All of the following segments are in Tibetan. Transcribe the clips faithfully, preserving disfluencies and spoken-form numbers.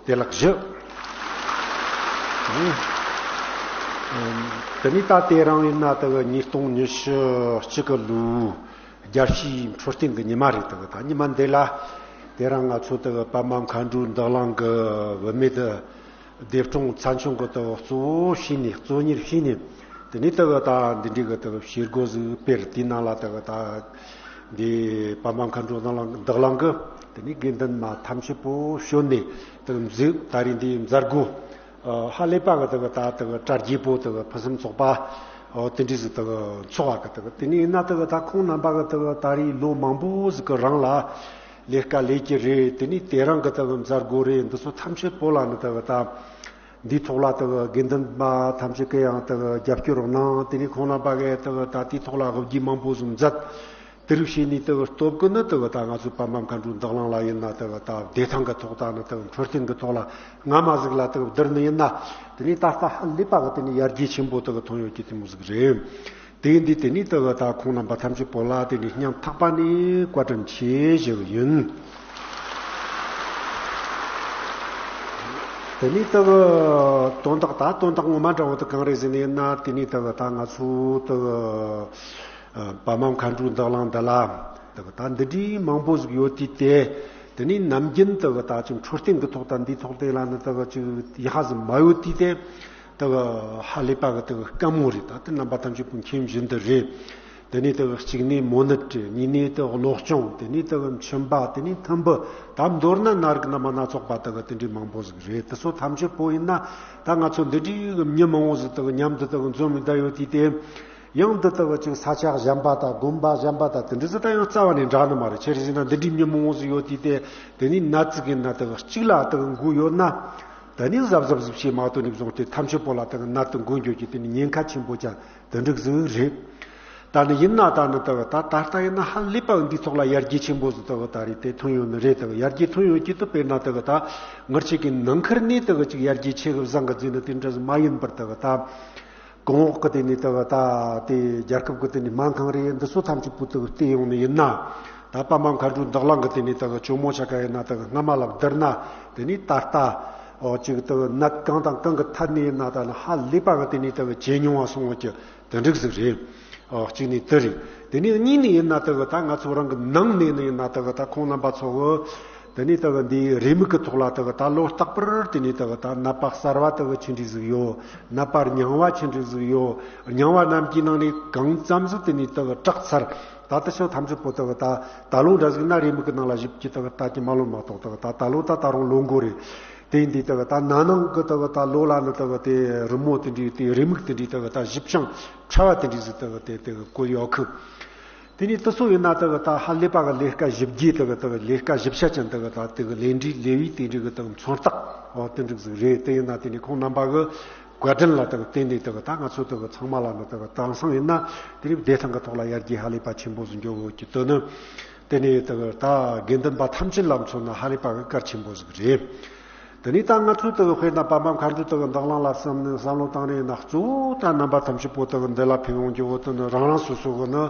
བདེ་ལེགས་ཞུ། དེ་ནི་ད་དེ་རིང་ཡིན་ན་དེ་གི་ཉིས་སྟོང་ཉི་ཤུ་གཅིག་གི་ལོའི་རྒྱལ་སྤྱིའི་འཕྲོད་བསྟེན་གྱི་ཉི་མ་རེད། དེ་གི་ད་ཉི་མ་འདི་ལ་དེ་རིང་ང་ཚོ་དེ་གི་པདྨ་མཁའ་འགྲོའི་འདུ་གླིང་གི་བུད་མེད་དེ་སྡེབ་སྲུང་ཚན་ཆུང་གི་དེ་གི་གཙོ་བོ་བྱས་ནས་གཙོ་གཉེར་བྱས་ནས། དེ་ནས་དེ་གི་ད་འདི་འདྲའི་གི་དེ་གི་བྱེད་སྒོ་ཟིག་སྤེལ། དེའི་ནང་ལ་དེ་གི་ད་འདི་པདྨ་མཁའ་འགྲོའི་འདུ་གླིང་འདུ་གླིང་གི་དེ་ནས་དགེ་འདུན་མ་ཐམས་ཅད་པོ་བྱོན་ནས་དེ་གི་མཛད། ད་རེས་འདིའི་མཛད་སྒོ་ཧ་ལས་པ་གི་དེ་གི་ད་དེ་གི་གྲ་རྒྱས་པོ་དེ་གི་ཕུན་སུམ་ཚོགས་པ་དེ་འདྲའི་ཟིག་དེ་གི་འཚོགས་པ་གི། དེ་གི་དེ་ནས་ཡིན་ན་དེ་གི་ད་ཁོང་རྣམ་པ་གི་དེ་གི་ད་རེས་ལོ་མང་པོ་ཟིག་གི་རིང་ལ་ལས་ཀ་ལས་ཀྱི་རེད། དེ་ནས་དེ་རིང་གི་དེ་གི་མཛད་སྒོ་རེད། འདི་ཚོ་ཐམས་ཅད་པོ་ལ་ནི་དེ་གི་ད་འདིའི་ཐོག་ལ་དེ་གི་དགེ་འདུན་པ་ཐམས་ཅད་ཀྱི་ཡང་དེ་གི་རྒྱབ་སྐྱོར་གནང་། དེ་ནས་ཁོང་རྣམ་པ་གིས་དེ་གི་ད་དེའི་ཐོག་ལ་དབུ་འབྱེད་མང་པོ་ཟིག་མཛད། དེ་རིགས་བྱས་ནས་དེ་གི་སྟོབས་ཀྱིས་ནི་དེ་གི་ད་ང་ཚོའི་པདྨ་མཁའ་འགྲོའི་འདུ་གླིང་ལ་ཡིན་ན་དེ་གི་ད་བདེ་ཐང་གི་ཐོག་དང་ནི་དེ་གི་འཕྲོད་བསྟེན་གྱི་ཐོག་ལ་སྔ་མ་ཟིག་ལ་དེ་གི་བསྡུར་ནི་ཡིན་ན། དེ་ནས་ད་ལྟ་ཧ་ལས་པ་གི་དེ་ནས་ཡར་རྒྱས་ཆེན་པོ་དེ་གི་ཐོན་ཡོད་ཀྱི་དེ་མོ་ཟིག་རེད། དེ་ཡིན་དུས་དེ་ནས་དེ་གི་ད་ཁོང་རྣམ་པ་ཐམས་ཅད་པོ་ལ་དེ་ནས་སྙིང་ཐག་པ་ནས་བཀའ་དྲིན་ཆེ་ཞུ་གི་ཡིན། དེ་ནས་དེ་གི་དོན་དག་ད་དོན་དག་ངོ་མ་འདྲ་བོ་དེ་གང་རེད་ཟེར་ནས་ན། དེ་ནས་དེ་གི་ད་ང་ཚོ་དེ་གི་པདྨ་མཁའ་འགྲོའི་འདུ་གླིང་འདི་ལ་དེ་གི་ད་འདི་འདྲའི་མང་པོ་ཟིག་ཡོད་དུས་དེ། དེ་ནས་ནམ་རྒྱུན་དེ་གི་ད་ཅིག་འཕྲོད་བསྟེན་གྱི་ཐོག་དང་འདིའི་ཐོག་དེ་ལ་ནི་དེ་གི་ཅིག་ཡག་ག་ཟིག་མ་ཡོད་དུས་དེ། དེ་གི་ཧ་ལས་པ་གི་དེ་གི་དཀའ་མོ་རེད། ད་དེ་རྣམ་པ་ཐམས་ཅད་པོ་མཁྱེན་བཞིན་དུ་རེད། དེ་ནས་དེ་གི་གཅིག་ནས་མོ་ནད་རེད། གཉིས་ནས་དེ་གི་གློ་གཅོང་། དེ་ནས་དེ་གི་མཆིན་པ། དེ་ནས་ཐུམ་འབུ། ད་མདོར་ན་ན་རིགས་སྣ་མ་སྣ་ཚོགས་པ་དེ་གི་དེ་འདྲའི་མང་པོ་ཟིག་རེད། དེ་ཚོ་ཐམས་ཅད་པོ་ཡིན་ན་ད་ང་ཚོ་འདི་འདྲའི་གི་མྱི་མང་བོ་ཟིག་དེ་གི་མཉམ་དུ་དེ་གི་འཛོམས་ནས་བསྡད་ཡོད་དུས་དེ། ཡང་འདི་དག་ཅིག་ས་ཆ་གཞན་པ་དང་དགོན་པ་གཞན་པ་དང་དེ་འདྲ་ཟིག་ད་ཡང་རྩ་བ་ནས་འདྲ་ནི་མ་རེད། ཆི་རེད་ཟེར་ན་འདི་འདྲའི་མྱི་མང་བོ་ཟིག་ཡོད་དུས་དེ། དེ་ནས་ནད་ཟིག་ཡིན་ན་དག་གཅིག་ལ་དག་འགོས་ཡོད་ན། དེ་ནས་གཟབ་གཟབ་གཟབ་བྱེད་མ་ཐུབ་ནས་བཟུང་སྟེ་ཐམས་ཅད་པོ་ལ་དག་ནད་དུ་འགོས་འགྱོ་རྒྱུ་དེ་ནི་ཉེན་ཁ་ཆེན་པོ་ཅན་དེ་འདྲ་ཟིག་རེད། ད་ནི་ཡིན་ན་ད་ནི་དག་ད་ད་ལྟ་ཡིན་ན་ཧ་ལས་པ་འདིའི་ཐོག་ལ་ཡར་རྒྱས་ཆེན་པོ་ཟིག་དག་ད་རེད་དེ་ཐོན་ཡོད་ནི་རེད། དག་ཡར་རྒྱས་ཐོན་ཡོད་རྒྱུ་དེ་དཔེར་ན་དག་ད་ང་ཆོ་གི་ནང་ཁུལ་ནས་དག་ཅིག་ཡར་རྒྱས་ཆེ་གི་བཟང་གི་ཟེར་ནི་དེ་འདྲ་ཟིག་མ་ཡིན་པར་དག་ད། གོང་འོག་གི་དེ་ནས་དག་ད་དེ་རྒྱལ་ཁབ་ཀྱི་དེ་ནས་སྨན་ཁང་རེད། འདི་ཚོ་ཐམས་ཅད་པོ་དག་བལྟས་ཡོང་ནི་ཡིན་ན། ད་པདྨ་མཁའ་འགྲོའི་འདུ་གླིང་གི་དེ་ནས་དག་ཇོ་མོ་ཆ་ག་ཡིན་ན་དག་སྔ་མ་ལ་བསྡུར་ན། དེ་ནས་ད་ལྟ་ཨོ་ཅིག་དག་ནད་གང་དང་གང་གི་ཐད་ནས་ཡིན་ན་ད་ནི་ཧ་ལས་པ་གི་དེ་ནས་དག་ཇེ་ཉུང་བ་སོང་བ་གི་དེ་འགྲིག་ཟིག་རེད། ཨོ་གཅིག་ནས་དེ་རེད། དེ་ནས་གཉིས་ནས་ཡིན་ན་དག་ད་ང་ཚོ་རང་གི་ནང་ནས་ནི་ཡིན་ན་དག་ད་ཁོང་རྣམ་པ་ཚོ་གི་དེ་ནས་དག་འདིའི་རེའུ་མིག་གི་ཐོག་ལ་དག་ད་ལོ་རྟག་པར་དེ་ནས་དག་ད་ནད་པ་གསར་བ་དག་ཆི་འདྲ་ཟིག་ཡོད། ནད་པ་རྙིང་བ་ཆི་འདྲ་ཟིག་ཡོད། རྙིང་བ་རྣམས་ཀྱི་ནང་ནས་གང་ཙམ་ཟིག་དེ་ནས་དག་དྲག་ཚར། ད་ལྟ་ཤོག་ཐམས་ཅད་པོ་དག་ད་ད་ལོ་འདྲ་ཟིག་ན་རེའུ་མིག་གི་ནང་ལ་ཞིབ་ཀྱི་དག་ད་ཀྱི་མ་ལོན་མ་གཏོགས། དག་ད་ད་ལོ་ད་ད་རུང་ལོ་འགོ་རེད། དེ་ཡིན་དུས་དག་ད་ན་ནིང་གི་དག་ད་ལོ་ལ་ནི་དག་དེ་རི་མོ་དེ་འདྲའི་དེ་རེའུ་མིག་དེ་འདྲའི་དག་ད་ཞིབ་ཅིང་ཕྲ་བ་དེ་འདྲའི་ཟིག་དག་དེ་དེ་བཀོད་ཡོད་གི། དེ་ནས་དེ་ཚོ་ཡིན་ན་དག་ད་ཧ་ལས་པ་གི་ལས་ཀ་ཞིབ་རྒྱས་དག་དག་ལས་ཀ་ཞིབ་ཆ་ཅན་དག་ད་དེ་གི་ལས་འབྲས་ལས་བྱེད་དེ་འདྲ་གི་དག་མཚོན་རྟགས་ཨོ་དེ་འདྲ་ཟིག་རེད། དེ་ཡིན་ན་དེ་ནས་ཁོང་རྣམ་པ་གི་བཀའ་དྲིན་ལ་དག་བརྟེན་ནས་དག་ད་ང་ཚོ་དག་ཚང་མ་ལ་ནི་དག་དེང་སང་ཡིན་ན་དེ་ནས་བདེ་ཐང་གི་ཐོག་ལ་ཡར་རྒྱས་ཧ་ལས་པ་ཆེན་པོ་ཟིག་འགྱོ་གི་ཡོད་ཀྱི་དོན་ནི། དེ་ནས་དག་ད་དགེ་འདུན་པ་ཐམས་ཅད་ལ་མཚོན་ན་ཧ་ལས་པ་གི་གལ་ཆེན་པོ་ཟིག་རེད། དེ་ནས་ད་ང་ཚོ་དག་དཔེར་ན་པདྨ་མཁའ་འགྲོ་དག་འདུ་གླིང་ལ་བསམ་ནས་བསམ་བློ་བཏང་ནས་ན། གཙོ་བོ་ད་རྣམ་པ་ཐམས་ཅད་པོ་དག་འདི་ལ་ཕེབས་ཡོང་རྒྱུ་བོ་དེ་ནི་རང་རང་སོ་སོ་གི་ནི་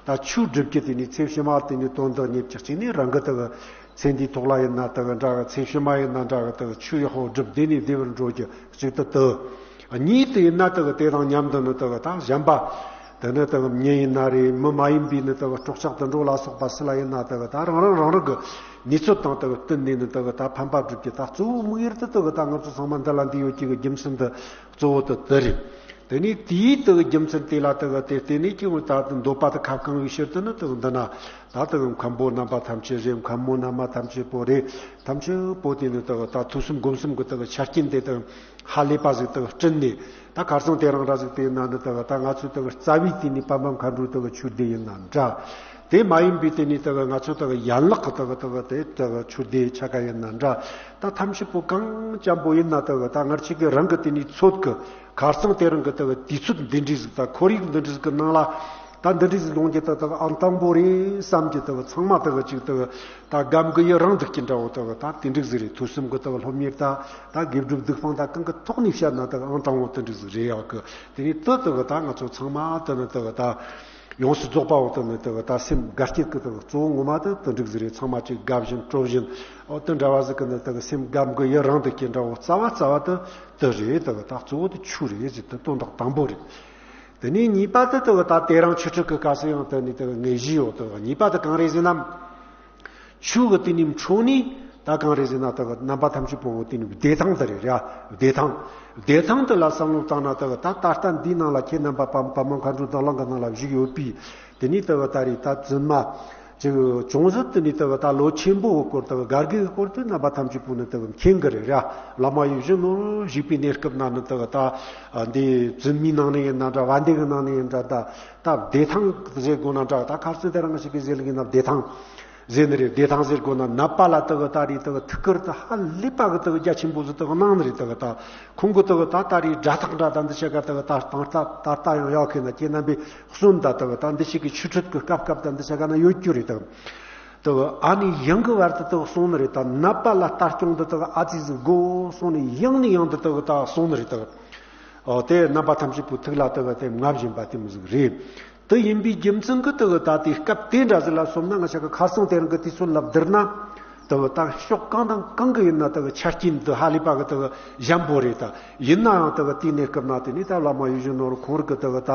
ད་ཆོས་སྒྲུབ་ཀྱི་དེ་ནས་ཚེ་ཕྱི་མ་དེ་ནས་དོན་དག་གཉེར་གྱི་གཅིག་ནས་རང་གི་དག་ཚེ་འདིའི་ཐོག་ལ་ཡིན་ན་དག་འདྲ་གི། ཚེ་ཕྱི་མ་ཡིན་ན་འདྲ་གི། དག་ཆོས་ཡག་པོ་སྒྲུབ་བདེ་ནས་བདེ་བར་འགྲོ་རྒྱུ་གཅིག་ཏུ་དུ། གཉིས་དེ་ཡིན་ན་དག་དེ་དང་མཉམ་དུ་ནི་དག་ད་གཞན་པ། དེ་ནི་དག་མྱི་ཡིན་ན་རེད། མི་མ་ཡིན་པའི་ནི་དག་སྲོག་ཆགས་དུད་འགྲོ་ལ་སོགས་པ་སུ་ལ་ཡིན་ན་དག་ད་རང་རང་རང་རང་གི་ནུས་ཚོད་དང་དག་བསྟུན་ནས་ནི་དག་ད་ཕན་པ་སྒྲུབ་ཀྱི་ད་གཙོ་བོ་དམིགས་ཡུལ་དུ་དག་ད་ང་ཚོ་ཚང་མ་འདི་ལ་འདི་ཡོད་ཀྱི་གི་རྒྱུ་མཚན་དུ་གཙོ་བོ་དུ་དེ་རེད། དེ་ནས་དེའི་དག་རྒྱུ་མཚན་དེ་ལ་དག་དེ་བརྟེན་ནས་ཀྱང་ད་འདོད་པ་དུ་ཁ་བསྐང་བའི་ཕྱིར་དུ་ནི་དག་འདི་ན་ད་དག་མཁན་པོ་རྣམ་པ་ཐམས་ཅད་རེད། མཁན་མོ་རྣམ་པ་ཐམས་ཅད་པོ་རེད། ཐམས་ཅད་པོ་དེ་ནི་དག་ད་ཐོས་བསམ་སྒོམ་གསུམ་གི་དག་ཆ་རྐྱེན་དེ་དག་ཧ་ལས་པ་ཟིག་དག་བསྐྲུན་ནས། ད་ཁ་སང་དེ་རིང་འདྲ་ཟིག་དེ་ན་ནི་དག་ད་ང་ཚོ་དག་རྩ་བའི་དེ་ནི་པདྨ་མཁའ་འགྲོའི་དག་ཆོས་སྡེ་ཡིན་ན་འདྲ། དེ་མ་ཡིན་པའི་དེ་ནི་དག་ང་ཚོ་དག་ཡན་ལག་གི་དག་དག་དེ་དག་ཆོས་སྡེ་ཆ་ག་ཡིན་ན་འདྲ། ད་ཐམས་ཅད་པོ་གང་ཅན་པོ་ཡིན་ན་དག་ད་ང་ཆོ་གི་རང་གི་དེ་ནི་ཚོད་ཀྱི་ཁ་སང་དེ་རིང་གི་དག་དུས་ཚོད་འདི་འདྲའི་ཟིག་ད་ཁོར་ཡུག་འདི་འདྲའི་ཟིག་གི་ནང་ལ། ད་འདི་འདྲའི་ཟིག་ལོངས་ཀྱི་དག་དག་ཨང་དང་པོ་རེད་བསམ་གྱི་དག་ཚང་མ་དག་ཅིག་དག་ད་སྒམ་གི་ཡི་རང་འདུག་གི་འདྲ་བོ་དག་ད་དེ་འདྲ་ཟིག་རེད། ཐོས་བསམ་གི་དག་སློབ་གཉེར་ད་ད་དགེ་སྒྲུབ་སྡིག་སྤོང་ད་གང་གི་ཐོག་ནས་བཤད་ན་དག་ཨང་དང་པོ་དེ་འདྲ་ཟིག་རེད་ཡག་གི། དེ་ནས་དུ་དག་ད་ང་ཚོ་ཚང་མ་དེ་ནི་དག་ད་ ཡོངས་སུ་རྫོགས་པ་འོ་དེ་ནི་དེ་གི་ད་སེམས་དགའ་སྐྱིད་ཀྱི་དེ་གི་གཙོ་བོ་ངོ་མ་དེ་དེ་འགྲིག་ཟིག་རེད། ཚང་མ་ཅིག་དགའ་བཞིན་སྤྲོ་བཞིན་འོ་དེ་འདྲ་བ་ཟིག་གི་ནི་དེ་གི་སེམས་དགའ་མགུ་ཡི་རང་དུ་སྐྱེ་འདྲ་བོ་རྩ་བ་རྩ་བ་དེ་དེ་རེད། དེ་གི་ད་གཙོ་བོ་དེ་ཆོས་རེད་ཟེར་དེ་དོན་དག་དང་པོ་རེད། དེ་ནས་གཉིས་པ་དེ་དེ་གི་ད་དེ་རིང་ཆོས་ཁྲིད་ཀྱི་སྐབས་སུ་ཡང་དེ་ནི་དེ་གི་དངོས་གཞི་ཡོད། དེ་གི་གཉིས་པ་དེ་གང་རེད་ཟེར་ན། ཆོས་ཀྱི་དེ་ནི་འཕྲོ་ནི་ད་གང་རེད་ཟེར་ན། དེ་གི་རྣམ་པ་ཐམས་ཅད་པོ་དེ་ནི་བདེ་ཐང་དེ་རེད་ར། བདེ་ཐང་། བདེ་ཐང་དེ་ལ་བསམ་བློ་བཏང་ན་དེ་གི་ད་ད་ལྟ་འདིའི་ནང་ལ་ཁྱེད་རྣམ་པ་པ་པ་མོ་མཁའ་འགྲོ་དང་བླ་མ་གི་ནང་ལ་བཞུགས་ཡོད་པའི་དེ་ནི་དེ་གི་ད་རེད། ད་བཙུན་མ་ཅིག་ཅུང་ཟད་དེ་ནི་དེ་གི་ད་ལོ་ཆེན་པོའི་སྐོར་དེ་གི་སྒར་གི་སྐོར་དེ་རྣམ་པ་ཐམས་ཅད་པོ་ནི་དེ་གི་མཁྱེན་གི་རེད་ར། བླ་མ་ཡིད་བཞིན་ནོར་བུ་བཞུགས་པའི་གནས་སྐབས་ན་ནི་དེ་གི་ད་འདི་བཙུན་མའི་ནང་ནས་ཡིན་ན་འདྲ། བན་དེ་གི་ནང་ནས་ཡིན་འདྲ། ད་ད་བདེ་ཐང་ཟེར་དགོས་ན་འདྲ། ད་ཁ་སང་དེ་རིང་ཞིག་གི་ཟེར་ལ་ཡིན་ན་བདེ་ཐང་ཟེར་ནི་རེད། བདེ་ཐང་ཟེར་དགོས་ན་ནད་པ་ལ་དེ་གི་ད་རེད། དེ་གི་ཐུགས་ཁུར་དེ་ཧ་ལས་པ་གི་དེ་གི་རྒྱ་ཆེན་པོ་ཟིག་དེ་གི་གནང་ནི་རེད། དེ་གི་ད་ཁོང་གི་དེ་གི་ད་ད་རེད་དགྲ་ཐག་འདྲ་ད་འདི་ཆ་ག་དེ་གི་ད་ད་ད་ད་ཡང་ཡག་གི་ན་ཁྱེད་རྣམ་པས་གསོན་ད་དེ་གི་ད་འདི་ཞིག་གི་ཆོས་ཁྲིད་གི་སྐབས་སྐབས་ད་འདི་ཆ་ག་ན་ཡོད་རྒྱུ་རེད། དེ་གི་དེ་གི་ཨ་ནི་ཡང་གི་བར་དུ་དེ་གི་གསུང་ནི་རེད། ད་ནད་པ་ལ་ལྟ་སྐྱོང་དེ་དེ་གི་ཨ་ཙི་ཟིག་དགོས་གསུང་ནི་ཡང་ནས་ཡང་དུ་དེ་གི་ད་གསུང་ནི་རེད། དེ་གི་ཨོ་དེ་རྣམ་པ་ཐམས་ཅད་པོ་ཐུགས་ལ་དེ་གི་དེ་མངའ་བཞིན་པ་དེ་མོ་ཟིག་རེད། དེ་ཡིན་པའི་རྒྱུ་མཚན་གྱིས་དེ་གི་ད་དེ་སྐབས་དེ་འདྲ་ཟིག་ལ་སོམ་ན་ང་ཆ་གི་ཁ་སང་དེ་རིང་གི་དུས་ཚོད་ལ་བསྡུར་ན་དེ་གི་ད་ཕྱོགས་གང་དང་གང་གི་ཡིན་ན་དེ་གི་ཆ་རྐྱེན་དེ་ཧ་ལས་པ་གི་དེ་གི་ཞན་པོ་རེད། ད་ཡིན་ན་ཡང་དེ་གི་དེའི་གནས་སྐབས་ན་དེ་ནི་ད་བླ་མ་ཡིད་བཞིན་ནོར་བུ་ཁོང་རིགས་གི་དེ་གི་ད་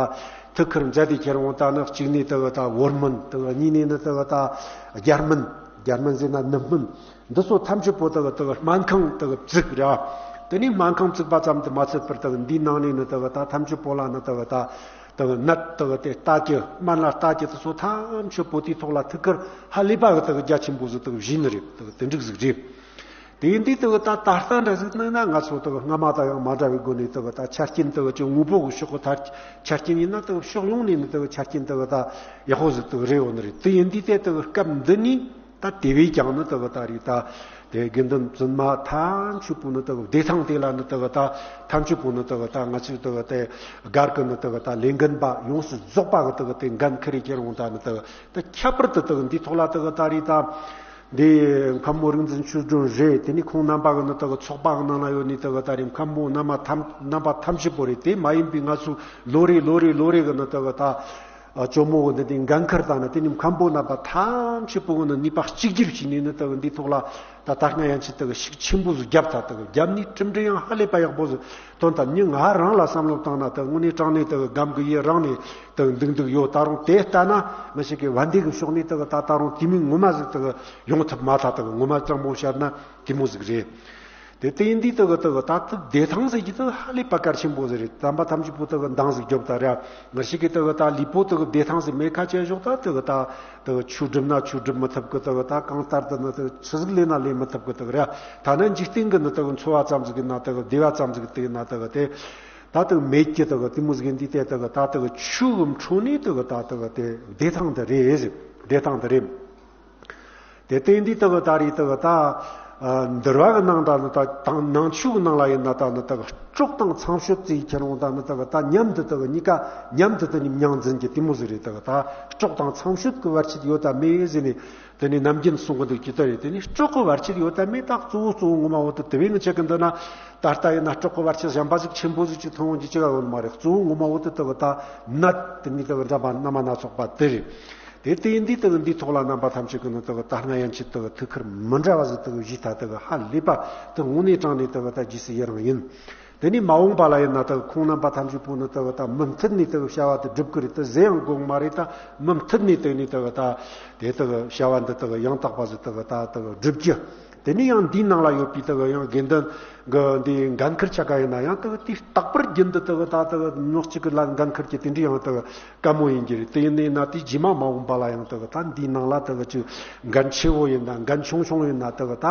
ཐུགས་ཁུར་མཛད་དེ་ཁྱེར་འོང་ད་ནི་གཅིག་ནས་དེ་གི་ད་བོར་སྨན། དེ་གི་གཉིས་ནས་ནི་དེ་གི་ད་རྒྱ་སྨན། རྒྱ་སྨན་ཟེར་ན་ནུབ་སྨན། འདི་ཚོ་ཐམས་ཅད་པོ་དེ་གི་དེ་གི་སྨན་ཁང་དེ་གི་བཙུགས་ར། དེ་ནས་སྨན་ཁང་བཙུགས་པ་ཙམ་དུ་མ་ཚད་པར་དེ་གི་འདིའི་ནང་ནས་ནི་དེ་གི་ད་ཐམས་ཅད་པོ་ལ་ནི་དེ་གི་ད་དེ་གི་ནད་དེ་གི་དེ་ལྟ་རྒྱུ། སྨན་ལ་ལྟ་རྒྱུ་དེ་ཚོ་ཐམས་ཅད་པོ་དེའི་ཐོག་ལ་ཐུགས་ཁུར་ཧ་ལས་པ་གི་དེ་གི་རྒྱ་ཆེན་པོ་ཟིག་དེ་གི་བཞེས་ནི་རེད། དེ་གི་དེ་འགྲིག་ཟིག་རེད། དེ་ཡིན་དུས་དེ་གི་ད་ད་ལྟ་འདྲ་ཟིག་གནང་ན་ང་ཚོ་དེ་གི་སྔ་མ་དང་ཡང་མ་འདྲ་བའི་སྒོ་ནས་དེ་གི་ད་ཆ་རྐྱེན་དེ་གི་ཅིག་དངོས་པོ་གི་ཕྱོགས་གི་ད་ཆ་རྐྱེན་ཡིན་ན་དེ་གི་ཕྱོགས་ཡོངས་ནས་ནི་དེ་གི་ཆ་རྐྱེན་དེ་གི་ད་ཡག་པོ་ཟིག་དེ་གི་རེད་ཡོད་ནི་རེད། དེ་ཡིན་དུས་དེ་དེ་གི་སྐབས་འདི་ནས། ད་དེ་བས་ཀྱང་ནི་དེ་གི་ད་རེད། ད་དེ་དགེ་འདུན་བཙུན་མ་ཐམས་ཅད་པོ་ནི་དེ་གི་བདེ་ཐང་དེ་ལ་ནི་དེ་གི་ད་ཐམས་ཅད་པོ་ནི་དེ་གི་ད་ང་ཚོས་དེ་གི་དེ་སྒར་གི་ནི་དེ་གི་ད་ལས་འགན་པ་ཡོངས་སུ་རྫོགས་པ་གི་དེ་གི་དེ་འགན་འཁུར་རེ་ཁྱེར་འོང་ད་ནི་དེ་གི་ད་ཁྱད་པར་དུ་དེ་གི་འདིའི་ཐོག་ལ་དེ་གི་ད་རེད། ད་འདི་མཁན་པོ་རིག་འཛིན་ཆོས་སྒྲོན་རེད། དེ་ནི་ཁོང་རྣམ་པ་གི་ནི་དེ་གི་ཚོགས་པ་གི་ནང་ལ་ཡོད་ནི་དེ་གི་ད་རེད། མཁན་པོ་རྣམ་པ་ཐམས་རྣམ་པ་ཐམས་ཅད་པོ་རེད། དེ་མ་ཡིན་པའི་ང་ཚོ་ལོ་རེ་ལོ་རེ་ལོ་རེ་གི་ནི་དེ་གི་ད། ཨ་ཇོ་མོ་བོ་འདི་དེ་འགན་འཁུར་དང་ནི་དེ་ནི་མཁན་པོ་རྣམ་པ་ཐམས་ཅད་པོ་ནི་ནུས་པ་གཅིག་གྱུར་བྱས་ནས་ནི་དེ་གི་འདིའི་ཐོག་ལ་ད་ལྟ་སྔ་ཡན་ཆད་དེ་གི་ཤུགས་ཆེན་པོ་ཟིག་བརྒྱབ་ད། དེ་གི་བརྒྱབ་ནས་གྲུབ་འབྲས་ཡང་ཧ་ལས་པ་ཡག་པོ་ཟིག་ཐོན་ད། མྱི་ང་རང་ལ་བསམ་བློ་བཏང་ན་དེ་དངོས་གནས་དྲང་གནས་དེ་གི་སྒམ་གི་ཡི་རང་ནས་དེ་གི་འདུག་འདུག་ཡོད། ད་རུང་དེ་ལྟ་ན་མི་ཞིག་གི་བན་དེ་གི་ཕྱོགས་ནས་དེ་གི་ད་ད་རུང་དེ་མིན་ངོ་མ་ཟིག་དེ་གི་ཡོང་ཐུབ་མ་ཐག་དེ་གི་ངོ་མ་དྲང་མོ་བཤད་ན་དེ་མོ་ཟིག་རེད། དེ་དེ་ཡིན་དུས་དེ་གི་དེ་གི་ད་ལྟ་བདེ་ཐང་ཟེར་གྱི་དེ་ཧ་ལས་པ་གལ་ཆེན་པོ་ཟིག་རེད། དམ་པ་ཐམས་ཅད་པོ་དེ་གི་འདང་ཟིག་རྒྱོབ་ད་ར། ང་ཞིག་གི་དེ་གི་ད་ལུས་པོ་དེ་གི་བདེ་ཐང་ཟིག་མེད་ཁ་ཆད་ཞོག་ད་དེ་གི་ད་དེ་གི་ཆོས་སྒྲུབ་ན་ཆོས་སྒྲུབ་མི་ཐུབ་གི། དེ་གི་ད་གང་ལྟར་དུ་ནི་དེ་གི་ཆི་ཟིག་ལས་ན་ལས་མི་ཐུབ་གི། དེ་གི་ར་ཐ་ན་འཇིག་རྟེན་གི་ནི་དེ་གི་འཚོ་བ་ཙམ་ཟིག་ཡིན་ན་དེ་གི་བདེ་བ་ཙམ་ཟིག་དེ་ཡིན་ན་དེ་གི་དེ་ད་དེ་གི་མེད་ཀྱི། དེ་གི་དེ་མོ་ཟིག་ཡིན་དུས་དེ་དེ་གི་ད་དེ་གི་ཆོས་གི་འཕྲོ་ནས་དེ་གི་ད་དེ་གི་དེ་བདེ་ཐང་དེ་རེད། བདེ་ཐང་དེ་རེད། དེ་སྟེང་འདི་དག་ད་རེས་དག་ད་འདུལ་བ་གི་ནང་ད་ནི་ད་དང་ནང་ཆོས་གི་ནང་ལ་ཡིན་ན་ད་ནི་དག་སྲོག་དང་ཚངས་སྤྱོད་ཅེས་ཁྱེར་འོང་ད་ནི་དག་ད་མཉམ་དུ་དག་གཉིས་ཀ་མཉམ་དུ་དེ་ནི་མྱང་འཛིན་གྱི་དེ་མོ་ཟིག་རེད། དག་ད་སྲོག་དང་ཚངས་སྤྱོད་ཀྱི་བར་ཆད་ཡོད་དམ་མེད་ཟེར་ནས་དེ་ནི་ནམ་རྒྱུན་གསུང་གི་འདུག་ཅི་ལྟར་རེད། དེ་ནི་སྲོག་གི་བར་ཆད་ཡོད་དམ་མེད་ད་གཙོ་བོ་གཙོ་བོ་ངོ་མ་བོ་དེ་དེ་བས་ངི་ཆེ་གི་འདི་ན་ད་ལྟ་ཡིན་ན་སྲོག་གི་བར་ཆད་གཞན་པ་ཟིག་ཆེ་གི་ཐོན་འོང་གི་ཅི་ག་ཡོད་མ་རེད། གཙོ་བོ་ངོ་མ་བོ་དེ་དག་ད་ནད་དེ་ནི་དག་འདྲ་པ་རྣམ་པ་སྣ་ཚོགས་པ་དེ་རེད། དེ་དེ་ཡིན་དུས་དེ་གི་འདིའི་ཐོག་ལ་རྣམ་པ་ཐམས་ཅད་ཀྱི་ནི་དེ་གི་ད་སྔ་ཡན་ཆད་དེ་གི་ཐུགས་ཁུར་མི་འདྲ་བ་ཟིག་དེ་གི་བཞེས་ཐ་དེ་གི་ཧ་ལས་པ་དེ་དངོས་གནས་དྲང་ནས་དེ་གི་ད་རྗེས་སུ་ཡི་རང་ཡིན། དེ་ནས་མ་འོངས་པ་ལ་ཡིན་ན་དེ་གི་ཁོང་རྣམ་པ་ཐམས་ཅད་པོ་ནི་དེ་གི་ད་མུ་མཐུད་ནས་དེ་གི་བྱ་བ་དེ་སྒྲུབ་གི་རེད། དེ་ཟེར་ཡང་དགོངས་མ་རེད། ད་མུ་མཐུད་ནས་དེ་ནས་དེ་གི་ད་དེ་དེ་གི་བྱ་བ་འདི་དེ་གི་ཡང་དག་པ་ཟིག་དེ་གི་ད་དེ་གི་བསྒྲུབ་རྒྱུ། དེ་ནས་ཡང་འདིའི་ནང་ལ་ཡོད་པའི་དེ་གི་ཡང་དགེ་འདུན་གི་འདི་འགན་ཁུར་ཆ་ག་ཡིན་ན་ཡང་དེ་གི་དེ་རྟག་པར་རྒྱུན་དུ་དེ་གི་ད་དེ་གི་ནོར་གཅིག་གི་ལ་འགན་ཁུར་གྱི་དེ་འདྲའི་ཡང་དེ་གི་དཀའ་མོ་ཡིན་གྱི་རེད། དེ་ཡིན་ནི་ན་དེ་རྗེས་མ་མ་འོངས་པ་ལ་ཡང་དེ་གི་ད་འདིའི་ནང་ལ་དེ་གི་ཅིག་འགན་ཆེ་བོ་ཡིན་ན་འགན་ཆུང་ཆུང་ཡིན་ན་དེ་གི་ད་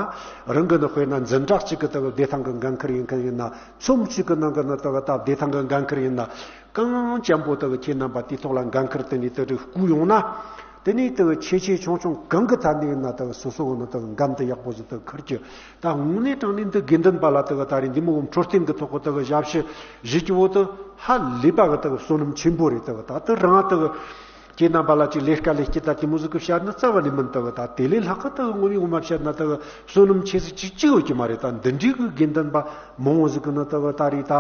རང་གི་ནི་དཔེར་ན་འཛིན་གྲྭ་གཅིག་གི་དེ་གི་བདེ་ཐང་གི་འགན་ཁུར་ཡིན་མཁན་ཡིན་ན། ཚོམས་གཅིག་གི་ནང་གི་ནི་དེ་གི་ད་བདེ་ཐང་གི་འགན་ཁུར་ཡིན་ན། གང་ཅན་པོ་དེ་གི་ཁྱེད་རྣམ་པ་དེའི་ཐོག་ལ་འགན་ཁུར་དེ་ནི་དེ་རིགས་བསྐུལ་ཡོང་ན། དེ་ནས་དེ་གི་ཆེ་ཆེ་ཆུང་ཆུང་གང་གི་ཐད་ནས་ཡིན་ན་དེ་གི་སོ་སོ་གི་ནི་དེ་གི་འགན་དེ་ཡག་པོ་ཟིག་དེ་གི་འཁུར་རྒྱུ། ད་དངོས་གནས་དྲང་གནས་འདི་དགེ་འདུན་པ་ལ་དེ་གི་ད་རེས་འདི་མོ་གི་འཕྲོད་བསྟེན་གི་ཐོག་གི་དེ་གི་ཞབས་ཕྱི་ཞུ་རྒྱུ་བོ་དེ་ཧ་ལས་པ་གི་དེ་གི་བསོད་ནམས་ཆེན་པོ་རེད། དེ་གི་ད་དེ་རང་དེ་གི་ ཁྱེད་རྣམ་པ་ལ་ཅིག་ལས་ཀ་ལས་སྐྱིད་ད་དེ་མོ་ཟིག་གི་བཤད་ན་རྩ་བ་ནས་མིན་ལྟ་བུ། ད་དེ་ལས་ལྷག་གི་ལྟ་བུ་ངོ་མའི་ངོ་མ་བཤད་ན་ལྟ་བུ་བསོད་ནམས་ཆེ་ཟིག་ཅིག་ཅིག་ཡོད་ཀྱི་མ་རེད། ད་འདི་འདྲའི་གི་དགེ་འདུན་པ་མང་བོ་ཟིག་གི་ནི་ལྟ་བུ་ད་རེད། ད་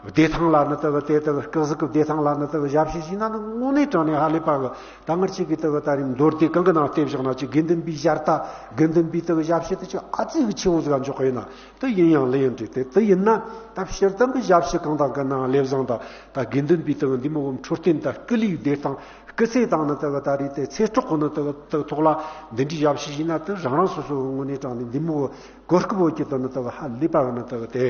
བདེ་ཐང་ལ་ནི་ལྟ་བུ་དེ་ལྟ་བུ་སྐུ་གཟུགས་གི་བདེ་ཐང་ལ་ནི་ལྟ་བུ་ཞབས་ཕྱི་བྱས་ན་ནི་དངོས་གནས་དྲང་ནས་ཧ་ལས་པ་གི། ད་ང་ཅིག་གི་ལྟ་བུ་ད་རེད། མདོ་སྡེ་གང་གི་ནང་བལྟས་བཞག་ན་ཅིག་དགེ་འདུན་པའི་ཞལ་ལྟ། དགེ་འདུན་པའི་ལྟ་བུ་ཞབས་ཕྱི་དེ་ཅིག་ཨ་ཙི་གི་ཆེ་བོ་ཟིག་ག་འཇོག་གི་ཡིན་ན། དེ་ཡིན་ཡང་ལེ་ཡིན་དྲིས་ཏེ། དེ་ཡིན་ན་ད་སྤྱིར་བཏང་གི་ཞབས་ཕྱི་གང་དང་གང་ནའང་ལེགས་བཟང་དང་། ད་དགེ་འདུན་པའི་ལྟ་བུ་འདི་མོ་བོ་འཕྲོད་བསྟེན་དང་སྐུ་ལུས་བདེ་ཐང་སྐུ་ཚེ་དང་ནི་ལྟ་བུ་ད་རེད། དེ་ཚེ་སྲོག་གི་ནི་ལྟ་བུ་ལྟ་བུ་ཐོག་ལ་འདི་འདྲའི་ཞབས་ཕྱི་བྱས་ན། དེ་རང་རང་སོ་སོ་གི་དངོས་གནས་དྲང་ནས་འདི་མོ་གོ་སྐབས་བོ་ཀྱི་དེ་ནི་ལྟ་བུ་ཧ་ལས་པ་གི་ནི་ལྟ་བུ་དེ།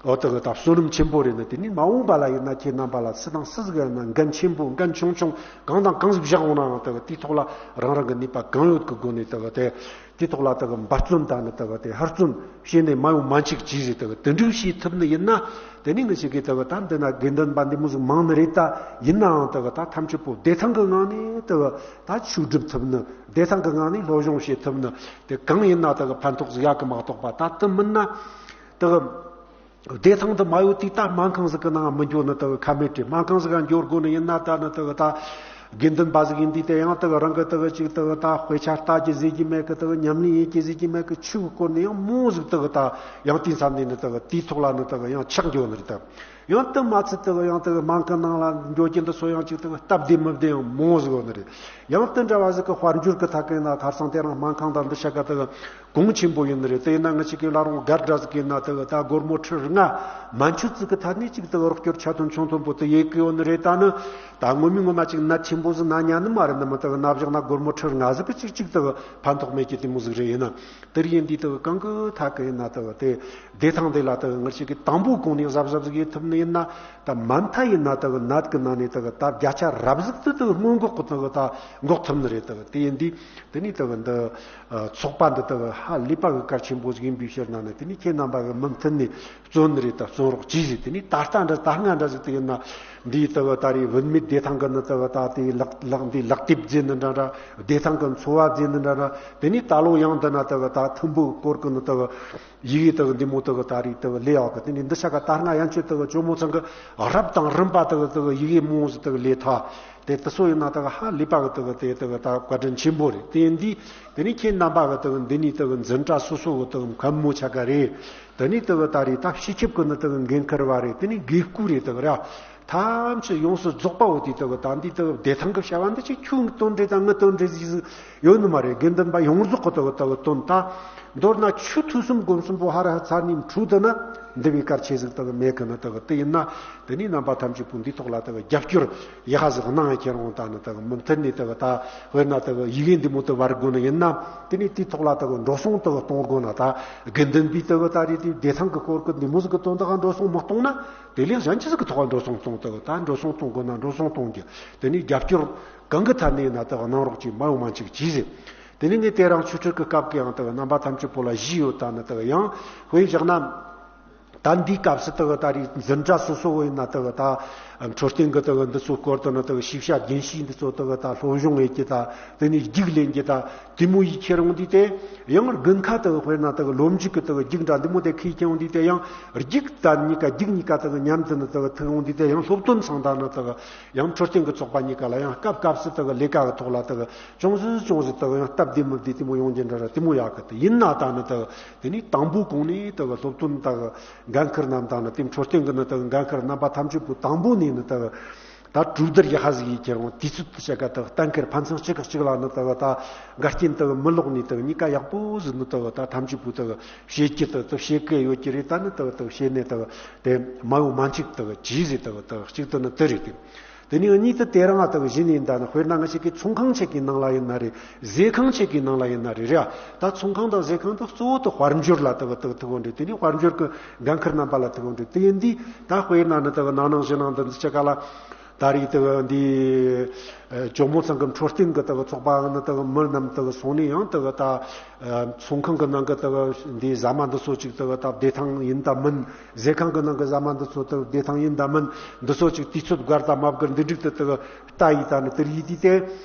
འོ་ལྟ་བུ་ད་བསོད་ནམས་ཆེན་པོ་རེད་ནི། དེ་ནི་མ་འོངས་པ་ལ་ཡིན་ན་ཁྱེད་རྣམ་པ་ལ་སུ་དང་སུ་ཟིག་ཡིན་ན་འགན་ཆེན་པོ་འགན་ཆུང་ཆུང་གང་དང་གང་ཟིག་བཞག་འོང་ནའང་ལྟ་བུ་དེའི་ཐོག་ལ་རང་རང་གི་ནུས་པ་གང་ཡོད་ཀྱི་སྒོ་ནས་ལྟ་བུ་དེ། དེའི་ཐོག་ལ་ལྟ་བུ་འབད་བརྩོན་དང་ནི་ལྟ་བུ་དེ་ཧུར་བརྩོན་བྱས་ནས་མ་ཡོང་མ་འཆིག་ཅིག་ཟིག་ལྟ་བུ་དེ་འགྲུབ་བྱེད་ཐུབ་ནི་ཡིན་ན། དེ་ནི་ང་ཅིག་གི་ལྟ་བུ་ད་འདི་ན་དགེ་འདུན་པ་འདི་མོ་ཟིག་མང་ནི་རེད། ད་ཡིན་ནའང་ལྟ་བུ་ད་ཐམས་ཅད་པོ་བདེ་ཐང་གི་ངང་ནས་ལྟ་བུ་ད་ཆོས་སྒྲུབ་ཐུབ་ནི། བདེ་ཐང་གི་ངང་ནས་སློབ་སྦྱོང་བྱེད་ཐུབ་ནི། དེ་གང་ཡིན་ན་ལྟ་བུ་ཕན་ཐོགས་ཟིག་ཡོད་གི་མ་གཏོགས་པ། ད་དེ་མིན་ན་ལྟ་བུ། བདེ་ཐང་དུ་མ་ཡོད་དུས་ད་སྨན་ཁང་ཟིག་གི་ནང་མི་འགྱོ་ནི་ལྟ་བུ་ཁ་མེད་དྲི། སྨན་ཁང་ཟིག་ག་འགྱོ་དགོས་ནི་ཡིན་ན་ད་ནི་ལྟ་བུ་ད་དགེ་འདུན་པ་ཟིག་ཡིན་དུས་དེ་ཡང་ལྟ་བུ་རང་གི་ལྟ་བུ་ཅིག་ལྟ་བུ་ད་དཔེ་ཆ་ལྟ་རྒྱུ་ཟེར་རྒྱུ་མེད་གི། ལྟ་བུ་ཉམས་ལེན་ཡེད་རྒྱུ་ཟེར་རྒྱུ་མེད་གི། ཆོས་གི་སྐོར་ནས་ཡང་མང་ཟིག་ལྟ་བུ་ད་ཡང་དེའི་མཚམས་ནས་ནི་ལྟ་བུ་དེའི་ཐོག་ལ་ནི་ལྟ་བུ་ཡང་ཆགས་འགྱོ་ནི་རེད། ད་ཡང་དེ་མ་ཚད་ལྟ་བུ་ཡང་ལྟ་བུ་སྨན་ཁང་ནང་ལ་འགྱོ་རྒྱུ་འདི་ཚོ་ཡང་ཅིག་ལྟ་བུ་སྟབས་བདེ་མི་བདེ་ཡང་མང་ཟིག་ཡོད་ནི་རེད། ཡང་དེ་འདྲ་བ་ཟིག་གི་དཔལ་འབྱོར་གི་ཐད་གི་ན་ཁ་སང་དེ་རིང་སྨན་ཁང་དང་འདི་ཆ་ག་ལྟ་བུ་གོང་ཆེན་པོ་ཡིན་ནི་རེད། དེ་ཡིན་ན་ང་ཅིག་གི་ལ་རུང་སྒར་འདྲ་ཟིག་གི་ན་ལྟ་བུ་ད་སྒོར་མོ་ཁྲི་ལྔ་མན་ཆད་ཟིག་གི་ཐད་ནས་ཅིག་ལྟ་བུ་རོགས་སྐྱོར་ཆ་ཚང་ཆུང་ཐོན་པོ་དེ་ཡེད་གི་ཡོད་ནི་རེད། ད་ནི་ད་ངོ་མའི་ངོ་མ་ཅིག་ནད་ཆེན་པོ་ཟིག་ན་ཉན་ནི་མ་རེད། ནི་མི་ལྟ་བུ་ན་བཞག་ན་སྒོར་མོ་ཁྲི་ལྔ་ཟིག་གི་ཅིག་ཅིག་ལྟ་བུ་ཕན་ཐོགས་མེད་ཀྱི་དེ་མོ་ཟིག་རེད། ཡིན་ན་དེར་ཡིན་དུས་ལྟ་བུ་གང་གི་ཐད་གི་ཡིན་ན་ལྟ་བུ་དེ་བདེ་ཐང་དེ་ལ་ལྟ་བུ་ང་ཅིག་གི་དང་པོ་གོང་ནས་གཟབ་གཟབ་ཟིག་ཡེད་ཐུབ་ནི་ཡིན་ན། ད་མ་མཐའ་ཡིན་ན་ལྟ་བུ་ནད་གི་ནང་ནས་ལྟ་བུ་ད་བརྒྱ་ཆ་རབ་ཟིག་ཏུ་ལྟ་བུ་སྔོན་འགོག་གི་ལྟ་བུ་ད་འགོག་ཐུབ་ནི་རེད། ལྟ་བུ་དེ་ཡིན་དུས་དེ་ནས་ལྟ་བུ་འདི་ཚོགས་པ་འདི་ལྟ་བུ་ཧ་ལས་པ་གི་གལ་ཆེན་པོ་ཟིག་ཡིན་པའི་ཕྱིར་ན་ནི། དེ་ནས་ཁྱེད་རྣམ་པ་གི་མུ་མཐུད་ནས་བརྩོན་ནི་རེད། ད་བརྩོན་རོགས་གྱིས་ཟིག་དེ་ནས་ད་ལྟ་འདྲ་ད་སྔ་འདྲ་ཟིག་དེ་ཡིན་ན་འདིའི་ལྟ་བུ་ད་རེས་བུད་མེད་བདེ་ཐང་གི་ནི་ལྟ་བུ་ད་དེ་ལག་ལག་འདི་ལག་དེབ་བརྩེ་ནི་འདྲ་འདྲ། བདེ་ཐང་གི་འཚོ་བ་བརྩེ་ནི་འདྲ་འདྲ། དེ་ནས་ད་ལོ་ཡང་འདི་ན་ལྟ་བུ་ད་ཐུམ་འབུ་སྐོར་གི་ནི་ལྟ་བུ་ཡི་གེ་ལྟ་བུ་འདི་མོ་ལྟ་བུ་ད་རེས་ལྟ་བུ་ལས་ཡག་གི། དེ་ནས་འདི་ཆ་ག་ད་སྔ་ཡན་ཆོད་ལྟ་བུ་ཇོ་མོ་ཚང་གི་རབ་དང་རིམ་པ་ལྟ་བུ་ལྟ་བུ་ཡི་གེ་མོ་ཟིག་ལྟ་བུ་ལས་ཐ་དེ་དེ་ཚོ་ཡིན་ན་ལྟ་བུ་ཧ་ལས་པ་གི་ལྟ་བུ་དེ་ལྟ་བུ་ད་བཀའ་དྲིན་ཆེན་པོ་རེད། དེ་ཡིན་དུས་དེ་ནས་ཁྱེད་རྣམ་པ་གི་ལྟ་བུ་འདི་ནས་ལྟ་བུ་འཛིན་གྲྭ་སོ་སོ་གི་ལྟ་བུ་མཁན་མོ་ཆ་ག་རེད། དེ་ནས་ལྟ་བུ་ད་རེས་ད་སྤྱི་ཁྱབ་གི་ནི་ལྟ་བུ་འགན་འཁུར་བ་རེད། དེ་ནས་དགེ་སྐོས་རེད། ལྟ་བུ་ར་ཐམས་ཅད་ཡོངས་སུ་རྫོགས་པ་བོ་དེ་ལྟ་བུ་ད་འདི་ལྟ་བུ་བདེ་ཐང་གི་བྱ་བ་འདི་ཅིག་ཁྱོད་དོན་འགྲིག་དང་ངའི་དོན་འགྲིག་ཟིག་ཡོད་ནི་མ་རེད། དགེ་འདུན་པ་ཡོངས་རྫོགས་གི་ལྟ་བུ་ལྟ་བུ་དོན་ད་མདོར་ན་ཆོས་ཐོས་བསམ་སྒོམ་གསུམ་པོ་ཧ་ར་ཧ་ཚར་ནས་འཁྲུག་དུ་ན་འདི་བའི་གལ་ཆེ་ཟིག་ལྟ་བུ་མེད་གི་ནི། ལྟ་བུ་དེ་ཡིན་ན་དེ་ནས་རྣམ་པ་ཐམས་ཅད་པོ་འདིའི་ཐོག་ལ་ལྟ་བུ་རྒྱབ་སྐྱོར་ཡག་ཟིག་གནང་ཡ་ཁྱེད་རང་ད་ནི་ལྟ་བུ་མུ་མཐུད་ནས་ལྟ་བུ་ད་དཔེར་ན་ལྟ་བུ་ཡི་གེ་འདི་མོ་ལྟ་བུ་བར་དགོས་ནི་ཡིན་ན། དེ་ནས་དེའི་ཐོག་ལ་ལྟ་བུ་འགྲོ་སོང་ལྟ་བུ་གཏོང་དགོས་ན། ད་དགེ་འདུན་པའི་ལྟ་བུ་ད་རེས་དེ་བདེ་ཐང་གི་སྐོར་གི་འདི་མོ་ཟིག་གི་དོན་དག་འགྲོ་སོང་མི་གཏོང་ན། དེ་ལས་གཞན་ཅི་ཟིག་གི་ཐོག་འགྲོ་སོང་གཏོང་ལྟ་བུ། ད་འགྲོ་སོང་གཏོང་དགོས་ན་འགྲོ་སོང་གཏོང་རྒྱུ། དེ་ནས་རྒྱབ་སྐྱོར་གང་གི་ཐད་ནས་ཡིན་ན་ལྟ་བུ་གནང་རོགས་གྱིས། མ་ཡོང་མ་འཆིག་གྱིས་ཟེར། དེ་ནས་ངས་དེ་རིང་ཆོས་ཁྲིད་ཀྱི་སྐབས་ཀྱི་ཡང་ལྟ་བུ་རྣམ་པ་ཐམས་ཅད་པོ་ལ་ཞུས་ཡོད། ད་ནི་ལྟ་བུ་ཡང་དཔེ་བཞག་ན། ད་འདིའི་སྐབས་སུ་ལྟ་བུ་ད་རེས་འཛིན་གྲྭ་སོ་སོ་བོ་ཡིན་ན་ལྟ་བུ་ད་འཕྲོད་བསྟེན་གྱི་ལྟ་བུ་འདི་ཚོ་སྐོར་དུ་ནི་ལྟ་བུ་ཤེས་བྱ་རྒན་ཤེས་འདི་ཚོ་ལྟ་བུ་ད་སློབ་སྦྱོང་ཡེད་ཀྱི་ད་དེ་ནས་རྒྱུགས་ལེན་གྱི་ད་དེ་མོ་ཡི་ཁྱེར་འོང་དུས་དེ། ཡང་དགུན་ཁ་ལྟ་བུ་དཔེར་ན་ལྟ་བུ་ལོ་མཇུག་གི་ལྟ་བུ་རྒྱུགས་འདྲ་འདི་མོ་དེ་ཁེལ་ཁྱེར་འོང་དུས་དེ། ཡང་རྒྱུགས་ད་གཉིས་ཀ་རྒྱུགས་གཉིས་ཀ་ལྟ་བུ་མཉམ་དུ་ནི་ལྟ་བུ་ཐུག་འོང་དུས་དེ། ཡང་སློབ་སྟོན་ཚང་ད་ནི་ལྟ་བུ་ཡང་འཕྲོད་བསྟེན་གྱི་ཚོགས་པ་གཉིས་ཀ་ལ་ཡང་སྐབས་སྐབས་སུ་ལྟ་བུ་ལས་ཀ་གི་ཐོག་ལ་ལྟ་བུ་ཅུང་ཟད་ཅུང་ཟད་ལྟ་བུ་ཡང་སྟབས་བདེ་མི་བདེ་དེ་མོ་ཡོང་རྒྱུ་འདྲ་ར་དེ་མོ་ཡག་གི། དེ་ཡིན་ན་ད་ནི་ལྟ་བུ་དེ་ནས་དང་པོ་གོང་ནས་ལྟ་བུ་སློབ་སྟོན་ལྟ་བུ་འགན་འཁུར་རྣམས་དང་ནི་དེ་འཕྲོད་བསྟེན་གྱི་ནི་ལྟ་བུ་འགན་འཁུར་རྣམ་པ་ཐམས་ཅད་པོ་དང་པོ་ནས་ནི་ལྟ་བུ་ད་གྲོས་བསྡུར་ཡག་ཟིག་ཡེད་ཁྱེར་འོང་། དུས་ཚོད་དུ་བྱ་དགའ་ལྟ་བུ་གཏན་འཁེལ་ཕན་ཚུན་གཅིག་གིས་གཅིག་ལ་ནི་ལྟ་བུ་ད་འགལ་རྐྱེན་ལྟ་བུ་མི་ལོག་ནས་ལྟ་བུ་གཉིས་ཀ་ཡག་པོ་ཟིག་ནི་ལྟ་བུ་ད་ཐམས་ཅད་པོ་ལྟ་བུ་བྱེད་ཀྱི་ལྟ་བུ་བྱེད་ཀྱི་ཡོད་ཀྱི་རེད། ད་ནི་ལྟ་བུ་ལྟ་བུ་བྱས་ནས་ལྟ་བུ་དེ་མ་ཡོང་མ་འཆིག་ལྟ་བུ་གྱིས་ཟིག་ལྟ་བུ་ལྟ་བུ་གཅིག་ཏུ་ནི་དེ་རེད། དེ་དེ་ནས་གཉིས་དུ་དེ་རིང་ལྟ་བུ་གཞི་ནས་ཡིན། ད་ནི་དཔེར་ན་ང་ཅིག་གི་ཚོང་ཁང་ཆེ་གི་ནང་ལ་ཡིན་ན་རེད། ཟས་ཁང་ཆེ་གི་ནང་ལ་ཡིན་ན་རེད། རེད་ཨ། ད་ཚོང་ཁང་དང་ཟས་ཁང་དུ་གཙོ་བོ་དུ་དཔལ་འབྱོར་ལ་ལྟ་བུ་ལྟ་བུ་ཐུག་འོང་རེད། དེ་ནས་དཔལ་འབྱོར་གི་འགན་འཁུར་རྣམ་པ་ལ་ཐུག་འོང་རེད། དེ་ཡིན་དུས་ད་དཔེར་ན་ནི་ལྟ་བུ་ནང་ནང་ཞིང་ནང་འདི་འདི་ཆ་ག་ལ་ད་རེས་ལྟ་བུ་འདི་ཇོ་མོ་ཚང་གི་འཕྲོད་བསྟེན་གི་ལྟ་བུ་ཚོགས་པ་ནི་ལྟ་བུ་མི་རྣམས་ལྟ་བུ་སོང་ནས་ཡང་ལྟ་བུ་ད་ཚོང་ཁང་གི་ནང་གི་ལྟ་བུ་འདི་ཟ་མ་འདི་ཚོ་ཅིག་ལྟ་བུ་ད་བདེ་ཐང་ཡིན་ད་མིན། ཟས་ཁང་གི་ནང་གི་ཟ་མ་འདི་ཚོ་ལྟ་བུ་བདེ་ཐང་ཡིན་ད་མིན། འདི་ཚོ་ཅིག་དུས་ཚོད་བགར་ད་མ་བགར་འདི་འགྲིག་ཏུ་ལྟ་བུ་ལྟ་ཡི་ད་ནི་དེར་ཡི་དུས་དེ།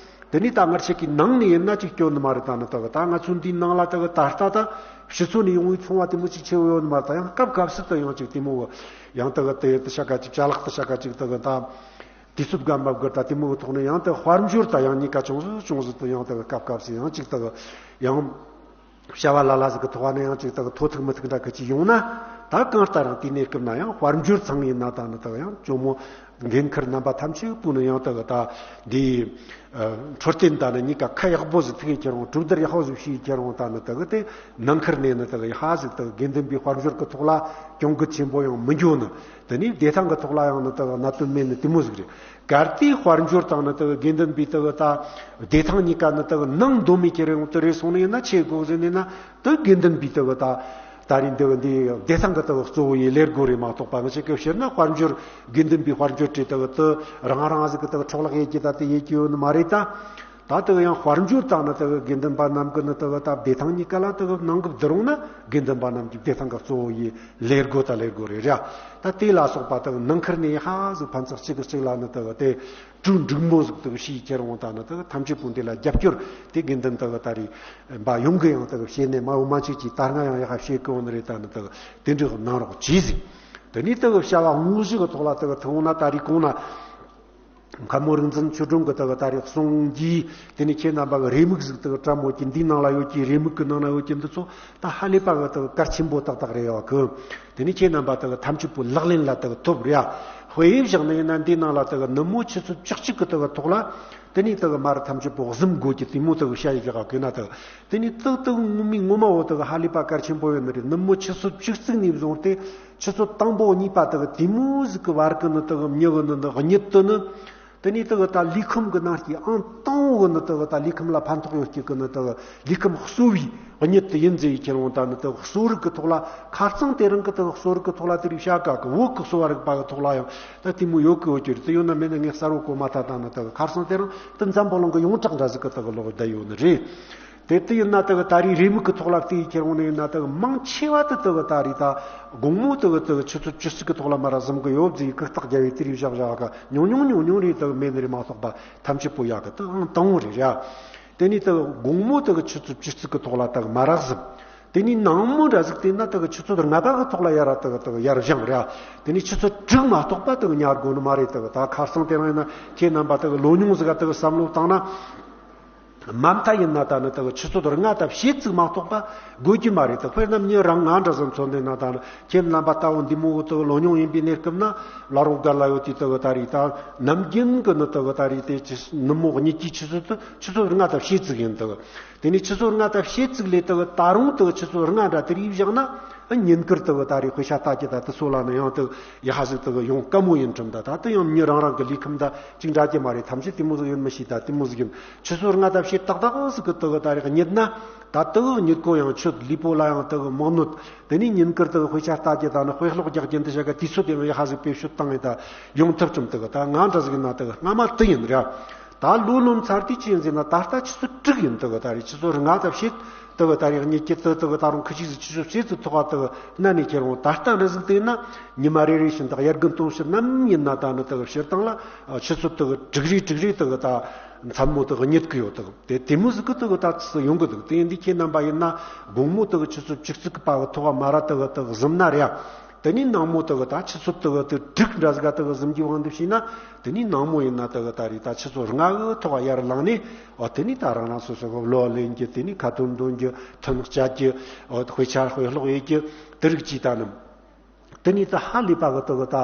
དེ་ནས་ད་ང་ཅིག་གི་ནང་ནས་ཡིན་ན་ཅིག་སྐྱོན་ནི་མ་རེད། ད་ནི་ལྟ་བུ་ད་ང་ཚོ་འདིའི་ནང་ལ་ལྟ་བུ་ད་ལྟ་ད་ཕྱི་ཚོ་ནས་ཡོང་བའི་ཚོང་བ་དེ་མོ་ཅིག་ཆེ་བོ་ཡོད་ནི་མ་རེད། ད་ཡང་སྐབས་སྐབས་སུ་ད་ཡང་ཅིག་དེ་མོ་ཡང་ལྟ་བུ་དེ་ད་ཤ་ཀ་ཅིག་ཅ་ལག་ད་ཤ་ཀ་ཅིག་ལྟ་བུ་ད། དུས་ཚོད་འགའ་མ་བསྒུར་ད་དེ་མོ་གི་ཐོག་ནས་ཡང་དག་དཔལ་འབྱོར་ད་ཡང་གཉིས་ཀ་ཅུང་ཟད་ཅུང་ཟད་དུ་ཡང་དག་སྐབས་སྐབས་སུ་ཡང་ཅིག་དག་ཡང་བྱ་བ་ལ་ལ་ཟིག་གི་ཐོག་ནས་ཡང་ཅིག་དག་ཐོ་ཐུག་མི་ཐུག་འདྲ་གི་ཅིག་ཡོང་ན། ད་གང་ལྟར་རང་དེའི་གནས་སྐབས་ན་ཡང་དཔལ་འབྱོར་ཚང་ཡིན་ན་ད་ནི་དག་ཡང་ཇོ་མོ་འགན་འཁུར་རྣམ་པ་ཐམས་ཅད་པོ་ནི་ཡང་དག་ད་འདི་འཕྲོད་བསྟེན་ད་ནི་གཉིས་ཀ་ཁ་ཡག་པོ་ཟིག་ཐུག་ཡི་ཁྱེར་འོང་གྲུབ་རྡར་ཡག་པོ་ཟིག་ཤེས་ཡི་ཁྱེར་འོང་ད་ནི་དག་དེ་ནང་ཁུལ་ནས་ནི་དག་ཡ་ཧ་ཟིག་དག་དགེ་འདུན་པའི་དཔལ་འབྱོར་གི་ཐོག་ལ་གྱོང་གུད་ཆེན་པོ་ཡང་མི་འགྱོ་ནི། དེ་ནས་བདེ་ཐང་གི་ཐོག་ལ་ཡང་ནི་དག་གནད་དོན་མེད་ནི་དེ་མོ་ཟིག་རེད། གལ་ཏེ་དཔལ་འབྱོར་དང་ནི་དག་དགེ་འདུན་པའི་དག་ད་བདེ་ཐང་གཉིས་ཀ་ནི་དག་ནང་དོ་མི་ཁྱེར་ཡོང་དུ་རེ་སོང་ནི་ཡིན་ན་ཆེ་དགོས་ཟེར་ནི་ན། དག་དགེ་འདུན་པའི་དག་ད་ད་རིང་དག་འདི་བདེ་ཐང་གི་དག་གཙོ་བོ་ཡི་ལས་སྒོ་རེད་མ་གཏོགས་པ། ང་ཅག་གི་ཕྱིར་ན་དཔལ་འབྱོར་དགེ་འདུན་པའི་དཔལ་འབྱོར་བྲིས་དག་དུ་རང་རང་ཟིག་གི་དག་འཕྲོག་བརླག་ཡེད་ཀྱི་ད་དེ་ཡེད་ཀྱི་ཡོད་ནི་མ་རེད་ད། ད་དེ་ཡང་དཔལ་འབྱོར་དང་ནི་དེ་དགེ་འདུན་པ་རྣམས་ཀྱི་ནི་དེ་ད་བདེ་ཐང་གཉིས་ཀ་ལ་དེ་ནང་གི་བསྡུར་འོང་ན། དགེ་འདུན་པ་རྣམས་ཀྱི་བདེ་ཐང་གི་གཙོ་བོ་ཡི་ལས་སྒོ་དང་ལས་སྒོ་རེད་ར། ད་དེ་ལ་སོགས་པ་དེ་ནང་ཁུལ་ནས་ཧ་ཟིག་ཕན་ཚགས་གཅིག་གིས་གཅིག་ལ་ནི་དེ་དེ་གྲུ་འབྲུག་མོ་ཟིག་དེ་ཤེས་ཁྱེར་འོང་ད་ནི་དེ་ཐམས་ཅད་པོ་འདི་ལ་རྒྱབ་སྐྱོར་དེ་དགེ་འདུན་དེ་ད་རེད་པ་ཡོང་གི་ཡང་དེ་བྱས་ནས་མ་འོ་མ་ཆིག་གིས་ད་སྔ་ཡང་ཡག་བྱེད་གི་འོང་ནི་རེད། ད་ནི་དེ་དེ་འདྲའི་གནང་རོགས་གྱིས་ཟིག་དེ་ནས་དེ་བྱ་བ་དངོས་གཞི་གི་ཐོག་ལ་དེ་ཐུག་འོང་ན་ད་རེས་གོང་ན། མཁན་མོ་རིག་འཛིན་ཆོས་སྒྲོན་གྱིས་དེ་གི་ད་རེས་གསུང་གིས་དེ་ནས་ཁྱེད་རྣམ་པ་གི་རེའུ་མིག་ཟིག་དེ་གི་བཀྲམ་ཡོད་ཀི། འདིའི་ནང་ལ་ཡོད་ཀི། རེའུ་མིག་གི་ནང་ན་ཡོད་ཀི། འདི་ཚོ་ད་ཧ་ལས་པ་གི་དེ་གི་གལ་ཆེན་པོ་ཏག་ཏག་རེད་ཡོད་ཀི། དེ་ནས་ཁྱེད་རྣམ་པ་དེ་གི་ཐམས་ཅད་པོ་ལག་ལེན་ལ་དེ་གི་ཐོབ་རེད་ཡ། དཔེ་བཞག་ན་ཡིན་ན་འདིའི་ནང་ལ་དེ་གི་ནུབ་མོ་ཆུ་ཚོད་བཅུ་གཅིག་གི་དེ་གི་ཐོག་ལ་དེ་ནས་དེ་གི་མར་ཐམས་ཅད་པོ་གཟིམ་དགོས་ཀི། དེ་མོ་དེ་གི་བྱ་ཡི་གི་ག་གི་ན་དེ་གི་དེ་ནས་དེ་གི་དེ་གི་ངོ་མའི་ངོ་མ་བོ་དེ་གི་ཧ་ལས་པ་གལ་ཆེན་པོ་ཡོད་ནི་རེད། ནུབ་མོ་ཆུ་ཚོད་བཅུ་གཅིག་ནས་བཟུང་སྟེ། ཆུ་ཚོད་དང་པོ་གཉིས་པ་དག་དེ་མོ་ཟིག་གི་བར་གི་ནི་དག་མྱི་གི་ནི་དག་གཉིད་དུ་ནི། དེ་ནས་དག་ད་ལུས་ཁམས་གི་ནང་གི་ཨང་དང་པོ་གི་ནི་དག་ད་ལུས་ཁམས་ལ་ཕན་ཐོགས་ཡོད་ཀྱི་གི་ནི་དག་ལུས་ཁམས་གསོ་བའི་གཉིད་དུ་ཡིན་ཟེར་ཡི་ཁྱེར་འོང་ད་ནི་དག་གསོ་རིག་གི་ཐོག་ལ་ཁ་རྩང་དེ་རིང་གི་དག་གསོ་རིག་གི་ཐོག་ལ་དེ་རིགས་བྱ་དགའ་གི་བོད་གི་གསོ་བ་རིག་པ་གི་ཐོག་ལ་ཡང་ད་དེ་མོ་ཡོད་གི་ཡོད་ཀྱི་རེད། དེ་ཡོད་ན་མེད་ན་ངས་གསལ་བོ་གོ་མ་ཐག་ད་ནི་དག་ཁ་རྩང་དེ་རིང་དེ་འཛམ་བུ་གླིང་གི་ཡོངས་གྲགས་འདྲ་ཟིག་གི་དག་ལོག་བསྡད་ཡོད་ནི་རེད། དེ་ལྟ་ཡིན་ན་དག་ད་རེས་རེའུ་མིག་གི་ཐོག་ལ་བལྟས་ཡི་ཁྱེར་འོང་ནི་ཡིན་ན་དག་མང་ཆེ་བ་དེ་དག་ད་རེས་ད་དགོང་མོ་དག་དག་ཆུ་ཚོད་བཅུ་གཅིག་གི་ཐོག་ལ་མར་ར་གཟིམ་གི་ཡོད་ཟེར་གི་རྟགས་རྒྱབ་ཡི་དེ་རིགས་བཞག་བཞག་ག་ཉུང་ཉུང་ཉུང་ཉུང་རེ་དག་མེད་ནི་རེད་མ་གཏོགས་པ་ཐམས་ཅད་པོ་ཡག་གི་དག་ཨང་དང་པོ་རེད་ར། དེ་ནས་དག་དགོང་མོ་དག་ཆུ་ཚོད་བཅུ་གཅིག་གི་ཐོག་ལ་དག་མར་ར་གཟིམ། དེ་ནས་ནངས་མོ་འདྲ་ཟིག་བལྟས་ན་དག་ཆུ་ཚོད་ལྔ་པ་གི་ཐོག་ལ་ཡར་ར་དག་དག་ཡར་བཞེངས་ར། དེ་ནས་ཆུ་ཚོད་དྲུག་མ་གཏོགས་པ་དག་ཉལ་དགོས་ནི་མ་རེད། དག་ད་ཁ་རྩང་དེ་རིང་ཡིན་ན་ཁྱེད་རྣམ་པ་དག་ལོ་ཉུང་ཟིག་ག་དག་བསམ་བློ་བཏང་ན། མ་མཐའ་ཡིན་ན་ད་ནི་དག་ཆུ་ཚོད་ལྔ་དང་ཕྱེད་ཙིག་མ་གཏོགས་པ་དགོས་ཀྱི་མ་རེད། དག་དཔེར་ན་མྱི་རང་ང་འདྲ་ཟིག་མཚོན་བསྡད་ན་ད་ནི་ཁྱེད་རྣམ་པ་ལྟ་བུ་འདི་མོ་གི་དག་ལོ་ཉུང་ཡིན་པའི་གནས་སྐབས་ན་ལ་རོགས་སྒར་ལ་ཡོད་དུས་དག་ད་རེད་ད་ནམ་རྒྱུན་གི་ནི་དག་ད་རེད་དེ་ནུབ་མོ་གཉིད་ཀྱི་ཆུ་ཚོད་དུ་ཆུ་ཚོད་ལྔ་དང་ཕྱེད་ཙིག་ཡིན། དག་དེ་ནས་ཆུ་ཚོད་ལྔ་དང་ཕྱེད་ཙིག་ལས་དག་ད་རུང་དག་ཆུ་ཚོད་ལྔ་འདྲ་དེ་རིགས་བཞག་ན། ཉིན་དཀར་དག་ད་རེས་དཔེ་ཆ་ལྟ་རྒྱུ་ད་དེ་སོགས་ལ་ནི་ཡང་དག་ཡ་ཧ་ཟིག་དག་ཡོང་དཀའ་མོ་ཡིན་དྲན། ད་ད་དེ་ཡང་མྱི་རང་རང་གི་ལུས་ཁམས་ད་ཅིག་འདྲ་རྒྱུ་མ་རེད། ཐམས་ཅད་དེ་མོ་ཟིག་ཡིན་མི་ཤེས། ད་དེ་མོ་ཟིག་ཡིན། ཆུ་ཚོད་ལྔ་དང་ཕྱེད་ཏག་ཏག་ཟིག་གི་དག་ད་རེས་གཉིད་ན་ད་དག་གཉིད་ཁུག་ཡང་ཆོད། ལུས་པོ་ལ་ཡང་དག་མག་གནོད། དེ་ནས་ཉིན་དཀར་དག་དཔེ་ཆ་ལྟ་རྒྱུ་ད་ནི་དཔེ་ཀློག་རྒྱག་རྒྱུ་འདི་བྱ་ག་དུས་ཚོད་དེ་ཡང་ཡ་ཧ་ཟིག་བེད་སྤྱོད་བཏང་ཡིན། ད་ཡོང་ཐབས་ཙམ་དག་ད་ང་འདྲ་ཟིག་ཡིན་ན་དག་སྔ་མ་དེ་ཡིན་ར། ད་ལོ་ལོན་ཚར་དུས་ཅི་ཡིན་ཟེར་ན་ད་ལྟ་ཆུ་ཚོད་དྲུག་ཡིན། དག་ད་རེས་ཆུ་ཚོད་ལྔ་དང་ཕྱེད་དག་ད་རེས་གཉིད་ཀྱི་དག་དག་ད་རུང་ཁུ་ཆིག་ཟིག་ཆུ་ཚོད་ཕྱེད་ཙིག་ཐོག་དག་ན་ནས་ཁྱེར་འོང་ད་ལྟ་འདྲ་ཟིག་བལྟས་ན་ཉི་མ་རེ་རེ་བཞིན་དག་དབྱར་དགུན་སྟོན་དཔྱིད་ནམ་ཡིན་ན་ད་ནི་དག་སྤྱིར་བཏང་ལ་ཆུ་ཚོད་དག་དྲུག་རེ་དྲུག་རེ་དག་ད་མཚན་མོ་དག་གཉིད་ཀྱི་ཡོད། དག་དེ་དེ་མོ་ཟིག་གི་དག་ད་ཡོང་གི་འདུག་དེ་ཡིན་དུས་ཁྱེད་རྣམ་པ་ཡིན་ན་དགོང་མོ་དག་ཆུ་ཚོད་བཅུ་གཅིག་གི་བར་གི་ཐོག་མ་ར་དག་དག་གཟིམ་ན་རེད། དེ་ནས་ནངས་མོ་དག་ད་ཆུ་ཚོད་དག་དེ་དྲུག་འདྲ་ཟིག་དག་གཟིམ་གྱི་དབང་དུ་བྱས་ན། དེ་ནས་ནངས་མོ་ཡིན་ན་དག་ད་རེས་ད་ཆུ་ཚོད་ལྔ་གི་ཐོག་ཡར་ལངས་ནས། འོ་དེ་ནས་ད་རང་རང་སོ་སོ་གི་གློ་ལེན་རྒྱུ། དེ་ནས་ཁ་ཏོན་འདོན་རྒྱུ། ཐུན་བཅད་རྒྱུ། འོ་དཔེ་ཆ་དཔེ་ཀློག་ཡེད་རྒྱུ། དེ་རིགས་ཀྱིས་ད་ནི། དེ་ནས་ད་ཧ་ལས་པ་གི་དག་ད་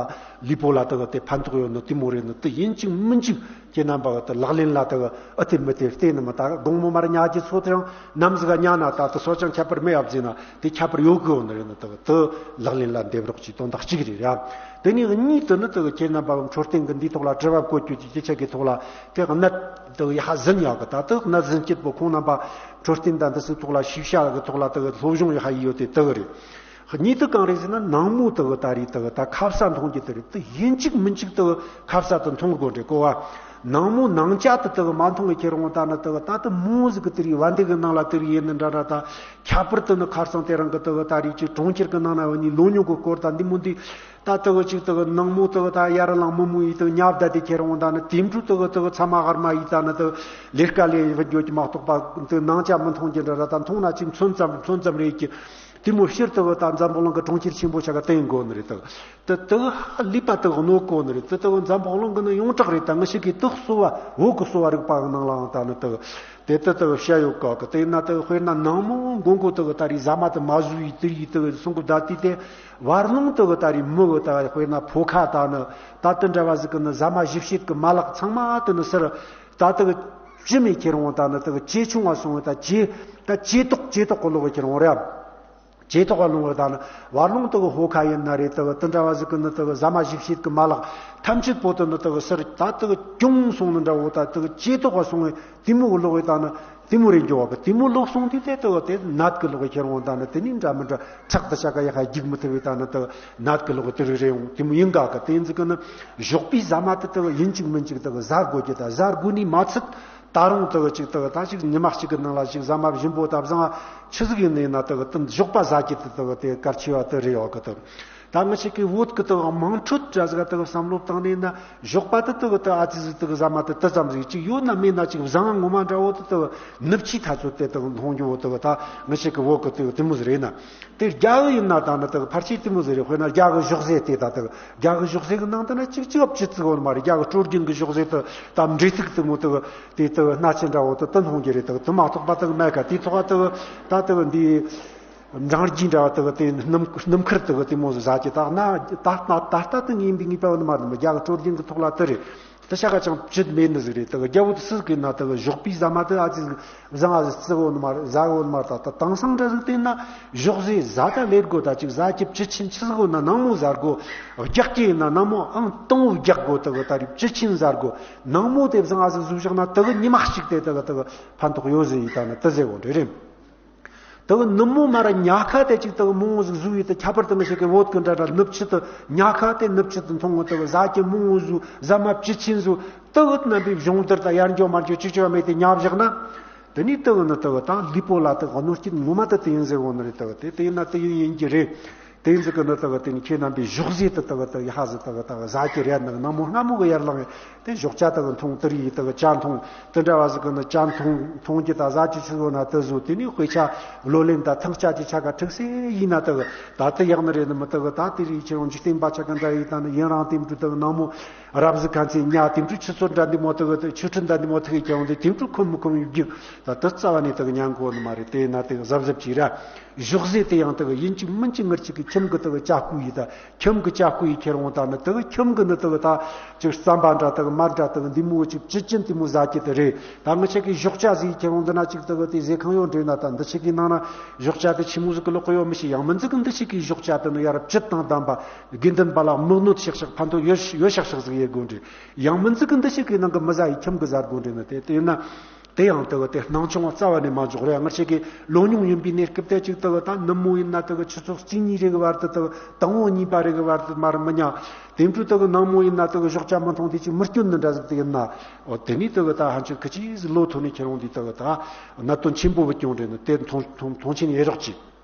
ལུས་པོ་ལ་དག་དེ་ཕན་ཐོགས་ཡོད་ནི་དེ་མོ་རེད་ནི། དེ་ཡིན་གཅིག་མིན་གཅིག་ཁྱེད་རྣམ་པ་གི་དག་ལག་ལེན་ལ་དག་ཨ་དེ་མི་དེ་བལྟས་ནི་མ། ད་དགོང་མོ་མར་ཉལ་རྒྱུ་ཚོ་དེ་རང་ནམ་ཟིག་ག་ཉལ་ན་ད་དེ་སོ་ཅང་ཁྱད་པར་མེད་ཨབ་ཟེར་ན། དེ་ཁྱད་པར་ཡོད་གི་ཡོད་ནི་རེད་ནི། དག་དེ་ལག་ལེན་ལ་འདེབས་རོགས་ཀྱི་དོན་དག་གཅིག་རེད་ར། དེ་ནས་གཉིས་དེ་ནི་དག་ཁྱེད་རྣམ་པ་འཕྲོད་བསྟེན་གི་འདིའི་ཐོག་ལ་དྲི་བ་བཀོད་རྒྱུ་གི་སྐད་ཆ་གི་ཐོག་ལ་དེ་གནད་དག་ཡ་ཧ་ཟིན་ཡག་གི། ད་དག་གནད་ཟིན་སྐྱེད་པོ་ཁོང་རྣམ་པ་འཕྲོད་བསྟེན་དང་འདི་ཚོའི་ཐོག་ལ་ཤེས་བྱ་གི་ཐོག་ལ་དག་སློབ་སྦྱོང་ཡ་ཧ་ཡི་ཡོད་དེ་དག་རེད། གཉིས་དེ་གང་རེད་ཟེར་ན་ནངས་མོ་དག་ད་རེས་དག་ད་ཁ་ཟས་འཐུང་རྒྱུ་དེ་རེད། དེ་ཡིན་གཅིག་མིན་གཅིག་དག་ཁ་ཟས་དེ་འཐུང་དགོས་རེད་གོ་བ། ནངས་མོ་ནངས་ཅ་དེ་དག་མ་འཐུང་གི་ཁྱེར་འོང་ད་ནི་དག་ད་དེ་མོ་ཟིག་གི་དེ་རིགས་བ་འདི་གི་ནང་ལ་དེ་རིགས་ཡིན་ནི་འདྲ་འདྲ། ད་ཁྱད་པར་དུ་ནི་ཁ་སང་དེ་རིང་གི་དག་ད་རེས་ཀྱི་གྲོང་ཁྱེར་གི་ནང་ན་ཡོད་ནི་ལོ་ཉུང་གི་སྐོར་ད་འདི་མོ་འདི། ད་དག་ཅིག་དག་ནངས་མོ་དག་ད་ཡར་ལངས་མི་མོ་ཡི་དག་ཉལ་བསྡད་དེ་ཁྱེར་འོང་ད་ནི་དེ་འཕྲོ་དག་དག་ཚ་མ་ཧར་མ་ཡི་ད་ནི་དག་ལས་ཀ་ལས་བུད་འགྱོ་གི་མ་གཏོགས་པ་དག་ནངས་ཅ་མི་འཐུང་གི་འདྲ་ར། ད་འཐུང་ན་ཅིག་མཚོན་ཙམ་མཚོན་ཙམ་རེད་ཀྱི། དེ་མོ་ཕྱིར་དུ་ད་འཛམ་བུ་གླིང་གི་གྲོང་ཁྱེར་ཆེན་པོ་ཆ་ག་བསྟན་དགོས་ནི་རེད་དོ། དེ་དེ་ཧ་ལས་པ་དེ་གནོད་གོ་ནི་རེད། དེ་དེ་འཛམ་བུ་གླིང་གི་ནི་ཡོངས་གྲགས་རེད། ད་ང་ཞིག་གིས་དེ་གསོ་བ་བོད་ཀྱི་གསོ་བ་རིག་པ་གི་ནང་ལའང་ད་ནི་དེ་དེ་དེ་དེ་བཤད་ཡོད་ག་གི། དེ་ན་དེ་དཔེར་ན་ནང་མོ་མགོན་པོ་དེ་གི་ད་རེས་ཟ་མ་དེ་མ་ཟོས་ཡི་དེ་ཡི་དེ་གི་གསུང་གི་ད་དེ་དེ་བར་ལུང་དེ་གི་ད་རེས་མི་གི་ད་དཔེར་ན་ཕོ་ཁ་ད་ནི་ད་དེ་འདྲ་བ་ཟིག་གི་ནི་ཟ་མ་ཞིབ་བཤད་གི་མ་ལག་ཚང་མ་དེ་ནི་ཟེར། ད་དེ་གི་ཅི་མེད་ཁྱེར་འོང་ད་ནི་དེ་གི་ཇེ་ཆུང་བ་སོང་བ། ད་ཇེ་ད་ཇེ་ཏོག་ཇེ་ཏོག་གི་ལོག་གི་ཁྱེར་འོང་རེད། ཇེ་ཏོག་ག་ལུང་བ་ད་ནི་བར་ལུང་དེ་གི་ཕོ་ཁ་ཡིན་ན་རེད། དེ་གི་དེ་འདྲ་བ་ཟིག་གི་ནི་དེ་གི་ཟ་མ་ཞིབ་བཤད་གི་མ་ལག་ཐམས་ཅད་པོ་དེ་ནི་དེ་གི་ཟེར། ད་དེ་གི་གྱོང་སོང་ནི་འདྲ་བོ། ད་དེ་གི་ཇེ་ཏོག་ག་སོང་བས་དེ་མོ་གི་ལོག་བས་ད་ནི་དེ་མོ་རེད་འགྱོ་བ་གི། དེ་མོ་ལོག་སོང་དུས་དེ་དེ་གི་དེ་ནད་གི་ལོག་གི་ཁྱེར་འོང་ད་ནི་དེ་ནི་འདྲ་མི་འདྲ་ཁྲག་དེ་ཆ་ག་ཡ་ཁ་རྒྱུག་མི་ཐུབ་བས་ད་ནི་དེ་གི་ནད་གི་ལོག་གི་དེ་རེ་རེ་འོང་། དེ་མོ་ཡིན་ག་གི། དེ་ཡིན་ཟིག་གི་ནི་ཞོགས་པའི་ཟ་མ་དེ་དེ་གི་ཡིན་གཅིག་མིན་གཅིག་དེ་གི་ཟ་དགོས་ཀྱི། ད་ཟ་དགོས་ནི་མ་ཚད། ད་རུང་དེ་གི་ཅིག་དེ་གི་ད་ཅིག་ཉི་མ་གཅིག་གི་ནང་ལ་ཅིག་ཟ་མ་ཞིམ་པོ་ད་བཟང་ཆི་ཟིག་ཡིན་ནི་ཡིན་ན། དེ་གི་དེ་ཞོགས་པ་ཟ་རྒྱུ་དེ་དེ་གི་དེ་གལ་ཆེ་བ་དེ་རེད་ཡོད་གི། དེ་ད་ང་ཅག་གི་བོད་གི་དེ་གི་དམངས་ཁྲོད་འདྲ་ཟིག་དེ་གི་བསམ་བློ་བཏང་ནས་ན་ཞོགས་པ་དེ་དེ་གི་དེ་ཨ་ཙི་ཟིག་དེ་གི་ཟ་མ་དེ་དེ་ཙམ་ཟིག་ཅིག་ཡོད་ན་མེད་ན་ཅིག་བཟང་ངོ་མ་འདྲ་བོ་དེ་དེ་གི་ནུབ་ཕྱིའི་ཐ་ཚོད་དེ་དེ་གི་མཐོང་རྒྱུ་བོ་དེ་གི་ད་ང་ཅག་གི་བོད་གི་དེ་གི་དེ་མོ་ཟིག་རེད་ན། དེ་རྒྱ་གི་ཡིན་ན་ད་ནི་དེ་གི་ཕལ་ཆེར་དེ་མོ་ཟིག་རེད། དཔེར་ན་རྒྱ་གི་ཞོགས་ཟས་དེ་ད་དེ་གི་རྒྱ་གི་ཞོགས་ཟས་གི་ནང་དུ་ན་ཅིག་ཅིག་བ་ཅི་ཙིག་ཡོད་མ་རེད། རྒྱ་གི་སྲོལ་རྒྱུན་གི་ཞོགས་ཟས་དེ་ད་འབྲས་ཐུག་དེ་མོ་དེ་གི་དེ་དེ་གི་སྣ་ཆེན་འདྲ་བོ་དེ་དེ་མཐོང་རྒྱུ་རེད། དེ་གི་དེ་མ་གཏོགས་པ་དེ་གི་མེད་ག། དེ་ཐོག་ག་དེ་གི་ད་དེ་གི་འདི་འབྲང་རྒྱས་འདྲ་བ་དེ་གི་དེ་སྣུམ་སྣུམ་ཁུར་དེ་གི་དེ་མོ་ཟིག་ཟ་རྒྱུ། ད་ན་ད་ད་ད་ལྟ་དེ་ངའི་འདི་ངའི་པ་བ་ནི་མ་རེད། རྒྱ་གི་སྲོལ་རྒྱུན་གི་ཐོག་ལ་དེ་རེད། དེ་ཆ་ག་ཅང་བཅུད་མེད་ནི་ཟིག་རེད། དེ་གི་རྒྱ་བོད་སུ་གི་ན་དེ་གི་ཞོགས་པའི་ཟ་མ་དེ་ཨ་ཙི་ཟིག་བཟང་ཨ་ཟིག་བརྩི་གོ་ནི་མ་རེད། ཟ་གོ་ནི་མ་རེད། ད་ད་དེང་སང་འདྲ་ཟིག་བལྟས་ན་ཞོགས་ཟས་ཟ་ད་ལེར་གོ་ད་ཅིག་ཟ་རྒྱུ་བཅུད་ཆེན་ཆི་ཟིག་གོ་ན་ནང་མོ་ཟ་དགོ། རྒྱགས་ཀྱི་ཡིན་ན་ནང་མོ་ཨང་དང་བོ་རྒྱག་དགོ། དེ་གི་ད་རེས་བཅུད་ཆེན་ཟ་དགོ། ནང་མོ་དེ་བཟང་ཨ་ཟིག་ཟོས་བཞག་ན་དེ་གི་ཉི་མ་གཅིག་དེ་དེ་གི་དེ་གི་ཕན་ཐོགས་ཡོད་ཟིག་ཡིན། ད་ནི་དེ་ཟེར་གོ་འདྲ་རེད། དེ་གི་ནུབ་མོ་མ་ར་ཉལ་ཁ་དེ་ཅིག་དེ་གི་མང་བོ་ཟིག་ཟོས་ཡི། དེ་ཁྱད་པར་དུ་ང་ཅག་གི་བོད་གི་འདྲ་འདྲ་ནུབ་ཕྱི་དེ་ཉལ་ཁ་དེ་ནུབ་ཕྱི་དེ་མཐོང་ངོ་དེ་གི་ཟ་རྒྱུ་མང་བོ་ཟོས། ཟ་མ་བཅུད་ཆེན་ཟོས། དེ་གི་རྣམ་པའི་གཞུང་དེར་ད་ཡར་འགྱོ་མར་འགྱོ་ཅིག་ཅིག་མེད་དེ་ཉལ་བཞག་ན། དེ་ནས་དེ་གི་ནི་དེ་གི་ད་ལུས་པོ་ལ་དེ་གི་གནོད་སྐྱོན་ངོ་མ་དེ་དེ་ཡིན་ཟེར་གོ་ནི་རེད། དེ་གི་དེ་དེ་ཡིན་ན་དེ་ཡིན་ཡིན་གྱི་རེད། དེ་ཡིན་ཟིག་གི་ནི་དེ་གི་དེ་ནི་ཁྱེད་རྣམ་པའི་ཞོགས་ཟས་དེ་དེ་གི་དེ་གི་ཧ་ཟི་དེ་གི་དེ་གི་ཟ་རྒྱུ་རེད། ནི་ནང་མོ་སྔ་མོ་གི་ཡར་ལངས་དེ་ཞོགས་ཇ་དེ་གི་འཐུང་། དེ་རིགས་དེ་གི་ཇ་འཐུང་། དེ་འདྲ་བ་ཟིག་གི་ནི་ཇ་འཐུང་འཐུང་རྒྱུ་ད་ཟ་རྒྱུ་ཆི་ཟོ་ན་དེ་ཟོ། དེ་ནས་དཔེ་ཆ་ལོ་ལེན་ད་ཐང་ཆ་གི་ཆ་ག་འཁྲིག་སེ་ཡིན་ན་དེ་གི་ད་དེ་ཡག་ནི་རེད། ནི་མི་དེ་གི་ད་དེ་རིགས་ཁྱེད་རང་འཇིག་རྟེན་པ་ཆ་ག་འདྲ་ཡིན་ད་ནི་ཡུན་རིང་དེ་འདྲ་དེ་གི་ནང་མོ་རབ་ཟིག་ག་ཚེ་ཉ་དེ་འདྲ་ཆུ་ཚོད་འདྲ་འདི་མོ་དེ་གི་ཆུ་ཁྲི་འདྲ་འདི་མོ་དེ་གི་ཀྱང་དེ་དེ་འདྲ་ཁོམ་མི་ཁོམ་ཡོད་རྒྱུ་ད་དེ་རྩ་བ་ནས་དེ་གི་ཉན་གོ་ནི་མ་རེད། དེ་ན་དེ་གི་གཟབ་གཟབ་བྱས་ར། ཞོགས་ཟས་དེ་ཡང་དེ་གི་ཡིན་གཅིག་མིན་གཅིག་ངར་གཅིག་གི་ཁྱིམ་གི་དེ་གི་ལྕགས་སྐུད་ཡིན། ད་ཁྱིམ་གི་ལྕགས་སྐུད་ཡིན་ཁྱེར་འོང་ད་ནི་དེ་གི་ཁྱིམ་གི་ནི་དེ་གི་ད་ཅིག་རྩམ་པ་འདྲ་དེ་གི་མར་འདྲ་དེ་གི་འདི་མོ་ཅིག་བཅུད་ཅན་དེ་མོ་ཟ་རྒྱུ་དེ་རེད། ད་ང་ཆེ་གི་ཞོགས་ཇ་ཟིག་ཁྱེར་འོང་འདི་ན་ཅིག་དེ་གི་དེ་ཟས་ཁང་ཡོད་འདྲེ་ན། ད་འདི་ཆེ་གི་ནང་ན་ཞོགས་ཇ་དེ་ཆི་མོ་ཟིག་གི་ལོག་གི་ཡོད་མི་ཤེས། ཡང་མིན་ཟིག་གི་འདི་ཆེ་གི་ཞོགས་ཇ་དེ་ནི་ཡར་བཅུད་དང་ལྡན་པ་དགེ་འདུན་པ་ལ་མི་གནོད་ཤག་ཤག་ཕན་ཐོགས་ཡོད་ཡོད་ཤག་ཤག་ཟིག་ཡེ་དགོས་འདྲེ། ཡང་མིན་ཟིག་གི་འདི་ཆེ་གི་ནང་གི་མི་ཟ་ཡི་ཁྱིམ་གི་ཟ་དགོས་འདྲེ་ན། དེ་དེ་ཡིན་ན། དེ་ཡང་དེ་གི་དེ་སྣང་ཆུང་བ་རྩ་བ་ནས་མ་འཇོག་རེད། ང་ཆེ་གི་ལོ་ཉུང་ཡིན་པའི་གནས་སྐབས་དེ་ཅིག་དེ་གི་ད་ནུབ་མོ་ཡིན་ན་དེ་གི་ཆུ་ཚོད་གཅིག་གཉིས་རེ་གི་བར་དུ་དེ་གི་དང་བོ་གཉིས་པ་རེ་གི་བར་དུ་མར་མི་ཉལ། དེ་འཕྲོ་དེ་གི་ནངས་མོ་ཡིན་ན་དེ་གི་ཞོགས་ཇ་མི་འཐུང་དེ་ཅིག་མི་སྐྱོན་ནི་འདྲ་ཟིག་དེ་ཡིན་ན། འོ་དེ་ནས་དེ་གི་ད་ཧན་ཆུ་ཁི་ཅིག་ཟིག་ལོ་ཐོག་ནས་ཁྱེར་འོང་དུས་དེ་གི་ད་གནད་དོན་ཆེན་པོ་བུད་ཀྱང་རེད། ནི་དེ་མཐོང་མཐོང་མཐོང་ཆེན་ཡེ་རོགས་ཀྱིས།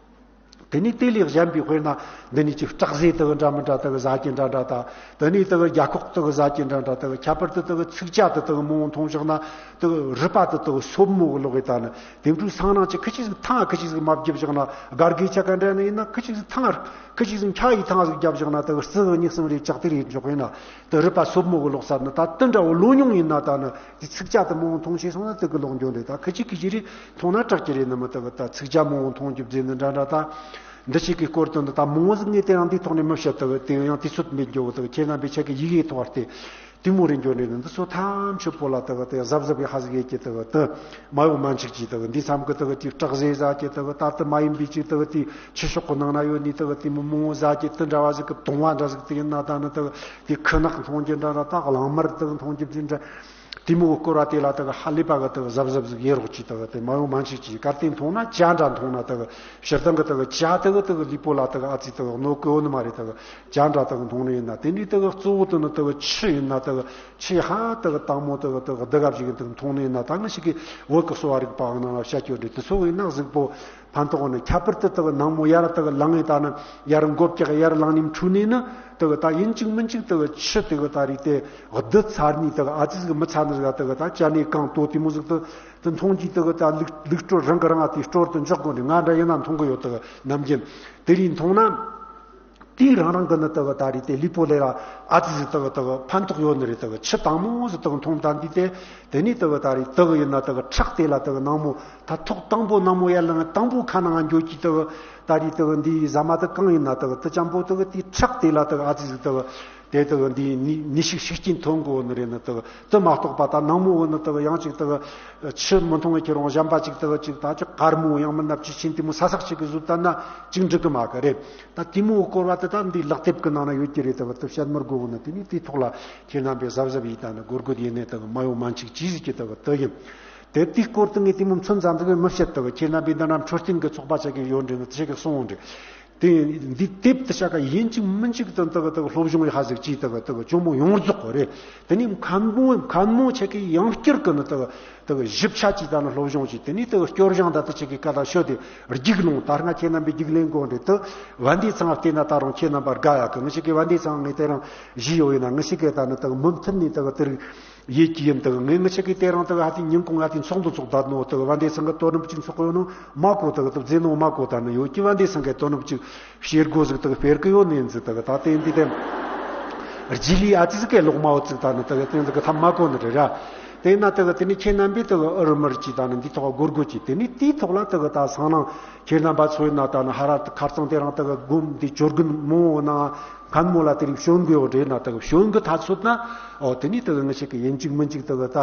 དེ་ནས་དེ་ལས་གཞན་པའི་དཔེར་ན་འདི་ནས་ཅིག་སྐྲག་ཟས་དེ་གི་འདྲ་མི་འདྲ་དེ་གི་ཟ་རྒྱུ་འདྲ་འདྲ་ད། དེ་ནས་དེ་གི་རྒྱ་ཁོག་དེ་གི་ཟ་རྒྱུ་འདྲ་འདྲ་དེ་གི་ཁྱད་པར་དུ་དེ་གི་ཚིག་ཇ་དེ་དེ་གི་མང་བོ་འཐུང་བཞག་ན་དེ་གི་རུས་པ་དེ་དེ་གི་སོབ་མོ་གི་ལོག་གི་ད་ནི་དེ་འཕྲོའི་སང་ནང་ཅིག་ཁི་ཅིག་ཟིག་ཐང་ཁི་ཅིག་ཟིག་མ་བརྒྱབ་བཞག་ན། སྒར་གི་ཆ་ག་འདྲ་ནི་ཡིན་ན་ཁི་ཅིག་ཟིག་ཐང་ཁི་ཅིག་ཟིག་འཁྱག་ཡི་ཐང་ཟིག་བརྒྱབ་བཞག་ན་དེ་གི་རྩི་གི་གཉིས་གསུམ་རེ་ལྕགས་དེ་རེ་འཇོག་ཡིན་ན་དེ་རུས་པ་སོབ་མོ་གི་ལོག་ས་ནི། ད་དེ་འདྲ་བོ་ལོ་ཉུང་ཡིན་ན་ད་ནི་དེ་ཚིག་ཇ་དེ་མང་བོ་འཐུང་ཤེས་སོང་ན་དེ་གི་ལོག་འགྱོ་རེད། ད་ཁི་ཅིག་ཁི་ཅིག་རེ་འཐུང་ན་སྐྲག་གི་རེད། ནི་མི་དེ་གི་ད་ཚིག་ཇ་མང་བོ་འཐུང་རྒྱུ་བརྫིས་ནི་འདྲ་འདྲ་ད། འདི་ཞིག་གི་སྐོར་དུ་འདི་ད་མང་བོ་ཟིག་ངས་དེ་རིང་འདིའི་ཐོག་ནས་མི་བཤད། དེ་གི་དེ་ཡང་དུས་ཚོད་མེད་འགྱོ་གི། དེ་གི་ཁྱེད་རྣམ་པས་ཆ་གི་ཡི་གེའི་ཐོག་སྟེ་དེ་མོ་རེ་འགྱོ་ནས་ནི་འདི་ཚོ་ཐམས་ཅད་པོ་ལ་དེ་གི་དེ་གཟབ་གཟབ་ཡི་ཧ་ཟིག་ཡེ་གི། དེ་གི་དེ་མ་ཡོང་མ་འཆིག་ཅིག་དེ་གི་འདི་མཚམས་གི་དེ་གི་ཅིག་སྐྲག་ཟས་ཟ་གི། དེ་གི་ད་དེ་མ་ཡིན་པའི་ཅིག་དེ་གི་དེ་ཕྱི་ཕྱོགས་གི་ནང་ན་ཡོད་ནི་དེ་གི་དེ་མོ་མང་བོ་ཟ་གི། དེ་འདྲ་བ་ཟིག་གི་བཏུང་བ་འདྲ་ཟིག་དེ་ཡིན་ན་ད་ནི་དེ་གི་དེ་ཁུ་ནག་འཐུང་རྒྱུ་འདྲ་འདྲ། ད་གླང་དམར་དེ་གི་འཐུང་རྒྱུ་འདྲ་འདྲ། དེ་མོ་གི་སྐོར་བ་དེ་ལ་དེ་གི་ཧ་ལས་པ་གི་དེ་གི་གཟབ་གཟབ་ཟིག་ཡེ་རོགས་ཀྱིས། དེ་གི་དེ་མ་ཡོང་མ་འཆིག་ཅིག་གར་དེ་འཐུང་ན་ཇ་འདྲ་འཐུང་ན། དེ་གི་སྤྱིར་བཏང་གི་དེ་གི་ཇ་དེ་གི་དེ་གི་ལུས་པོ་ལ་དེ་གི་ཨ་ཙི་དེ་གི་གནོད་གི་ཡོད་ནི་མ་རེད། དེ་གི་ཇ་འདྲ་དེ་གི་འཐུང་ནི་ཡིན་ན། དེ་འདྲའི་དེ་གི་གཙོ་བོ་དེ་ནི་དེ་གི་ཆུ་ཡིན་ན། དེ་གི་ཆུ་ཧ་དེ་གི་དྭངས་མོ་དེ་གི་དེ་གི་དེ་ག་ཞིག་ཡིན། དེ་གི་འཐུང་ནི་ཡིན་ན། ད་ང་ཞིག་གི་བོད་གི་གསོ་བ་རིག་པའང་ནང་ལ་བཤད་རྒྱུ་འདྲ། དེ་ཚོ་ཡིན་ན་གཟུགས་པོ་ ཕན་ཐོགས་ནི་ཁྱད་པར་དུ་དག་ནང་མོ་ཡར་དག་ལངས་ངེ་ད་ནི་ཡར་མགོ་བཀྱག་ཡར་ལངས་ནས་འཁྲུ་ནས་ནི་དག་ད་ཡིན་གཅིག་མིན་གཅིག་དག་ཆུ་དག་ད་རེད་དེ་བདུད་ཚར་ནས་དག་ཨ་ཙི་ཟིག་མི་ཚར་ནི་ཟིག་དག་ད་ཅ་ནས་གང་ལྟོ་དེ་མོ་ཟིག་དག་དེ་མཐོང་གི་དག་ད་ལུག་ལུག་སྤྲོད་རང་གི་རང་ཨ་དེ་སྤྲོད་དུ་འཇོག་དགོས་ནི་ང་འདྲ་ཡིན་ན་མཐོང་གི་ཡོད་དག་ནམ་རྒྱུན་དེ་རིང་མཐོང་ན། དེའི་རང་རང་གི་ནི་དག་ད་རེད་དེ་ལུས་པོ་ལས་ལ་ཨ་ཙི་ཟིག་དག་དག་ཕན་ཐོགས་ཡོད་ནི་རེད་དག་ཆུ་དྭངས་མོ་ཟིག་དག་འཐུང་ད་འདི་དེ་དེ་ནས་དག་ད་རེད་དག་ཡིན་ན་དག་ཁྲག་དེ་ལ་དག་ནང་མོ་ད་ཐོག་དང་པོ་ནང་མོ་ཡར་ལངས་དང་པོ་ཁ་ནང་འགྱོ་གི་དག་ད་རེད་དག་འདི་ཟ་མ་དག་གང་ཡིན་ན་དག་དུ་ཅམ་པོ་དག་དེ་ཁྲག་དེ་ལ་དག་ཨ་ཙི་ཟིག་དག་དེ་དག་འདི་ནི་ནི་ཤིག་ཤིག་ཅིན་ཐོན་གོ་ནི་རེད་ནི་དག་དུ་མ་གཏོགས་པ་ད་ནང་མོ་བོ་ནི་དག་ཡང་ཅིག་དག་ཆུ་མི་འཐུང་བའི་ཁྱེད་རང་གཞན་པ་ཅིག་དག་ཅིག་ད་ཅིག་དཀར་མོ་ཡང་མིན་ན་ཅི་ཆེན་དེ་མོ་ས་སག་ཅིག་གི་བཟོ་ལྟ་ན་ཅིག་འགྲིག་གི་མ་གི་རེད། ད་དེ་མོ་སྐོར་བ་དེ་ད་འདི་ལག་དེབ་ཀྱི་ནང་ན་ཡོད་ཀྱི་རེད་དེ་བ་དེ་བཤད་མི་དགོས་བོ་ན་དེ་ནི་དེའི་ཐོག་ལ་ཁྱེད་རྣམ་པས་གཟབ་གཟབ་ཡིན་ད་ནི་སྒོར་སྒོར་ཡིན་ནས་དེ་མ་ཡོང་མ་འཆིག་ཅི་ཟིག་གི་དེ་བ་དེ་ཡིན། དེ་དེའི་སྐོར་དུ་ངས་དེ་མོ་མཚོན་ཙམ་དེ་གི་མི་བཤད་དེ་བ་ཁྱེད་རྣམ་པས་འདི་འདྲ་འཕྲོད་བསྟེན་གྱི་ཚོགས་པ་ཆ་གི་ཡོད་འདྲེ་ནི་དེ་ཆ་གི་གསུང་འོང་འདྲེ། དེ་འདི་དེབ་དེ་ཆ་ག་ཡིན་གཅིག་མིན་གཅིག་དང་དེ་གི་དེ་གི་སློབ་སྦྱོང་ཡི་ཧ་ཟིག་ཅིག་དེ་གི་དེ་གི་ཇོ་མོ་ཡོངས་རྫོགས་གི་རེད། དེ་ནི་མཁན་མོ་མཁན་མོ་ཆ་གི་ཡང་བསྐྱར་གི་ནི་དེ་གི་དེ་གི་ཞིབ་ཆ་ཅིག་དང་ནི་སློབ་སྦྱོང་ཅིག་དེ་ནས་དེ་གི་སྐྱོར་སྦྱང་དང་དེ་ཆ་གི་ཀ་དང་ཤོད་དེ་རྒྱུགས་ལོང་ད་སྔ་ཁྱེད་རྣམ་པས་རྒྱུགས་ལེན་དགོས་འདྲེ་དེ་བན་དེ་ཚང་བལྟས་ན་ད་རུང་ཁྱེད་རྣམ་པར་དགའ་ཡག་གི་ངི་ཆ་གི་བན་དེ་ཚང་ངས་དེ་རང་བཞི་ཡོད་ཡིན་ན་ངི་ཆ་གི་ད་ནི་དེ་གི་མུ་མཐུད་ནས་དེ་གི་དེ་རིགས་ཡེད་ཀྱི་ཡིན་དེ་གི་ངས་ངི་ཆ་གི་དེ་རང་དེ་གི་ཧ་དེ་ཉིན་གུང་ཧ་དེ་ཚོགས་འདུ་ཚོགས་ད་ནོ་དེ་གི་བན་དེ་ཚང་གི་དོ་རིམ་ཅིག་ཚོགས་གི་ཡོད་ནོ་མ་གོ་དེ་གི་དེ་བཟས་ནོ་མ་གོ་ད་ནི་ཡོད་ཀྱི་བན་དེ་ཚང་གི་དོ་རིམ་ཅིག་བྱེད་སྒོ་ཟིག་དག་སྤེལ་གི་ཡོད་ནི་ཡིན་ཟིག་དག་ད་ལྟའི་འདི་དེ་རྗེས་ལུས་ཨ་ཙི་ཟིག་གི་ལོག་མ་བོ་ཙིག་ད་ནི་དག་དེ་ཟིག་གི་ཐབས་མ་གོ་ནི་རེད་ར། དེ་ན་དག་དེ་ནི་ཁྱེད་རྣམ་པས་དག་ཨུ་རུ་མར་ཅིག་ད་ནི་འདི་ཐོག་སྒོར་སྒོར་ཅིག་དེ་ནི་དེའི་ཐོག་ལ་དག་ད་སང་ནང་ཁྱེད་རྣམ་པ་ཚོ་ཡིན་ན་ད་ནི་ཧ་ར་ཁར་ཚང་དེ་རང་དག་སྒོམ་འདི་བཅོ་དགོན་མོ་བོ་ནང་མཁན་མོ་ལ་དེ་རིགས་བྱོན་དགོས་ཡོད་རེད་ན་དག་བྱོན་གི་ཐག་ཚོད་ན་ཨོ་དེ་ནི་དག་ངི་ཆ་གི་ཡིན་གཅིག་མིན་གཅིག་དག་ད་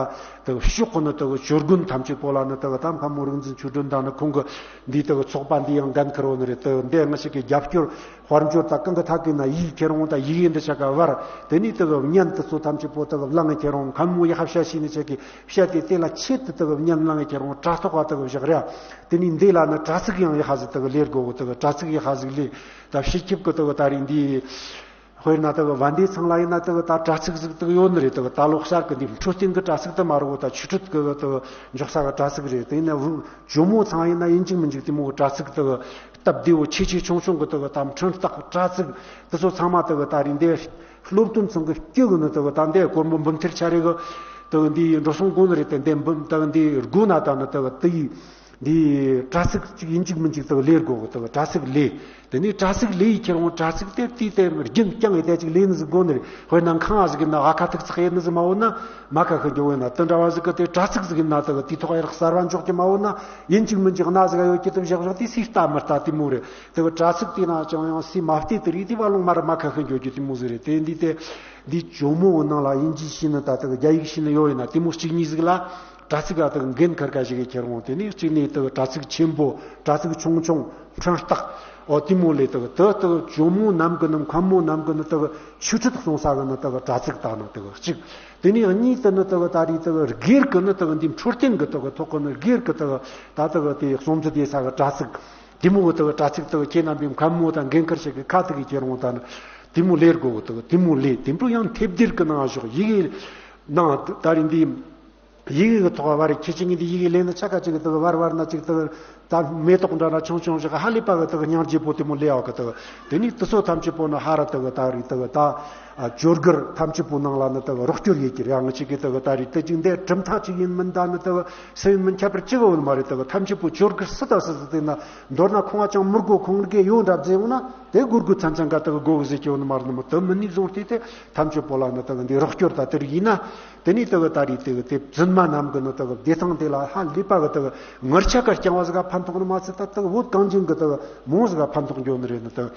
དག་ཕྱོགས་ཁོ་ན་དག་བཅོ་དགོན་ཐམས་ཅད་པོ་ལ་ནི་དག་ད་མཁན་མོ་རིག་འཛིན་ཆོས་སྒྲོན་ད་ནི་ཁོང་གི་འདི་དག་ཚོགས་པ་འདི་ཡང་འགན་འཁུར་བོ་ནི་རེད་དེ་འདི་ང་ཞིག་གི་རྒྱབ་སྐྱོར་དཔལ་འབྱོར་དང་གང་གི་ཐད་ཀྱི་ན་ཡིག་ཁྱེར་འོང་དང་ཡིག་ཡིན་འདི་ཆ་ག་བར་དེ་ནི་དེ་གི་བརྙན་དེ་ཚོ་ཐམས་ཅད་པོ་དེ་གི་བླངས་ངེ་ཁྱེར་འོང་མཁན་མོ་ཡི་ཧ་བཤད་ཤེས་ནི་ཆ་གི་བཤད་དེ་དེ་ལ་ཆེད་དུ་དེ་གི་བརྙན་བླངས་ངེ་ཁྱེར་འོང་དྲ་ཐོག་ག་དེ་གི་བཞག་རེད། དེ་ནི་འདི་ལ་ནི་དྲ་ཚིགས་ཡང་ཡི་ཧ་ཟིག་དེ་གི་ལས་དགོས་གོ་དེ་གི་དྲ་ཚིགས་ཡི་ཧ་ཟིག་ལས་ད་སྤྱི་ཁྱབ་གི་དེ་གི་ད་རིང་འདི། དཔེར་ན་དེ་གི་བན་དེ་ཚང་ལ་ཡིན་ན་དེ་གི་ད་དྲ་ཚིགས་ཟིག་དེ་གི་ཡོད་ནི་རེད། དེ་གི་ད་ལོ་གསར་གི་འདི་འཕྲོད་བསྟེན་གི་དྲ་ཚིགས་དེ་མ་རུ་གོ་ད་ཆུ་ཁྲུད་གི་དེ་གི་འཇོག་ས་གི་དྲ་ཚིགས་རེད། དེ་ཡིན་ན་བུ་ཇོ་མོ་ཚང་ཡིན་ན་ཡིན་གཅིག་མིན་གཅིག་དེ་མོ་གི་དྲ་ཚིགས་དེ་གི་སྟབས་བདེ་བོ་ཆེ་ཆེ་ཆུང་ཆུང་གི་དེ་གི་ད་འཕྲིན་རྟགས་དྲ་ཚིགས་དེ་ཚོ་ཚང་མ་དེ་གི་ད་རིང་འདི་སློབ་སྟོན་ཚང་གི་སྐྱོ་གི་ནི་དེ་གི་ད་འདི་སྒོར་མོ་འབུམ་ཐེར་ཆ་རེ་གི་དེ་གི་འདི་འགྲོ་སོང་དགོས་ནི་རེད། དེ་འདི་འབུམ་དེ་གི་འདི་དགོས་ན་ད་ནི་དེ་གི་དེ་ཡི། འདི་དྲ་ཚིགས་གཅིག་ཡིན་གཅིག་མིན་གཅིག་དག་ལས་དགོས་གི་དག་དྲ་ཚིགས་ལས། དེ་ནས་དྲ་ཚིགས་ལས་ཡི་ཁྱེར་འོང་དྲ་ཚིགས་དེ་དུས་དེ་རྒྱུན་རྐྱང་ཡི་དེ་གཅིག་ལས་ནི་ཟིག་དགོས་ནི་རེད། དཔེར་ན་ཁང་བ་ཟིག་ཡིན་ན་ཨ་ཁ་ཐུག་ཚགས་ཡེད་ནི་ཟིག་མ་འོ་ན་མ་ཁ་ཤི་འགྱོ་འོ་ན་དེ་འདྲ་བ་ཟིག་གི་དེ་དྲ་ཚིགས་ཟིག་ཡིན་ན་དག་དེ་ཐོག་ཡར་གསར་བ་འཇོག་གི་མ་འོ་ན་ཡིན་གཅིག་མིན་གཅིག་གནའ་ཟིག་ཡོད་ཀྱི་དེ་བཞག་བཞག་དེ་སུས་ལྟ་མི་ལྟ་དེ་མོ་རེད། དེ་གི་དྲ་ཚིགས་དེ་ན་ཅང་ཡང་སུས་མ་བལྟས་དེ་རིགས་དེ་བ་ལོང་མ་ར་མ་ཁ་ཤི་འགྱོ་རྒྱུ་དེ་མོ་ཟིག་རེད། དེ་འདི་དེ་འདི་ཇོ་མོ་ནང་ལ་དབྱིན་ཇི་ཤེས་ནི་ད་དག་རྒྱ་ཡིག་ཤེས་ནི་ཡོད་ཡིན་ན་དེ་མོ་གཅིག་གཉིས་ཟིག་ལ། དྲ་ཚིགས་ཨ་དག་འགན་འཁུར་ག་ཞིག་གི་ཁྱེར་འོང་དེ་ནས་གཅིག་ནས་དག་དྲ་ཚིགས་ཆེན་པོ་དྲ་ཚིགས་ཆུང་ཆུང་འཕྲིན་རྟགས་ཨོ་དེ་མོ་ལས་དག་དག་དག་ཇོ་མོ་ནམ་གི་ནི་མཁན་མོ་ནམ་གི་ནི་དག་ཆོས་ཁྲིད་གསུང་ས་གི་ནི་དག་དྲ་ཚིགས་ད་ནི་དག་གཅིག་དེ་ནས་གཉིས་དེ་ནི་དག་ད་རེས་དག་སྒེར་གི་ནི་དག་འདི་འཕྲོད་བསྟེན་གི་དག་ཐོག་གི་ནི་སྒེར་གི་དག་ད་དག་དེ་གསུང་ཚུལ་དེ་ས་གི་དྲ་ཚིགས་དེ་མོ་གི་དག་དྲ་ཚིགས་དག་ཁྱེད་རྣམ་པའི་མཁན་མོ་དང་འགན་འཁུར་ཞིག་གི་ཁ་ཐུག་གི་ཁྱེར་འོང་ད་ནི་དེ་མོ་ལས་དགོས་གི་དག་དེ་མོ་ལས་དེ་འཕྲོ་ཡང་ཐེབས་སྡེར་གི་ནང་བཞག་ཡི་གེ་ནང་ད་རེས་འདི། ཡི་གེ་གི་ཐོག་བར་ཁྱི་ཅི་ངི་འདི་ཡི་གེ་ལེན་ན་ཆ་ག་ཅིག་གི་དག་བར་བར་ན་ཅིག་དག་ད་མེ་ཏོག་འདྲ་ན་ཆུང་ཆུང་ཞིག་ཧ་ལས་པ་གི་དག་སྙིང་རྗེ་པོ་དེ་མོ་ལས་ཨོ་གི་དག་དེ་ནི་དུ་སོ་ཐམས་ཅད་པོ་ནི་ཧ་ར་དག་ད་རི་དག་ད་ཇོ་སྒར་ཐམས་ཅད་པོ་ནང་ལ་ནི་དག་རོགས་སྐྱོར་ཡེད་ཀྱི་རེད། ང་ཅིག་གི་དག་ད་རི་དེ་ཅིག་འདི་གྲུབ་མཐའ་ཅིག་ཡིན་མིན་ད་ནི་དག་སེ་ཡིན་མིན་ཁྱད་པར་ཅི་གི་ཡོད་མ་རེད། དག་ཐམས་ཅད་པོ་ཇོ་སྒར་སུ་དང་སུ་ཟིག་དེ་ན་མདོར་ན་ཁོང་ཅང་མི་དགོ་ཁོང་གི་ཡོད་འདྲ་བཟེ་ཡོང་ན་དེ་དགོས་དགོས་ཚན་ཚན་ག་དག་དགོ་གི་ཟེར་གྱི་ཡོད་མ་རེད། ནི་མི་དུ་མི་ནི་བཟུང་སྟེ་དེ་ཐམས་ཅད་པོ་ལ་ནི་དག་འདི་རོགས་སྐྱོར་ད་དེ་རིགས་ཡིན་ན། དེ་ནས་དེ་གི་ད་རེས་དེ་གི་དེ་རྫུན་མ་རྣམས་གི་ནི་དེ་གི་བདེ་ཐང་དེ་ལ་ཧ་ལས་པ་གི་དེ་གི་ངར་ཆ་ག་རྐྱང་བ་ཟིག་ག་ཕན་ཐོགས་ནི་མ་ཚད་ད་དེ་གི་བོད་གངས་ཅན་གི་དེ་གི་མོ་ཟིག་ག་ཕན་ཐོགས་འགྱོ་ནི་རེད། ནི་དེ་གི་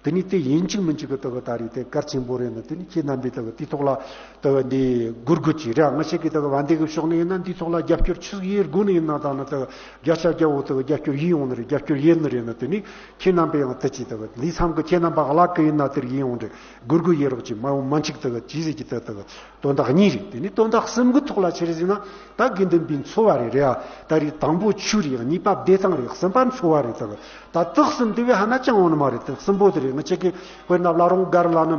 དེ་ནས་དེ་ཡིན་གཅིག་མིན་གཅིག་གི་དེ་གི་ད་རེས་དེ་གལ་ཆེན་པོ་རེད། ནི་དེ་ནས་ཁྱེད་རྣམ་པས་དེ་གི་དེ་ཐོག་ལ་དེ་གི་འདི་སྒུར་དགོས་ཀྱི་རེད། ང་ཞིག་གི་དེ་གི་བན་དེ་གི་ཕྱོགས་ནས་ཡིན་ན་འདི་ཐོག་ལ་རྒྱབ་སྐྱོར་ཆི་ཟིག་ཡེད་དགོས་ནི་ཡིན་ན་ད་ནི་དེ་གི་བརྒྱ་ཆ་བརྒྱ་བོ་དེ་གི་རྒྱབ་སྐྱོར་ཡེད་ཡོང་ནི་རེད། རྒྱབ་སྐྱོར་ཡེད་ནི་རེད། ནི་དེ་ནས་ཁྱེད་རྣམ་པས་ཡང་དེ་ཅི་དེ་གི་འདི་མཚམས་གི་ཁྱེད་རྣམ་པ་གླག་གི་ཡིན་ན་དེར་ཡེད་ཡོང་རེད། སྒུར་དགོས་ཡེད་རོགས་ཀྱི་མ་ཡོང་མ་འཆིག་དེ་གི་ཅི་ཟིག་གི་དེ་དེ་གི་དོན་དག་གཉིས་རེད། དེ་ནས་དོན་དག་གསུམ་གི་ཐོག་ལ་ཆི་རེད་ཟེར་ན་ད་དགེ་འདུན་པའི་འཚོ་བ་རེད། རེད་ཨ། ད་རེས་དང་པོ་ཆོས་རེད། གཉིས་པ་བདེ་ཐང་རེད། གསུམ་པ་འཚོ་བ་རེད། ད་གི་ད་དག་གསུམ་དེ་བས་ཧ་ན་ཅང་འོང་ནི་མ་རེད། དེ་གསུམ་པོ་དེ་རེད། ང་ཅག་གི་དཔེར་ན་བླ་རུང་སྒར་ལ་ནི་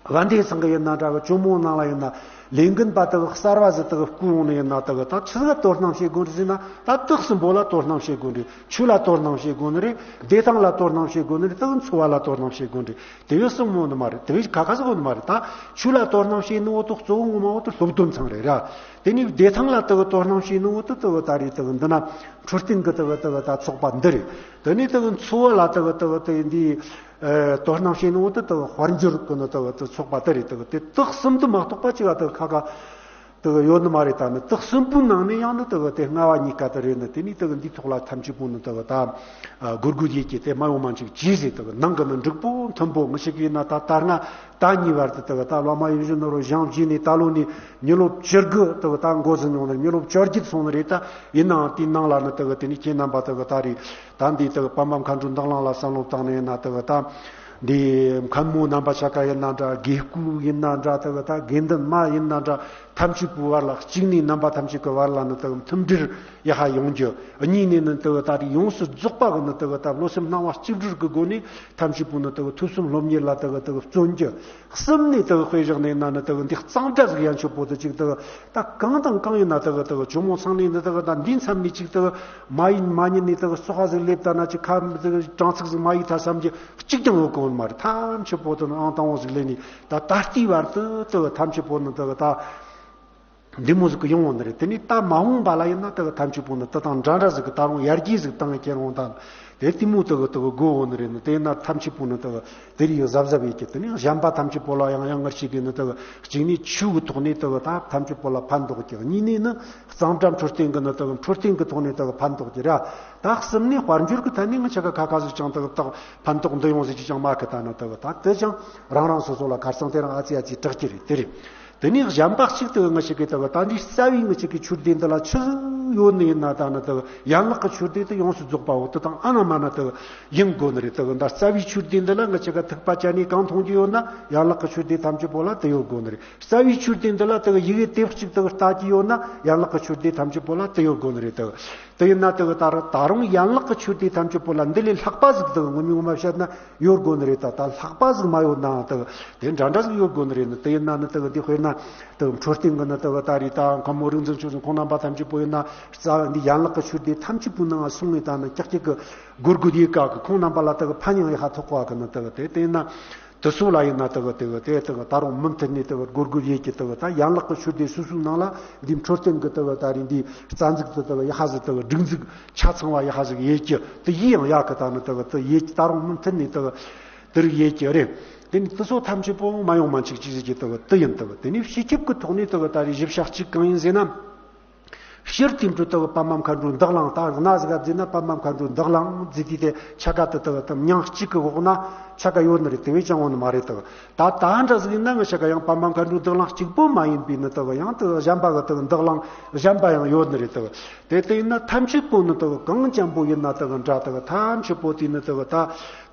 བན་དེ་ཚང་གི་ཡིན་ན་འདྲ་གི་ཇོ་མོ་ནང་ལ་ཡིན་ན་ ལས་འགན་པ་དག་གསར་བ་ཟིག་དག་བསྐོ་ཡོང་ནི་ཡིན་ན་དག་ད་ཆི་ཟིག་དོ་སྣང་བྱེད་དགོས་རེད་ཟེར་ན། ད་དག་གསུམ་པོ་ལ་དོ་སྣང་བྱེད་དགོས་རེད། ཆོས་ལ་དོ་སྣང་བྱེད་དགོས་ནི་རེད། བདེ་ཐང་ལ་དོ་སྣང་བྱེད་དགོས་ནི་རེད། དག་འཚོ་བ་ལ་དོ་སྣང་བྱེད་དགོས་རེད། དེ་བས་གསུམ་ཡོད་ནི་མ་རེད། དེ་བས་ཁ་ཁ་ཟིག་ཡོད་ནི་མ་རེད། ད་ཆོས་ལ་དོ་སྣང་བྱེད་ནི་འོ་དོ་གཙོ་བོ་ངོ་མ་འོ་དོ་སློབ་སྟོན་ཚང་རེད་ར། དེ་ནས་བདེ་ཐང་ལ་དག་དོ་སྣང་བྱེད་ནི་འོ་དོ་དག་ད་རེད། དག་འདི་ན་འཕྲོད་བསྟེན་གི་དག་དག་ད་ཚོགས་པ་འདི་རེད། དེ་ནས་དག་འཚོ་བ་ལ་དག་དག་དེ་འདི། ཨ། དོ་སྣང་བྱེད་ནོ་དེ་དག་དཔལ་འབྱོར་གི་ནི་དག་དེ་ཚོགས་པ་དེ་རེད། དག་དེ་དག་གསུམ་དུ་མ་གཏོགས་པ་ཅིག་ཨ་དག་ཁ་ཁ་དག་ཡོད་ནི་མ་རེད། ད་ནི་དག་གསུམ་པོའི་ནང་ནས་ཡང་ནི་དག་དེ་ལྔ་བ་གཉིས་ཀ་དེ་རེད། ནི་དེ་ནས་དག་འདིའི་ཐོག་ལ་ཐམས་ཅད་པོ་ནི་དག་ད་ཨ་སྒོར་སྒོར་ཡེད་ཀྱི་དེ་མ་ཡོང་མ་འཇིག་ཅི་ཟེར། དག་ནང་གི་ནི་འགྲིག་པོ་མཐུན་པོ་ངི་ཞིག་ཡིན་ན། ད་ད་སྔ་ད་གཉིས་བར་དུ་དག་ད་བླ་མ་ཡིད་བཞིན་ནོར་བུ་བཞེངས་རྗེས་ནས་ད་ལོ་ནས་མི་ལོ་བཅུ་དགུ་དག་ད་འགོ་ཟིན་ཡོང་ནི། མི་ལོ་བཅོ་བརྒྱད་སོང་ནི་རེད། ད་ཡིན་ནའང་དེའི་ནང་ལ་ནི་དག་དེ་ནས་ཁྱེད་རྣམ་པ་དག་ད་རེད། ད་འདི་དག་པདྨ་མཁའ་འགྲོའི་མདུན་ལམ་ལ་བསམ་བློ་བཏང་ནས་ཡིན་ན། དག་ད་འདི་མཁན་མོ་རྣམ་པ་ཆ་ག་ཡིན་ན་འདྲ། དགེ་སྐོས་ཡིན་ན་འདྲ། དག་ད་དགེ་འདུན་མ་ཡིན་ན་འདྲ། ཐམས་ཅད་པོའི་བར་ལ། གཅིག་ནས་རྣམ་པ་ཐམས་ཅད་ཀྱི་བར་ལ་ནི་དག་མཐུན་སྒྲིལ་ཡག་པ་ཡོང་རྒྱུ། གཉིས་ནས་ནི་དག་ད་རེས་ཡོངས་སུ་རྫོགས་པ་གི་ནི་དག་ད་བློ་སེམས་སྣང་བ་གཅིག་སྒྲིལ་གྱི་སྒོ་ནས་ཐམས་ཅད་པོ་ནི་དག་ཐོས་བསམ་སློབ་གཉེར་ལ་དག་དག་བརྩོན་རྒྱུ། གསུམ་ནས་དག་དཔེ་བཞག་ནས་ན་ནི་དག་འདི་གཙང་སྦྲ་ཟིག་ཡན་ཆོད་པོ་དེ་ཅིག་དག་ད་གང་དང་གང་ཡིན་ན་དག་དག་ཇོ་མོ་ཚང་ནས་ནི་དག་ད་འདིའི་མཚམས་ནས་ཅིག་དག་མ་ཡིན་མ་ཉན་ནས་དག་ཙོག་ག་ཟིག་སླེབས་ད་ན། ཅིག་ཁ་དག་དྲང་ཚིག་ཟིག་མ་ཡིག་ཐ་བསམ་གྱི་གཅིག་ཀྱང་ཡོད་གོ་མ་རེད། ཐམས་ཅད་པོ་དེ་ནི་ཨང་དང་པོ་ཟིག་ལས་ནས་ད་ད་ལྟའི་བར་དུ་དག་ཐམས་ཅད་པོ་ནི་དག་ད་འདི་མོ་ཟིག་གི་ཡོང་བ་ནི་རེད། དེ་ནས་ད་མ་འོངས་པ་ལ་ཡིན་ན་དག་ཐམས་ཅད་པོ་ནི་དེ་དང་འདྲ་འདྲ་ཟིག་གི་ད་རུང་ཡར་རྒྱས་ཟིག་བཏང་ཁྱེར་འོང་དང་། དེ་དེ་མོ་དག་དག་དགོས་བོ་ནི་རེད། ནི་དེ་ན་ཐམས་ཅད་པོ་ནི་དག་དེ་རིགས་གཟབ་གཟབ་ཡེད་ཀྱི། དེ་ནས་གཞན་པ་ཐམས་ཅད་པོ་ལ་ཡང་ཡང་ངར་ཞིག་གི་ནི་དག་གཅིག་ནས་ཆོས་གི་ཐོག་ནས་དག་ད་ཐམས་ཅད་པོ་ལ་ཕན་ཐོགས་ཀྱི། གཉིས་ནས་ནི་གཙང་སྦྲ་འཕྲོད་བསྟེན་གི་ནི་དག་འཕྲོད་བསྟེན་གི་ཐོག་ནས་དག་ཕན་ཐོགས་ཀྱི་ར། ད་གསུམ་ནས་དཔལ་འབྱོར་གི་ཐད་ནས་ང་ཆ་ག་ཁ་ཁ་ཟིག་ཅང་དག་དག་ཕན་ཐོགས་འདི་ཡོང་ཟིག་ཅི་ཅང་མ་གི། ད་ནི་དག་ད་དེ་ཅང་རང་རང་སོ་སོ་ལ་ཁར་སང་དེ་རང་ཨ་ཙི་ཨ་ཙི་དྲག་གི་རེད། དེ་རེད། དེ་ནས་གཞན་པ་གཅིག་དག་ང་ཞིག་གིས་དག་ད་འདི་རྩ་བའི་ང་ཞིག་གི་ཆོས་སྡེ་འདི་ལ་ཆི་ཟིག་ཡོད་ནི་ཡིན་ན། ད་ནི་དག་ཡན་ལག་གི་ཆོས་སྡེ་དེ་ཡོངས་སུ་རྫོགས་པ་བོ་དེ་དང་ཨ་ན་མ་ན་དག་ཡིན་དགོས་ནི་རེད། དག་ད་རྩ་བའི་ཆོས་སྡེ་འདི་ལ་ང་ཞིག་ག་ཐིགས་པ་བཅད་ནས་གང་མཐོང་རྒྱུ་ཡོད་ན། ཡན་ལག་གི་ཆོས་སྡེ་ཐམས་ཅད་པོ་ལ་དེ་ཡོད་དགོས་ནི་རེད། རྩ་བའི་ཆོས་སྡེ་འདི་ལ་དག་ཡི་གེ་དེབ་གཅིག་དག་ལྟ་རྒྱུ་ཡོད་ན། ཡན་ལག་གི་ཆོས་སྡེ་ཐམས་ཅད་པོ་ལ་དེ་ཡོད་དགོས་ནི་རེད། དག་དེ་ཡིན་ན་དག་ད་རུང་ད་རུང་ཡན་ལག་གི་ཆོས་སྡེ་ཐམས་ཅད་པོ་ལ་འདི་ལས་ལྷག་པ་ཟིག་དག་ངོ་མ་ངོ་མ་བཤད་ན་ཡོད་དགོས་ནི་རེད། ད་ད་ལྷག་པ་ཟིག་མ་ཡོད་ནའང་དག་དེ་འདྲ་འདྲ་ཟིག་ཡོད་དགོས་ནི་རེད། ནི་དེ་ཡིན་ན་ནི་དག་འདི་དཔེར་ན་དག་འཕྲོད་བསྟེན་གི་ནི་དག་ད་རེད། ད་མཁན་མོ་རིག་འཛིན་ཆོས་གསུམ་ཁོང་རྣམ་པ་ཐམས་ཅད་པོ་ཡིན་ན། རྩ་འདི་ཡན་ལག་གི་ཆོས་སྡེ་ཐམས་ཅད་པོའི་ནང་སོང་ངས་ད་ནི་ཀྱག་ཀྱག་གི་སྒོར་སྒོར་ཡེད་ཀ་གི། ཁོང་རྣམ་པ་ལ་དག་ཕན་ཡང་ཡག་པ་ཐོགས་པ་གི་ནི་དག་དེ་དེ་ཡིན་ན། དེ་ཚོ་ལ་ཡིན་ན་དག་དེ་གི་དེ་དག་ད་རུང་མུ་མཐུད་ནས་དག་སྒོར་སྒོར་ཡེད་ཀྱི། དག་ད་ཡན་ལག་གི་ཆོས་སྡེ་སོ་སོའི་ནང་ལ་འདི་འཕྲོད་བསྟེན་གི་དག་ད་རེད། འདི་རྩ་འཛུགས་དེ་དག་ཡག་པ་ཟིག་དག་སྒྲིག་འཛུགས་ཆ་ཚང་བ་ཡག་པ་ཟིག་ཡེད་ཀྱི། དེ་ཡིན་ཡང་ཡག་གི། ད་ནི་དག་དེ་ཡེད་ཀྱི། ད་རུང་མུ་མཐུད་ནས་དག་དེ་རིགས་ཡེད་ཀྱི་རེད། དེ་ནི་དེ་ཚོ་ཐམས་ཅད་པོ་མ་ཡོང་མ་འཇིག་ཅི་ཟེར་གྱི་དག་དེ་ཡིན། དག་དེ་ནི་སྤྱི་ཁྱབ་ཀྱི་ཐོག་ནས་དག་ད་རེད། ཞིབ་ཆ་གཅིག་གང་ཡིན་ཟེར་ན། སྤྱིར་དེ་འཕྲོ་དག་པདྨ་མཁའ་འགྲོའི་མདུན་ལམ། ད་གནའ་ཟིག་ག་བརྩིས་ན་པདྨ་མཁའ་འགྲོའི་མདུན་ལམ་བརྩིས་ཏེ་དེ་ཆ་ག་དེ་དག་དེ་མིང་གཅིག་གི་འོག་ན་ཆ་ག་ཡོད་ནི་རེད། དེ་བས་ཀྱང་འོང་ནི་མ་རེད། དག་ད་ད་འདྲ་ཟིག་ཡིན་ན་ང་ཆ་ག་ཡང་པདྨ་མཁའ་འགྲོའི་མདུན་ལམ་གཅིག་པོ་མ་ཡིན་པའི་ནི་དག་ཡང་དག་གཞན་པ་གི་དག་མདུན་ལམ་གཞན་པ་ཡང་ཡོད་ནི་རེད། དག་དེ་དེ་ཡིན་ན་ཐམས་ཅད་པོ་ནི་དག་གང་ཅན་པོ་ཡིན་ན་དག་འདྲ། དག་ཐམས་ཅད་པོ་དེ་ནི་དག་ད་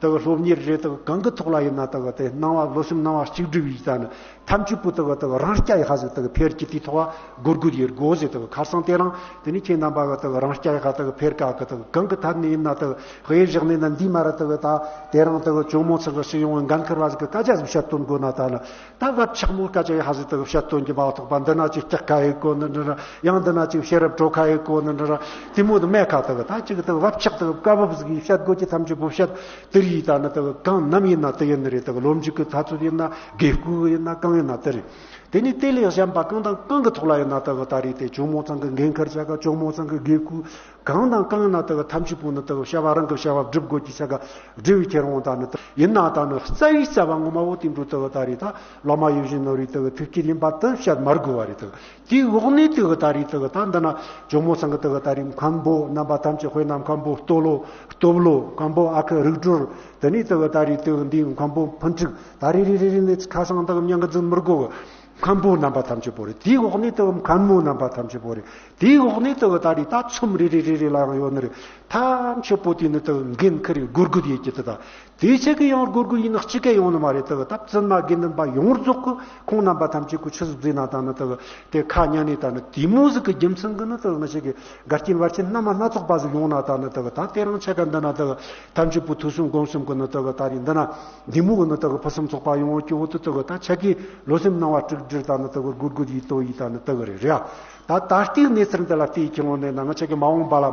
དག་སློབ་གཉེར་རེད། དག་གང་གི་ཐོག་ལ་ཡིན་ན་དག་དེ་སྣང་བ་བློ་སེམས་སྣང་བ་གཅིག་སྒྲིལ་བའི་ད་ནི། ཐམས་ཅད་པོ་དག་དག་རང་རྐྱ་ཡག་པ་ཟིག་དག་འཕེལ་གྱི་དེའི་ཐོག་སྒོར་སྒོར་ཡེད་དགོས་ཟེར། དག་ཁར་སང་དེ་རིང་དེ་ནི་ཁྱེད་རྣམ་པ་གི་དག་རང་རྐྱ་ཡག་པ་དག་འཕེལ་ཀ་གི། དག་གང་གི་ཐད་ནས་ཡིན་ན་དག་དབྱེ་བཞག་ནས་ན་འདི་མ་ར། དག་ད་དེ་རིང་དག་ཇོ་མོ་ཚང་གི་ཞིག་ཡོང་བའི་འགན་ཁུར་བ་ཟིག་གི་སྐད་ཆ་ཟིག་བཤད་དོན་དགོས་ན། ད་ལ་ད་བབ་ཆགས་མོ་སྐད་ཆ་ཡག་པ་ཟིག་དག་བཤད་དོན་གྱི་མ་གཏོགས་པ། འདི་ན་ཅིག་སྐྲག་ཁ་ཡེད་གོ་ནི་འདྲ་ར། ཡང་འདི་ན་ཅིག་ཤེས་རབ་སྤྲོ་ཁ་ཡེད་གོ་ནི་འདྲ་ར། དེ་མོ་དེ་མེད་ཁ། དག་ད་ཅིག་དག་བབ་ཆགས་དག་སྐབས་བབ་ཟིག་གིས་བཤད་དགོས་ཀྱི་ཐམས་ཅད་པོ་བཤད། དེ་རིགས་ད་ནི་དག་གང་ནམ་ཡིན་ན་དེ་ཡིན་ནི་རེད། དག་སློབ་འཇུག་གི་ཐ་ཚོད་ཡིན་ན། དགེ་སྐོས་ཡིན་ན། གང་ཡིན་ན་དེ་རེད། དེ་ནས་དེ་ལས་གཞན་པ་གང་དང་གང་གི་ཐོག་ལ་ཡིན་ན་དག་ད་རེད། དེ་ཇོ་མོ་ཚང་གི་འགན་ཁུར་ཆ་ག་ཇོ་མོ་ཚང་གི་དགེ་སྐོས་གང་དང་གང་ཡིན་ན་དག་ཐམས་ཅད་པོ་ནི་དག་བྱ་བ་རང་གི་བྱ་བ་སྒྲུབ་དགོས་ཀྱི་ཆ་ག་སྒྲུབ་པའི་ཁྱེར་འོང་། ད་ནི་དག་ཡིན་ན་ད་ནི་རྩ་བའི་རྩ་བ་ངོ་མ་བོ་དེ་འགྲོ་དག་ད་རེད། ད་བླ་མ་ཡིད་བཞིན་ནོར་བུའི་དག་ཐུགས་བསྐྱེད་ཡིན་པ་དེ་བཤད་མ་དགོས་པ་རེད། དག་དེའི་འོག་ནས་དག་ད་རེད། དག་ད་འདི་ན་ཇོ་མོ་ཚང་གི་དག་ད་རེད། མཁན་པོ་རྣམ་པ་ཐམས་ཅད། དཔེར་ན་མཁན་པོ་སྟོད་ལོ། སྟོབས་ལོ། མཁན་པོ་ཨ་ཁུ་རིག་གྲོལ། དེ་ནས་དག་ད་རེད། དག་འདིའི་མཁན་པོ་ཕུན་ཚོགས། ད་རེ་རེ་རེ་རེ་ནས་ཁ་སང་དག་མྱང་གི་འཛིན་མི་དགོས། མཁན་པོ་རྣམ་པ་ཐམས་ཅད་པོ་རེད། དེའི་འོག་ནས་དག་མཁན་མོ་རྣམ་པ་ཐམས་ཅད་པོ་རེད། དེའི་འོག་ནས་དག་ད་རེད། ད་ཚོམས་རེ་རེ་རེ་རེ་ལ་ཡང་ཡོད་ནི་རེད། ཐམས་ཅད་པོ་དེ་ནི་དག་འགན་ཁུར་རེ་སྒོར་སྒོར་ཡེད་ཀྱི་དེ་ད། དེའི་ཆེད་ཀྱི་ཡང་སྒོར་སྒོར་ཡིན་ན་གཅིག་གས་ཡོང་ནི་མ་རེད། དག་ད་བཙུན་མ་དགེ་འདུན་པ་ཡོངས་རྫོགས་ཀྱི་ཁོང་རྣམ་པ་ཐམས་ཅད་ཀྱི་ཆི་ཟིག་བཟླས་ན་ད་ནི་དག་དེ་ཁ་ཉན་ནས། ད་ནི་དེ་མོ་ཟིག་གི་རྒྱུ་མཚན་གྱིས་ནི་དག་ང་ཅག་གི་འགལ་རྐྱེན་བར་ཆད་སྣ་མ་སྣ་ཚོགས་པ་ཟིག་ཡོང་ན། ད་ནི་དག་ད་དེ་རིང་ཆ་ག་འདི་ན་དག་ཐམས་ཅད་པོ་ཐོས་བསམ་སྒོམ་གསུམ་གྱི་ནི་དག་ད་རེད། འདི་ན་འདི་མོ་གི་ནི་དག་ཕུན་སུམ་ཚོགས་པ་ཡོང་བ་གི་འོ་དེ་དག་ད་ཆ་གི་བློ་སེམས་སྣང་བ་དྲུག་ ཕྱིར་ད་ནི་དེ་གི་སྒུར་སྒུར་ཡིད་དོ་ཡིད་ད་ནི་དེ་གི་རེད་རེད། ད་ད་ལྟའི་གནས་ཚུལ་འདི་ལ་བལྟས་ཀྱི་འོང་ནས་ན་ང་ཆ་གི་མ་འོངས་པ་ལ།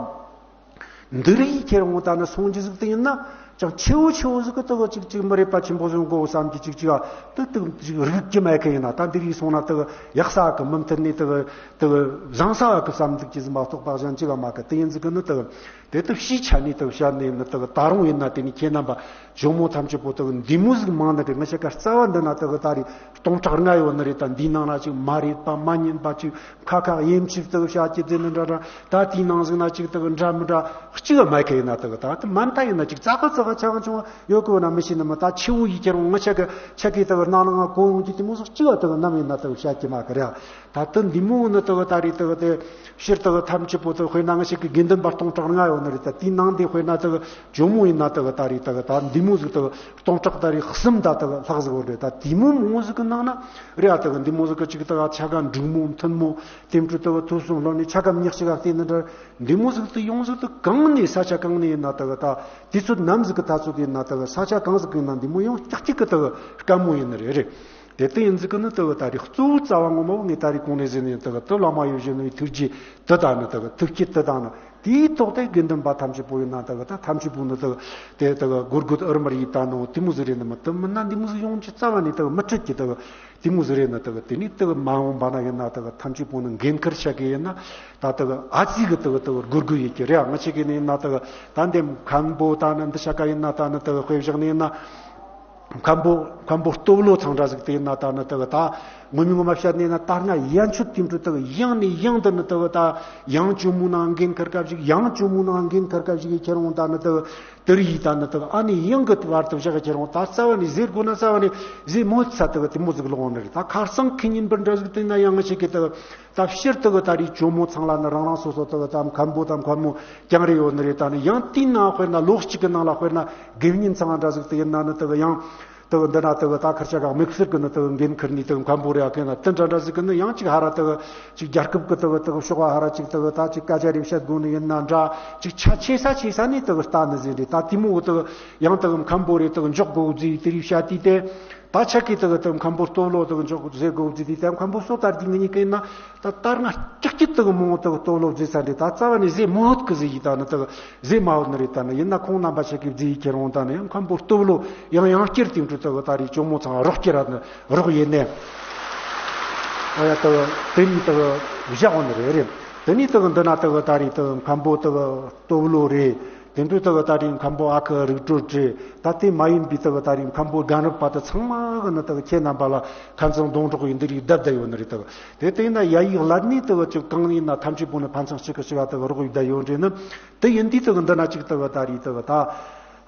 འདི་རིགས་ཁྱེར་འོང་ད་ནི་སོང་རྒྱུ་ཟིག་དེ་ཡིན་ན། ཅང་ཆེ་བོ་ཆེ་བོ་ཟིག་གི་དེ་གི་ཅིག་ཅིག་མི་རེད་པ་ཆེན་པོ་ཟིག་གོ་བསམ་གྱི་ཅིག་ཅིག་ཨ་དེ་དེ་ཅིག་རིག་གི་མེད་གི་ཡིན་ན། ད་འདི་རིགས་སོང་ན་དེ་གི་ཡག་ས་གི་མི་མཐུན་ནས་དེ་གི་དེ་གི་བཟང་ས་གི་བསམ་འདུག་གི་ཟིག་མ་གཏོགས་པ་གཞན་ཅི་ག་མེད་གི། དེ་ཡིན་ཟིག་གི་ནི་དེ་གི་དེ་དག་ཕྱིའི་ཆ་ནས་དག་བཤད་ནས་ནི་དག་ད་རུང་ཡིན་ན་དེ་ནི་ཁྱེད་རྣམ་པ་ཇོ་མོ་ཐམས་ཅད་པོ་དག་འདི་མོ་ཟིག་མང་ནི་རེད། ང་ཆ་ག་རྩ་བ་འདི་ན་དག་ད་རེས་སྟོང་ཕྲག་ལྔ་ཡོད་ནི་རེད། ད་འདིའི་ནང་ན་ཅིག་མ་རེད་པ་མ་ཉན་པ་ཅིག་ཁ་ཁ་ཡེམ་ཆིབ་དག་བཤད་ཀྱི་དེ་ནི་འདྲ་འདྲ། ད་དེའི་ནང་ཟིག་ན་ཅིག་དག་འདྲ་མི་འདྲ་གཅིག་མ་གི་ཡིན་ན། དག་ད་དེ་མ་མཐའ་ཡིན་ན་ཅིག་ཙག་ག་ཙག་ག་ཆ་ག་ཆུང་བ་ཡོད་གོ་ན་མི་ཤེས་ནི་མ། ད་ཆེ་བོ་ཡིས་ཁྱེར་འོང་ང་ཆ་ག་ཆ་གི་དག་ནང་ན་ང་གོ་ཡོང་གི་དེ་མོ་ཟིག་གཅིག་དག་ནམ་ཡིན་ན་དག་བཤད་ཀྱི་མ་གི་རེད། ད་ལྟ་འདི་མོ་ནི་དག་ད་རེས་དག་དེ་ཕྱིར་དག་ཐམས་ཅད་པོ་དག་དཔེར་ན་ང་ཞིག་གི་དགེ་འདུན་པ་སྟོང་ཕྲག་ལྔ་ཡོད་ནི་རེད། ད་དེའི་ནང་དེ་དཔེར་ན་དག་ཇོ་མོ་ཡིན་ན་དག་ད་རེས་དག་ད་འདི་མོ་ཟིག་དག་སྟོང་ཕྲག་ད་རེས་གསུམ་ད་དག་ལྷག་ཟིག་ཡོད་རེད། ད་དེ་མོ་མོ་ཟིག་གི་ནང་ན་རེད་ཨ། དག་འདི་མོ་ཟིག་གི་ཅིག་དག་ཆ་ག་འབྲུག་མོ་མཐུན་མོ་དེ་འཕྲོ་དག་ཐོས་བསམ་སློབ་ནས་ཆ་ག་མྱག་ཞིག་ག་བལྟས་ནི་འདྲ། འདི་མོ་ཟིག་དུ་ཡོང་ཟིག་དུ་གང་ནས་ས་ཆ་གང་ནས་ཡིན་ན་དག་ད་དུས་ཚོད་ནམ་ཟིག་གི་ད་ཚོད་ཡིན་ན་དག་ས་ཆ་གང་ཟིག་གི་ཡིན་ན་འདི་མོ་ཡང་ཀྱག་ཀྱིག་གི་དག་དཀའ་མོ་ཡིན་ནི་རེད་རེད། དེ་ལྟ་ཡིན་ཟིག་གི་ནི་དེ་གི་ད་རེས་གཙོ་བོ་རྩ་བ་ངོ་མ་བོ་ངས་ད་རེས་གོང་ནས་ཟེར་ནས་དེ་གི་དེ་བླ་མ་ཡིད་བཞིན་ནོར་བུའི་ཐུགས་རྗེ་དེ་དག་ནི་དེ་གི་ཐུགས་བསྐྱེད་དེ་དག་ནི་དེའི་ཐོག་དེ་དགེ་འདུན་པ་ཐམས་ཅད་པོ་ཡིན་ན་དེ་གི་ད་ཐམས་ཅད་པོ་ནི་དེ་གི་དེ་དེ་གི་སྒོར་སྒོར་ཨུར་མར་ཡིད་ད་ནོ་དེ་མོ་ཟིག་རེད་ནི་མི། དེ་མིན་ན་འདི་མོ་ཟིག་ཡོང་རྒྱུ་རྩ་བ་ནས་དེ་གི་མི་འཕྲད་ཀྱི། དེ་གི་དེ་མོ་ཟིག་རེད་ནི་དེ་གི་དེ་ནི་དེ་གི་མ་འོངས་པ་ན་ཡིན་ན་དེ་གི་ཐམས་ཅད་པོ་ནི་འགན་ཁུར་བྱ་གི་ཡིན་ན་ད་དེ་གི་ཨ་ཙི་གི་དེ་གི་དེ་གི་སྒོར་སྒོར་ཡིད་ཀྱི་རེད། ང་ཆེ་གི་ནི་ཡིན་ན་དེ་གི་ད་འདེམས་མཁན་པོ་ད་ནི་འདི་བྱ་ག་ཡིན་ན་ད་ནི་དེ་གི་དཔེ་བཞག་ནི་ཡིན་ན། མཁན་པོ་མཁན་པོ་སྟོབས་ལོ་ཚང་འདྲ་ཟིག་དེ་ཡིན་ན་ད་ནི་དེ་གི་ད་ངོ་མ་ངོ་མ་བཤད་ནས་ན་ད་སྔ་ཡན་ཆོད་དེ་འཕྲོ་དེ་གི་ཡང་ནས་ཡང་དུ་ནི་དེ་གི་ད་ཡང་ཇོ་མོ་ནང་འགན་འཁུར་སྐབས་ཤིག་ཡང་ཇོ་མོ་ནང་འགན་འཁུར་སྐབས་ཤིག་ཁྱེར་འོང་ད་ནི་དེ་གི་དེ་རིགས་ཡིས་ད་ནི་དེ་གི་ཨ་ནི་ཡང་གི་བར་དུ་བཞག་ཁྱེར་འོང་ད་རྩ་བ་ནས་ཟེར་དགོས་ན་རྩ་བ་ནས་ཟེར་མོ་ཚ་དེ་གི་དེ་མོ་ཟིག་ལོག་འོང་ནི་རེད། ད་ཁར་སང་ཁེ་ཉིན་པར་འདྲ་ཟིག་དེ་ན་ཡང་ང་ཞིག་གི་དེ་གི་ད་ཕྱིར་དེ་གི་ད་རེས་ཇོ་མོ་ཚང་ལ་ནི་རང་རང་སོ་སོ་དེ་གི་ད་མཁན་པོ་ད་མཁན་མོ་རྐྱང་རེ་ཡོད་ནི་རེད། ད་ནི་ཡང་དེའི་ནང་དཔེར་ན་ལོ་གཅིག་གི་ནང་ལ་དཔེར་ན་དགེ་བསྙེན་ཚང་འདྲ་ཟིག་དེ་ཡིན་ན་ནི་དེ་གི་ཡང་དེ་གི་འདི་ན་དེ་གི་ད་ཁར་ཆ་ག་དམིགས་བསལ་གི་ནི་དེ་གི་འགན་ཁུར་ནི་དེ་གི་མཁན་པོ་རེ་ཡ་གན་ན་དེ་འདྲ་འདྲ་ཟིག་གི་ནི་ཡང་ཅིག་ཧ་ར་དེ་གི་ཅིག་རྒྱལ་ཁབ་གི་དེ་གི་དེ་གི་ཕྱོགས་ཧ་ར་ཅིག་དེ་གི་ད་ཅིག་སྐད་ཆ་རེ་བཤད་དགོས་ནི་ཡིན་ན་འདྲ་ཅིག་ཆ་ཆེ་ས་ཆེ་ས་ནས་དེ་གི་ལྟ་ནི་ཟིན་རེད། ད་དེ་མོ་གི་དེ་གི་ཡང་དེ་གི་མཁན་པོ་རེ་དེ་གི་འཇོག་དགོས་ཟིག་དེ་རིགས་བཤད་དུས་དེ། ད་ཆ་གི་དེ་གི་དེ་མཁན་པོ་སྟོབས་ལོ་དེ་གི་འཇོག་ཟེར་དགོས་ཟེར་དུས་དེ་མཁན་པོ་སོ་ལྟར་གྱི་ངེད་གཉིས་ཀ་ཡིན་ན་ད་ལྟར་ང་ཀྱག་ཀྱི་དེ་གི་མང་བོ་དེ་གི་སྟོབས་ལོ་ཟེར་ས་འདི་ད་རྩ་བ་ནས་ཟེར་མ་ཧོད་གི་ཟེར་ཡི་ད་ནི་དེ་གི་ཟེར་མ་ཧོད་ནི་རེད། ད་ནི་ཡིན་ན་ཁོང་རྣམ་པ་ཆ་གི་ཟེར་ཡི་ཁྱེར་འོང་ད་ནི་ཡང་མཁན་པོ་སྟོབས་ལོ་ཡང་ཡང་བསྐྱར་དེ་འཕྲོ་དེ་གི་ད་རེས་ཇོ་མོ་ཚང་རོགས་བསྐྱར་ར་ནི་རོགས་ཡིན་ནས་ཨ་ཡ་དེ་གི་དེ་ནི་དེ་གི་བཞག་འོང་ནི་རེད་རེད། དེ་ནི་དེ་གི་འདི་ན་དེ་གི་ད་རེས་དེ་གི་མཁན་པོ་དེ་གི་སྟོབས་ལོ་རེད། དེ་འདྲའི་དག་ད་རིང་མཁན་པོ་ཨ་ཁུ་རིག་གྲོལ་རེད། ད་དེ་མ་ཡིན་པའི་དག་ད་རིང་མཁན་པོ་རྒན་རབས་པ་དེ་ཚང་མ་གི་ནི་དག་ཁྱེད་རྣམ་པ་ལ་ཁ་འཛིན་སྡོང་གྲོགས་ཡིན་འདི་རིགས་བསྡད་བསྡད་ཡོད་ནི་རེད་དག་དེ་ལྟ་ཡིན་ན་ཡ་ཡིག་ལར་ནས་དག་ཅིག་གང་ཡིན་ན་ཐམས་ཅད་པོ་ནི་ཕན་ཚུན་གཅིག་གི་གཅིག་ག་དག་རོགས་ཡིན་བསྡད་ཡོད་རེད་ནི། དེ་ཡིན་དུས་དག་འདི་ན་ཅིག་དག་ད་རིང་དག་ད་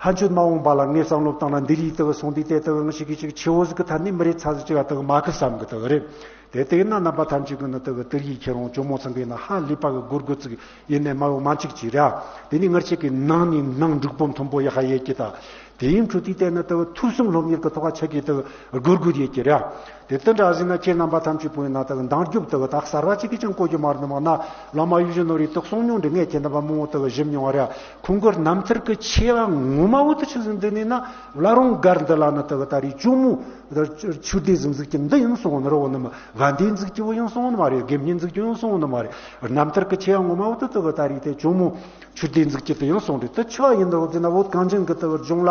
ཕན་ཆོད་མ་འོངས་པ་ལ་ངས་བསམ་བློ་བཏང་ན་འདི་རིགས་དག་སོང་དུས་དེ་དག་ང་ཞིག་གིས་ཅིག་ཆེ་བོ་ཟིག་གི་ཐད་ནས་མི་རེད་ཚ་ཟིག་ཅིག་ག་དག་མ་གི་བསམ་གི་དག་རེད། དེ་ལྟ་ཡིན་ན་རྣམ་པ་ཐམས་ཅད་ཀྱིས་ནི་དེ་གི་དེར་ཡིད་ཁྱེར་འོང་ཇོ་མོ་ཚང་གིས་ནི་ཧ་ལས་པ་གི་སྒོར་སྒོར་ཅིག་ཡིན་ནས་མ་འོ་མ་འཇིག་ཅིག་ར། དེ་ནི་ངར་ཆེ་གི་ནང་ནས་ནང་འབྲུག་སྤོམ་མཐོན་པོ་ཡག་ཧ་ཡེད་ཀྱི་ད། དེ་ཡིན་འཕྲོ་དུས་དེ་ནི་དེ་གི་ཐོས་བསམ་སློབ་གཉེར་གི་ཐོག་ཆ་གི་དེ་གི་སྒོར་སྒོར་ཡེད་ཀྱི་ར། དེ་ལྟ་འདྲ་ཟིན་ན་ཁྱེད་རྣམ་པ་ཐམས་ཅད་པོ་ཡིན་ན་དེ་གི་འདང་རྒྱོབ་དེ་གི་ད་གསར་བ་ཅིག་གིས་ཀྱང་གོ་རྒྱུ་མ་རེད་ནི་མ་ན། བླ་མ་ཡིད་བཞིན་ནོར་བུའི་དེ་གསུང་མྱོང་འདི་ངས་ཁྱེད་རྣམ་པ་མང་བོ་དེ་གི་ཞིབ་མྱོང་བ་ར། ཁོང་གི་རྣམ་ཐར་གི་ཆེ་བ་ངོ་མ་བོ་དེ་ཆི་ཟིག་འདི་ནི་ན་བླ་རུང་སྒར་འདི་ལ་ནི་དེ་གི་ད་རེས་ཇོ་མོ་ཆོས་སྡེ་ཟིག་འཛུགས་ཀྱི་འདི་ཡང་སོང་ནི་རེད་འོ་ནི་མ། བན་དེ་འཛུགས་ཀྱི་བོ་ཡང་སོང་ནི་མ་རེད། དགེ་བསྙེན་འཛུགས་ཀྱི་ཡང་སོང་ནི་མ་རེད། རྣམ་ཐར་གི་ཆེ་བ་ངོ་མ་བོ་དེ་དེ་གི་ད་རེས་དེ་ཇོ་མོ་ཆོས་སྡེ་འཛུགས་ཀྱི་དེ་ཡང་སོང་རེད། དེ་ཆི་བ་ཡིན་འདུག་ཟེར་ན་བོད་གངས་ཅན་གི་དེ་གི་ལྗོངས་ལ་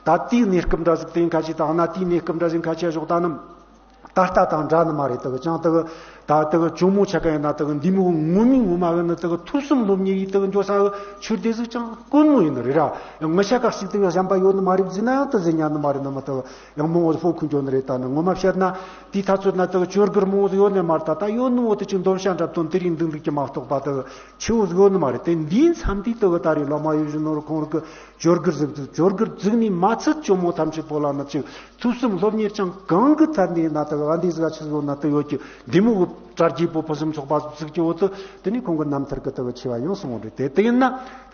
ད་ལྟའི་གནས་སྐབས་འདྲ་ཟིག་དེ་ཡིན་ཁ་ཆེ་དང་ན་དེའི་གནས་སྐབས་འདྲ་ཟིག་ཁ་ཆེ་ཞོག་ད་ནི། ད་ལྟ་དང་འདྲ་ནི་མ་རེད། དག་ཅང་དག་ད་དག་ཇོ་མོ་ཆ་ག་ཡིན་ན་དག་འདི་མོ་ངོ་མའི་ངོ་མ་གི་ནི་དག་ཐོས་བསམ་སློབ་གཉེར་ཡིས་དག་འགྱོ་ས་གི་ཆོས་སྡེ་ཟིག་ཅང་དཀོན་མོ་ཡིན་ནི་རེད་ར། ཡང་ང་ཆ་ག་ཞིག་དག་གཞན་པ་ཡོད་ནི་མ་རེད་ཟེར་ན་ཡང་དེ་ཟེར་ཉན་ནི་མ་རེད་ནི་མ། དག་ཡང་མང་བོ་ཕོ་ཁུ་འགྱོ་ནི་རེད། ད་ནི་ངོ་མ་བཤད་ན་དེའི་ཐ་ཚོད་ན་དག་ཆོས་སྒར་མང་བོ་ཟིག་ཡོད་ནི་མ་རེད། ད་ད་ཡོད་ནི་བོ་དེ་ཅིག་འདོན་བྱ་འདྲ་དོན་དེ་རིགས་འདུག་འདུག་གི་མ་གཏོགས་པ་དག་ཆེ་བོ་ཟིག་ཡོད་ནི་མ་རེད། དེ་འདིའི་མཚམས་དེའི་དག་ད་རེས་བླ་མ་ཡིད་བཞིན་ནོར་བུ་ཁོང་རང་གི་ཆོས་སྒར་ཟིག་ཆོས་སྒར་བཙུགས་ནས་མ་ཚད་ཇོ་མོ་ཐམས་ཅད་པོ་ལ་ནི་ཅིག་ཐོས་བསམ་སློབ་གཉེར་ཅང་གང་གི་ཐད་ནས་ན་དེ་ག་འདི་ཟིག་ཆི་ཟིག་ན་དེ་ཡོད་ཀྱི་འདི་མོ་གི་དྲ་རྒྱའི་པོ་ཕུན་སུམ་ཚོགས་པ་ཟིག་གི་འོག་ཏུ་དེ་ནི་ཁོང་གི་རྣམ་ཐར་གི་དེ་གི་ཆེ་བ་ཡང་སོང་རེད། དེ་དེ་ཡིན་ན་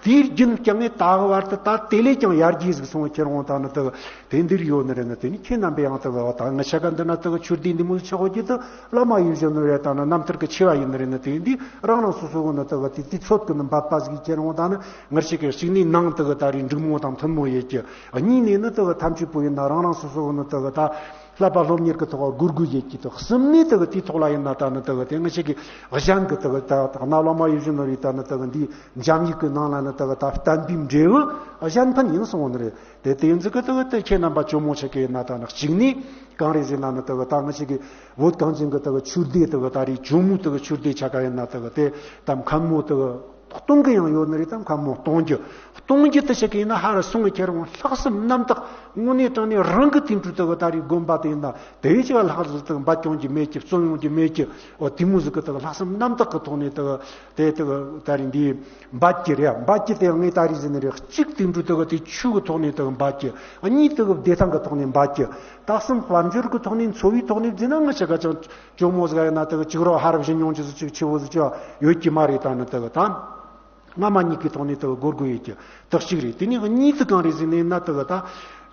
དེའི་རྒྱུན་བསྐྱངས་ནས་ད་གི་བར་དུ་ད་དེ་ལས་ཀྱང་ཡར་རྒྱས་ཟིག་སོང་ཁྱེར་འོང་ད་ནི་དེ་གི་དེ་འདིར་ཡོད་ནི་རེད། ནི་དེ་ནི་ཁྱེད་རྣམ་པས་ཡང་དེ་གི་ད་ང་ཆ་ག་འདི་ན་དེ་གི་ཆོས་སྡེ་འདི་མོ་ཆགས་ཡོད་ཀྱི་དེ་བླ་མ་ཡིད་བཞིན་ནོར་བུ་ད་ནི་རྣམ་ཐར་གི་ཆེ་བ་ཡིན་ནི་རེད། ནི་དེ་འདི་རང་རང་སོ་སོ་གི་ནི་དེ་གི་དེ་དེ་ཚོད་གི་ནི་འབད་པ་ཟིག་ཁྱེར་འོང་ད་ནི་ངར་ཞིག་གི་ཞིག་ནི་ནང་དེ་གི་ད་རེས་འབྲུག་མོ་དང་མཐུན་མོ་ཡོད་ཀྱི། གཉིས་ནས་ནི་དེ་གི་ཐམས་ཅད་པོ་ཡིན་ན་རང་རང་སོ་སོ་གི་ནི་དེ་གི་ད། བསླབ་པ་སློབ་གཉེར་གྱི་ཐོག་སྒོར་དགོས་ཡོད་ཀྱི་ཐོག་གསུམ་ནས་དེ་གི་དེའི་ཐོག་ལ་ཡིན་ན་ད་ནི་དེ་གི་དེ་ང་ཞིག་གི་གཞན་གྱི་དེ་གི་ད་གནའ་བླ་མ་ཡིད་བཞིན་ནོར་བུའི་ད་ནི་དེ་གི་འདིའི་འཇམ་ཡིག་གི་ནང་ལ་ནི་དེ་གི་ད་བསྟན་པའི་འབྲས་བུ་གཞན་ཕན་ཡིན་གསུངས་ནི་རེད། དེ་དེ་ཡིན་ཟིག་གི་དེ་གི་དེ་ཁྱེད་རྣམ་པ་ཇོ་མོ་ཆེ་གི་ཡིན་ན་ད་ནི་གཅིག་ནས་གང་རེད་ཟེར་ན་ནི་དེ་གི་ད་ང་ཞིག་གི་བོད་གངས་ཅན་གྱི་དེ་གི་ཆོས་སྡེ་དེ་གི་ད་རེད། ཇོ་མོ་དེ་གི་ཆོས་སྡེ་ཆ་ག་ཡིན་ན་དེ་གི་དེ་ད་མཁན་མོ་དེ་གི་གཏོང་གི་ཡང་ཡོད་ནི་རེད། ད་མཁན་མོ་གཏོང་རྒྱུ་གཏོང་རྒྱུ་དེ་ཞིག་ཡིན་ན་ཧ་ར་སོང་གི་ཁྱེད་རང་ལྷག་བསམ་རྣམ་དག་དངོས་གནས་དྲང་གནས་རང་གི་དེ་འཕྲོ་དེ་གི་ད་རེད་དགོན་པ་དེ་ཡིན་ན་དེ་ཅི་བ་ལྷག་ཟིག་དེ་འབད་སྐྱོང་རྒྱུ་མེད་ཀྱི་བརྩོན་ཡོང་རྒྱུ་མེད་ཀྱི། འོ་དེ་མོ་ཟིག་གི་དེ་གི་ལྷག་བསམ་རྣམ་དག་གི་ཐོག་ནས་དེ་གི་དེ་དེ་གི་ད་རེད་འདི་འབད་ཀྱི་རེད། འབད་ཀྱི་དེ་ངས་ད་རེད་ཟེར་ནི་རེད། གཅིག་དེ་འཕྲོ་དེ་གི་དེ་ཆོས་གི་ཐོག་ནས་དེ་གི་འབད་ཀྱི། གཉིས་དེ་གི་བདེ་ཐང་གི་ཐོག་ནས་འབད་ཀྱི། རྟགས་གསུམ་དཔལ་འབྱོར་གྱི་ཐོག་ནས་འཚོ་བའི་ཐོག་ནས་བརྩིས་ན་ང་ཆ་ག་ཅང་ཇོ་མོ་ཟིག་ཡིན་ན་དེ་གི་གཅིག་རོ་ཧ་ར་བཞིན་ཡོང་རྒྱུ་ཟིག་གཅིག་ཆེ་བོ་ཟིག་ཅི་ཡོད་ཀྱི་མ་རེད། ད་ནི་དེ་གི་ད་སྔ་མ་གཉིས་ཀྱི་ཐོག་ནས་དེ་གི་སྒོར་དགོས་ཡོད་ཀྱི་དེ་གཅིག་རེད། དེ་ནས་གཉིས་དེ་གང་རེད་ཟེར་ནས་ན་དེ་གི་ད་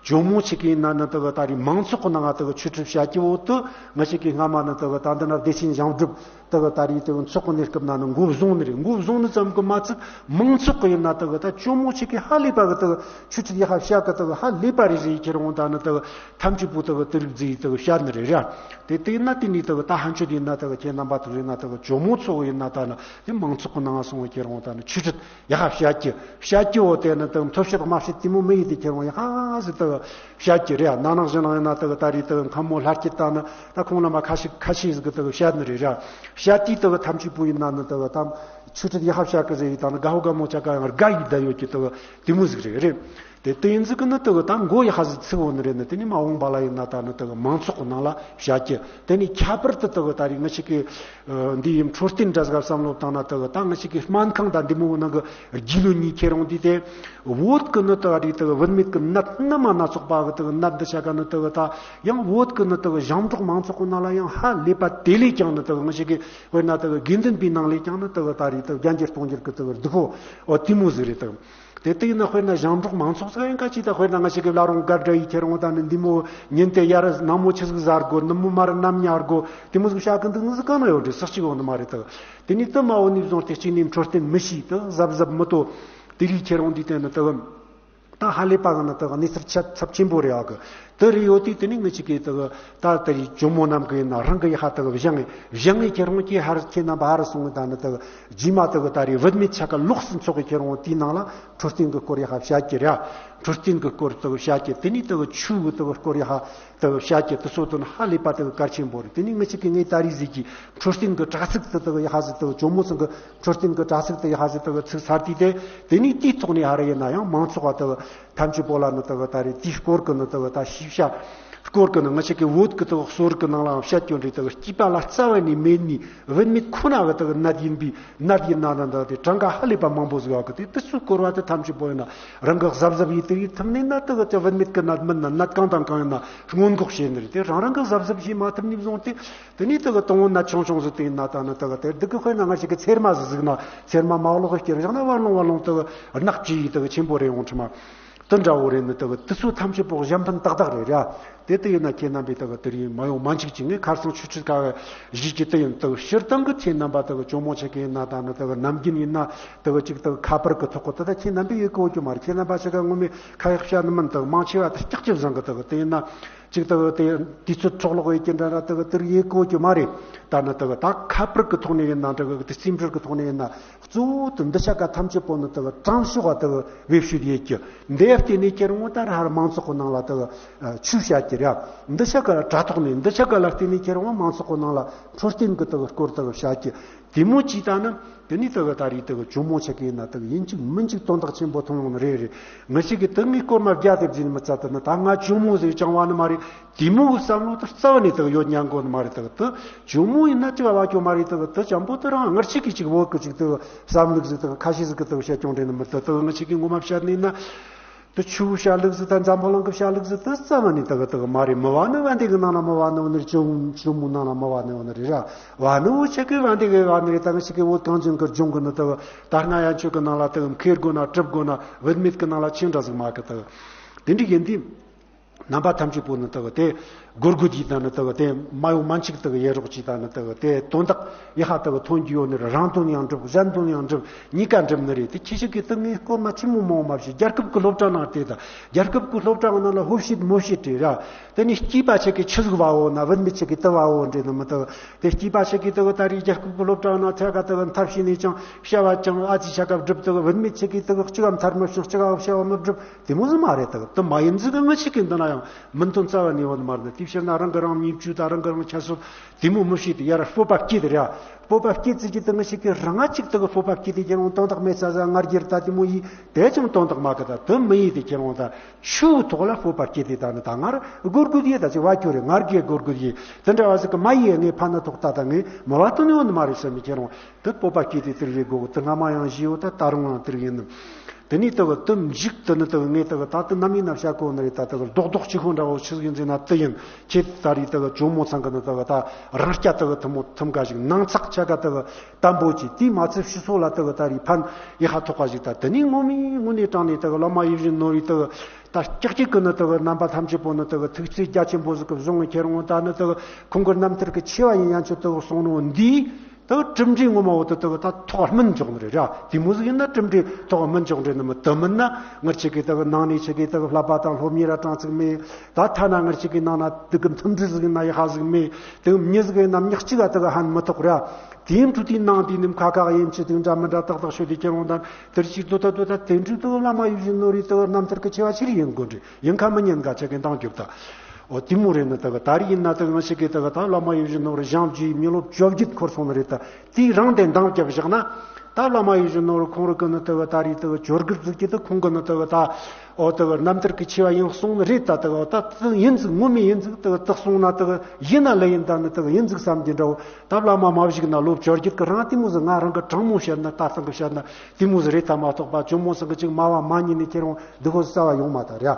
ཇོ་མོ་ཆེ་གི་ཡིན་ན་ནི་དེ་གི་ད་རེད་མང་ཚོགས་ཀྱི་ནང་ང་དེ་གི་ཆོས་ཁྲིད་བྱ་རྒྱུ་བོ་དེ་ང་ཆ་གི་སྔ་མ་ནི་དེ་གི་ད་འདི་ན་བདེ་ཆེན་ཞིང་སྒྲུབ་དེ་གི་ད་རེད་དེ་གི་ཚོགས་གི་གནས་སྐབས་ན་ནི་འགོ་བཟུང་ནི་རེད། འགོ་བཟུང་ནི་ཙམ་གྱིས་མ་ཚད་མང་ཚོགས་ཀྱི་ཡིན་ན་དེ་གི་ད་ཇོ་མོ་ཆེ་གི་ཧ་ལས་པ་གི་དེ་གི་ཆོས་ཁྲིད་ཡག་པ་བྱ་གི་དེ་གི་ཧ་ལས་པ་རེད་ཟེར་ཁྱེད་རང་ད་ནི་དེ་གི་ཐམས་ཅད་པོ་དེ་གི་དེ་རིགས་ཟེར་དེ་གི་བཤད་ནི་རེད་ར། དེ་དེ་ཡིན་ན་དེ་ནས་དེ་གི་ད་ཕན་ཆོད་ཡིན་ན་དེ་གི་ཁྱེད་རྣམ་པ་ཐུག་ཡིན་ན་དེ་གི་ཇོ་མོ་ཚོ་ཡིན་ན་ད་ནི་དེ་མང་ཚོགས་ཀྱི་ནང་སོང་བའི་ཁྱེད་རང་ད་ནི་ཆོས་ཁྲིད་ཡག་པ་བྱ་རྒྱུ་བྱ་རྒྱུ་བོ་དེ་ནི་དེ་གི་མཐོ་བཤད་དམའ་བཤད་དེ་མོ་མི་ཡིན། དེ་ཁྱེད་རང་ཡག་པ་ཟིག་དེ་གི་བྱ་རྒྱུ་རེད། ན་ནིང་གཞེས་ནིང་ཡིན་ན་དེ་གི་ད་རེད་དེ་གི་མཁན་མོ་ལྷ་སྐྱིད་ད་ནི་ད་ཁོང་རྣམ་པ་ཁ་ཤས་ཁ་ཤས་ཟིག་གི་དེ་གི་བཤད་ནི་རེད་ར། བཤད་དུས་དེ་གི་ཐམས་ཅད་པོ་ཡིན་ན་ནི་དེ་གི་ད་ཆོས་ཁྲིད་ཡག་པ་བྱ་གི་ཟེར་ཡིན་ད་ནི་དགའ་བོ་དགའ་མོ་ཆ་ག་ཡང་དགའ་ཡི་བསྡད་ཡོད་ཀྱི་དེ་གི་དེ་མོ་ཟིག་རེད་རེད། དེ་དེ་ཡིན་ཟིག་གི་ནི་དེ་གི་ད་མགོ་ཡག་པ་ཟིག་ཚུགས་འོང་ནི་རེད། ནི་དེ་ནི་མ་འོངས་པ་ལ་ཡིན་ན་ད་ནི་དེ་གི་མང་ཚོགས་ཀྱི་ནང་ལ་བྱ་རྒྱུ། དེ་ནི་ཁྱད་པར་དུ་དེ་གི་ད་རེད་ང་ཆ་གི་འདི་ཡིན་འཕྲོད་བསྟེན་འདྲ་ཟིག་བསམ་བློ་བཏང་ན་དེ་གི་ད་ང་ཆ་གི་སྨན་ཁང་དང་འདི་མོ་ནང་གི་རྒྱུས་ལོན་གཉིས་ཁྱེར་འོང་དུས་དེ་བོད་གི་ནི་དེ་གི་ད་རེད་དེ་གི་བུད་མེད་གི་ནད་སྣ་མ་སྣ་ཚོགས་པ་གི་དེ་གི་ནད་འདི་ཆ་ག་ནི་དེ་གི་ད་ཡང་བོད་གི་ནི་དེ་གི་ཞིང་འབྲོག་མང་ཚོགས་གི་ནང་ལ་ཡང་ཧ་ལས་པ་དེ་ལས་ཀྱང་ནི་དེ་གི་ང་ཆ་གི་དཔེར་ན་དེ་གི་དགེ་འདུན་པའི་ནང་ལས་ཀྱང་ནི་དེ་གི་ད་རེད་དེ་གི་རྒྱ་འགྱུར་གཏོང་འགྱུར་གི་དེ་གི་སྡུག་པོ་འོ་དེ་མོ་ཟིག་རེད་དེ། དེ་དེ་ཡིན་ན་དཔེར་ན་ཞིང་འབྲོག་མང་ཚོགས་ཟིག་ཡང་ག་ཅིག་ད་དཔེར་ན་ང་ཞིག་གི་བླ་རུང་སྒར་འདྲ་ཡི་ཁྱེར་འོང་ད་ནི་འདི་མོ་ཉིན་དེ་ཡར་ནངས་མོ་ཆི་ཟིག་ཟ་དགོས། ནུབ་མོ་མར་གནམ་ཉལ་དགོས། དེ་མོ་ཟིག་བྱ་གི་འདུག་ནི་ཟིག་གང་ན་ཡོད་རེད། ཟིག་ཅིག་ཡོང་ནི་མ་རེད་ད། དེ་ནི་དེ་མ་འོ་ནི་བཟུང་སྟེ་གཅིག་ནི་འཕྲོད་བསྟེན་མི་ཤེས། དེ་གཟབ་གཟབ་མི་ཏོ། དེ་རིགས་ཁྱེར་འོང་འདི་དེ་ནི་དེ་ད་ཧ་ལས་པ་གི་ནི་དེ་གནས་ཚུལ་ཆ་ཚབས་ཆེན་པོ་རེད་ཨ་གི། དེ་རེད་ཡོད་དུས་དེ་ནི་ངི་ཅིག་གི་དེ་གི་ད་དེ་རིགས་ཇོ་མོ་རྣམས་གི་ཡིན་ན་རང་གི་ཡི་ཧ་དེ་གི་བཞེངས་ངེ་བཞེངས་ངེ་ཁྱེར་འོང་ཀྱི་ཧར་ཁྱེད་རྣམ་པ་ཧར་སོང་གི་ད་ནི་དེ་གི་རྗེས་མ་དེ་གི་ད་རེད་བུད་མེད་ཆ་ག་ལོགས་སུ་འཚོགས་གི་ཁྱེར་འོང་དེའི་ནང་ལ། འཕྲོད་བསྟེན་གྱི་སྐོར་ཡག་པ་བཤད་ཀྱི་རེད། འཕྲོད་བསྟེན་གྱི་སྐོར་དག་བཤད་ཀྱི། དེ་ནས་དག་ཆོས་གི་དག་སྐོར་ཡག་པ་དག་བཤད་ཀྱི། དེ་ཚོ་དོན་ཧ་ལས་པ་དག་གལ་ཆེན་པོ་རེད། དེ་ནས་ངི་ཅིག་གི་ངའི་ད་རེས་ཟིག་གི་འཕྲོད་བསྟེན་གྱི་དྲ་ཚིགས་དེ་དག་ཡག་པ་ཟིག་དག་ཇོ་མོ་ཚང་གི་འཕྲོད་བསྟེན་གྱི་དྲ་ཚིགས་དེ་ཡག་པ་ཟིག་དག་ཚུགས་ཚར་དུས་དེ། དེ་ནས་དེའི་ཐོག་ནས་ཧ་ར་ཡིན་ན་ཡང་མང་ཚོགས་པ་དག་ཐམས་ཅད་པོ་ལ་ནི་དག་ད་རེས་དེའི་སྐོར་གི་ནི་དག་ད་ཤེས་བྱ་སྐོར་གི་ནི་ངི་ཅིག་གི་བོད་གི་དག་གསོ་རིག་གི་ནང་ལའང་བཤད་རྒྱུ་འདྲ་དག་སྐྱེས་པ་ལ་རྩ་བ་ནས་མེད་ནི། བུད་མེད་ཁོ་ན་གི་དག་ནད་ཡིན་པའི་ནད་ཡིན་ན་ན་འདི་དེ་གྲངས་ཀ་ཧ་ལས་པ་མང་པོ་ཟིག་ཡོད་གི། དེ་དེ་ཚོའི་སྐོར་བ་དེ་ཐམས་ཅད་པོ་ཡིན་ན་རང་གི་གཟབ་གཟབ་ཡིན་དེ་ཡིན་ཐུབ་ནས་ན་དག་ཅི་བུད་མེད་ཀྱི་ནད་མིན་ན་ནད་གང་དང་གང་ཡིན་ན་སྔོན་འགོག་བྱེད་ནི་རེད། དེ་རང་རང་གི་གཟབ་གཟབ་བྱེད་མ་ཐུབ་ནས་བཟུང་སྟེ་དེ་ནས་དག་དང་བོ་ནད་ཆུང་ཆུང་ཟིག་དེ་ཡིན་ན་ད་ནི་དག་དེ་དག་གི་དཔེར་ན་ང་ཞིག་གི་ཚེར་མ་ཟིག་ཟིག་ན་ཚེར་མ་མ་ལོག་གི་སྐྱེར་བཞག་ན་བར་ལོང་བར་ལོང་དག་རྣག་བཅུ་ཡིས་དག་ཆེན་པོ་རེད་ཡོང་ཁྲི་མ། དེ་འདྲ་བོ་རེད་ནི་དག་དེ་ཚོ་ཐམས་ཅད་པོ་གཞན་ཕན་ཏག་ཏག་རེད་ར། དེ་དེ་ཡིན་ན་ཁྱེད་རྣམ་པས་དག་དེ་རིང་མ་ཡོང་མ་འཇིག་ཅིག་ངས་ཁར་སང་ཆུ་ཁྲིད་ཀ་བའི་གཞི་ཅི་དེ་ཡིན་དག་སྤྱིར་བཏང་གི་ཁྱེད་རྣམ་པ་དག་ཇོ་མོ་ཆེ་གི་ཡིན་ན་ད་ནི་དག་ནམ་རྒྱུན་ཡིན་ན་དག་ཅིག་དག་ཁ་པར་གི་ཐོག་གི་དེ་ད་ཁྱེད་རྣམ་པས་ཡེ་གོ་རྒྱུ་མ་རེད། ཁྱེད་རྣམ་པ་ཆེ་ག་ངོ་མས་ཁ་ཡག་བཤད་ནི་མིན། དག་མང་ཆེ་བ་དེ་སྐྱག་ཅིག་བཟང་གི། དག་དེ་ཡིན་ན་ཅིག་དག་དེ་དུས་ཚོད་འཕྲོ་བརླག་ཡེ་རྒྱུ་འདྲ་ར་དག་དེར་ཡེ་གོ་རྒྱུ་མ་རེད། ད་ནི་དག་ད་ཁ་པར་གི་ཐོག་ནས་ཡིན་ན་འདྲ་གི་དེ་རྩིས་འབྲུར་གི་ཐོག་ནས་ཡིན་ན། གཙོ་བོ་དེ་འདི་ཆ་ག་ཐམས་ཅད་པོ་ནི་དེ་གི་དྲང་ཕྱོགས་པ་དེ་གི་བེད་སྤྱོད་ཡེད་རྒྱུ། འདི་ཡར་བལྟས་ནས་ཁྱེད་རང་ངོ་ལྟར་ཧར་མང་ཚོགས་ཀྱི་ནང་ལ་དེ་གི་ཆོས་བཤད་རྒྱུ་རེད། འདི་ཆ་ག་དྲ་ཐོག་ནས་འདི་ཆ་ག་ལ་བལྟས་ནས་ཁྱེད་རང་མང་ཚོགས་ཀྱི་ནང་ལ་འཕྲོད་བསྟེན་གྱི་དེ་གི་སྐོར་དེ་གི་བཤད་རྒྱུ། དེ་མོ་ཅིག་ད་ནི་དེ་ནས་དེ་གི་ད་རེས་དེ་གི་ཇོ་མོ་ཆེ་གི་ཡིན་ན་དེ་གི་ཡིན་གཅིག་མིན་གཅིག་དོན་དག་ཆེན་པོ་མཐོང་ཡོང་ནི་རེད་རེད། ང་ཞིག་གི་དེ་ངའི་སྐོར་མ་བརྒྱ་དེ་བརྒྱུད་ནས་མི་ཚད་དེ་ནི་ད་ང་ཇོ་མོ་ཟིག་བྱུང་བ་ནི་མ་རེད། དེ་མོ་གི་བསམ་བློ་དེ་རྩ་བ་ནས་དག་ཡོད་ཉན་གོ་ནི་མ་རེད། དག་དེ་ཇོ་མོ་ཡིན་ན་ཅི་བ་བ་ཅོ་མ་རེད། དག་དེ་ཅམ་པོ་དེ་རང་ངར་ཆེ་གི་ཅིག་བོད་གི་ཅིག་དག་བསམ་ལུགས་ཟིག་དག་ཁ་ཤས་ཟིག་གི་དག་བཤད་ཀྱང་འདྲེ་ནི་མི་དག་དག་ང་ཆེ་གི་ངོ་མ་བཤད་ནི་ན་དེ་ཆུ་བོ་བཤད་ལུགས་ཟིག་དང་འཛམ་བུ་གླིང་གི་བཤད་ལུགས་ཟིག་དེ་རྩ་བ་ནས་དག་དག་མ་རེད། མི་བ་ནི་བན་དེ་གི་ནང་ན་མི་བ་ནི་བ་ནི་རེད། ཇོ་ཇོ་མོ་ནང་ན་མི་བ་ནི་བ་ནི་རེད་ར། བ་ནི་བོ་ཆེ་གི་བན་དེ་གི་བ་ནི་རེད། ད་ང་ཆེ་གི་བོད་གངས་ཅན་གི་ལྗོངས་གི་ནི་དག་ད་སྔ་ཡན་ཆོད་གི་ནང་ལ་དག་མཁས་དགོས་ན་གྲུབ་དགོས་ན་བུད་མེད་གི་ནང་ལ་ཆེ་འདྲ་ཟིག་མ་གི་དག་དེ་འདྲ་ཡིན་དུས། རྣམ་པ་ཐམས་ཅད་པོ་ནི་དག་དེ་ སྒོར་སྒོར་གྱིས་དང་ནི་དག་དེ་མ་ཡོང་མ་འཆིག་དག་ཡེ་རོགས་ཀྱིས་དང་ནི་དག་དེ་དོན་དག་ཡེ་ཧ་དག་ཐོན་རྒྱུ་ཡོད་ནི་རེད། རང་དོན་ཡང་འགྲུབ། གཞན་དོན་ཡང་འགྲུབ། གཉིས་ཀ་འགྲུབ་ནི་རེད། དེ་ཁྱེད་ཞིག་གིས་དག་ངས་སྐོར་མ་ཆེན་མོ་མང་བ་མ་བྱེད། རྒྱལ་ཁབ་ཀྱི་སློབ་གྲྭ་ནང་དེ་དང་རྒྱལ་ཁབ་ཀྱི་སློབ་གྲྭ་ནང་ལ་ཧོབ་བཤད་མོ་བཤད་རེད་ར། དེ་ནས་སྐྱེས་པ་ཆེ་གི་ཆི་ཟིག་བ་འོ་ན་བུད་མེད་ཆེ་གི་དུ་བ་འོ་འདྲེ་ནི་མི་དུ། དེ་སྐྱེས་པ་ཆེ་གི་དུ་ད་རེས་རྒྱལ་ཁབ་ཀྱི་སློབ་གྲྭ་ནང་ཐད་ཀ་དུ་མཐར་ཕྱིན་ནས་ཀྱང་བྱ་བ་ཀྱང་ཨ་ཙི་ཆ་ག་སྒྲུབ་དུ། བུད་མེད་ཆེ་གི་དུ་གཅིག་གམ་མཐར་མི་ཕྱིན་གཅིག་ག་བྱ་བ་མི་སྒྲུབ། དེ་མོ་ཟིག་མ་རེད་དུ། དུ་མ་ཡིན་ཟིག་གི་ངི་ཆེ་གི་འདི་ན་ཡང་མི་འདོན་རྩ་བ་ནས་ཡོད་མ་རེད། དེ་ཕྱིར་ན་རང་གི་རང་ཉེས་བཅུ་དང་རང་གི་རང་ཁྱད་གསོད་དེ་མོ་མི་བྱེད་དུ། ཡར་སྤོབས་པ་སྐྱེས་དུ་རེད། སྤོབས་པ་སྐྱེས་ཙི་གི་དུ་ངི་ཆེ་གི་རང་ང་གཅིག་དུ་གི་སྤོབས་པ་སྐྱེས་དུ་ཁྱེད་རང་དོན་དག་མེད་ས་ཟ་ངར་རྒྱུར་ད་དེ་མོ་ཡིས་དེ་ཅང་དོན་དག་མ་གི་ད་དུ་མི་ཡིས་དུ་ཁྱེད་རང་ད། ཆུའི་ཐོག་ལ་སྤོབས་པ་སྐྱེས་ཏེ་ད་ནི་ད་ངར་སྒོར་དགོས་ཡེ་ད་ཅི་བ་ཁྱོད་རེ་ངར་གེ་སྒོར་དགོས་ཡེ་དེ་འདྲ་བ་ཟིག་གི་མ་ཡེ་ངས་ཕ་ན་ཐོག་ད་ད་ངས་མི་བ་དོན་ཡོད་ནི་མ་རེད་བསམ་མི་ཁྱེད་རང་དུ་སྤོབས་པ་སྐྱེས་ཏེ་དེར་ཡེ་དགོས་དུ་སྔ་མ་ཡང་བཞི་ཡོད་ད་ད་རུང་ཡང་དེར་ཡིན་ནམ། དེ་ནས་དུ་དུ་འཇིག་དུ་ནི་དུ་ངས་དུ་ད་དུ་ནམ་ཡིན་ན་བྱ་གོ་ནི་རེད། ད་དུ་རྡོག་རྡོག་གཅིག་ཁོ་འདྲ་བོ་ཆི་ཟིག་ཡིན་ཟེར་ན་དུ་ཡིན། ཁྱེད་ད་རེས་དུ་ཇོ་མོ་ཚང་གི་ནི་དུ་ད་རང་སྐྱ་དུ་ཐུ་མོ་ཐུམ་ག་ཞིག་ནང་ཚགས་ཆ་ག་དུ། དམ་པོ་ཅིག་དེའི་མ་ཚད་ཕྱི་སོ་ལ་དུ་གི་ད་རེས་ཕན་ཡེ་ཧ་ཐོགས་པ་ཞིག་ད་དེ་ནས་ངོ་མའི་དངོས་གནས་དྲང་ནས་དུ་གི་བླ་མ་ཡིད་བཞིན་ནོར་བུའི་དུ་གི་ད་ཀྱག་ཀྱིག་གི་ནི་དུ་གི་རྣམ་པ་ཐམས་ཅད་པོ་ནི་དུ་གི་ཐུགས་རྩིས་རྒྱ་ཆེན་པོ་ཟིག་གི་བཟུང་ངི་ཁྱེད་རང་ད་ནི་དུ་གི་ཁོང་གི་རྣམ་ཐར་གི་ཆེ་བ་ཡིན་ཡང་ཆོད་དུ་གི་གསུང་ནོ་འདིས་དུ་གི་གྲུབ་འབྲས་ངོ་མ་བོ་དུ་དུ་གི་ད་ཐོག་སྨིན་འཇོག་ནི་རེད་ར། དེ་མོ་ཟིག་ཡིན་ན་གྲུབ་འབྲས་ཐོག་སྨིན་འཇོག་འདྲེ་ནི་མི་དུ་མིན་ན་ངར་ཆེ་གི་དུ་གི་ནང་ནས་ཆེ་གི་དུ་གི་བསླབ་པ་དང་སློབ་གཉེར་ར་གྲངས་ཚིག་མེད། ད་ཐ་ན་ངར་ཆེ་གི་ནང་ན་དུ་གི་མཐུན་སྒྲིལ་ཟིག་ཡིན་ན་ཡེ་ཧ་ཟིག་མེད། དུ་གི་མྱི་ཟིག་ཡིན་ན་མྱི་གཅིག་ག་དུ་གི་ཧན་མི་ཐོག་ར། དེའི་འཕྲོ་དེའི་ནང་དེའི་ནིམ་ཁ་ཁ་ཡིན་ཆེ་དེ་འདྲ་མི་འདྲ་ཏག་ཏག་ཤོད་དེ་ཁྱེད་རང་དང་དེར་ཅིག་དོ་ད་དོ་ད་དེ་འཕྲོ་དུ་བླ་མ་ཡིད་བཞིན་ནོར་བུའི་དུ་རྣམ་ཐར་གི་ཆེ་བ་ཆི་རིགས་ཡིན་དགོས་འདྲི་ཡིན་ཁ་མི་ཉན་ག་ཆེ་གི་འདང་རྒྱོབ་ད། འོ་དེ་མོ་རེད་ནི་དུ་གི་ད་རེས་ཡིན་ན་དུ་གི་ང་ཆེ་གི་དུ་གི་ད་བླ་མ་ཡིད་བཞིན་ནོར་བུ་བཞེངས་རྒྱུའི་མི་ལོ་བཅོ་བརྒྱད་འཁོར་སོང་ནི་རེད་ད། དེའི་རང་དེ་འདང་རྒྱབ་བཞག་ན། ད་བླ་མ་ཡིད་བཞིན་ནོར་བུ་ཁོང་རུ་གི་ནི་དུ་གི་ད་རེས་དུ་གི་བཅོ་བརྒྱད་ཟིག་གི་དུ་ཁོང་གི་ནི་དུ་གི་ད། འོ་དུ་གི་རྣམ་ཐར་གི་ཆེ་བ་ཡིན་གསུངས་ནི་རེད་ད། དུ་གི་འོ་ད་དུ་ཡིན་ཟིག་ངོ་མི་ཡིན་ཟིག་དུ་གི་དུ་གསུངས་ན་དུ་གི་ཡིན་ན་ལེ་ཡིན་ད་ནི་དུ་གི་ཡིན་ཟིག་བསམ་གྱི་འདྲ་བོ། ད་བླ་མ་མ་བཞུགས་ན་ལོ་བཅོ་བརྒྱད་གི་རང་དེ་མོ་ཟིག་ང་རང་གི་དྲང་མོ་བཤད་ན་ད་སང་གི་བཤད་ན་དེ་མོ་ཟིག་རེད་ད་མ་གཏོགས་པ་ཇོ་མོ་སང་གི་ཅིག་མ་བ་མ་ཉིད་ནི་ཁྱེད་རང་འདི་ཧོ་རྩ་བ་ཡོང་མ་ད་ར།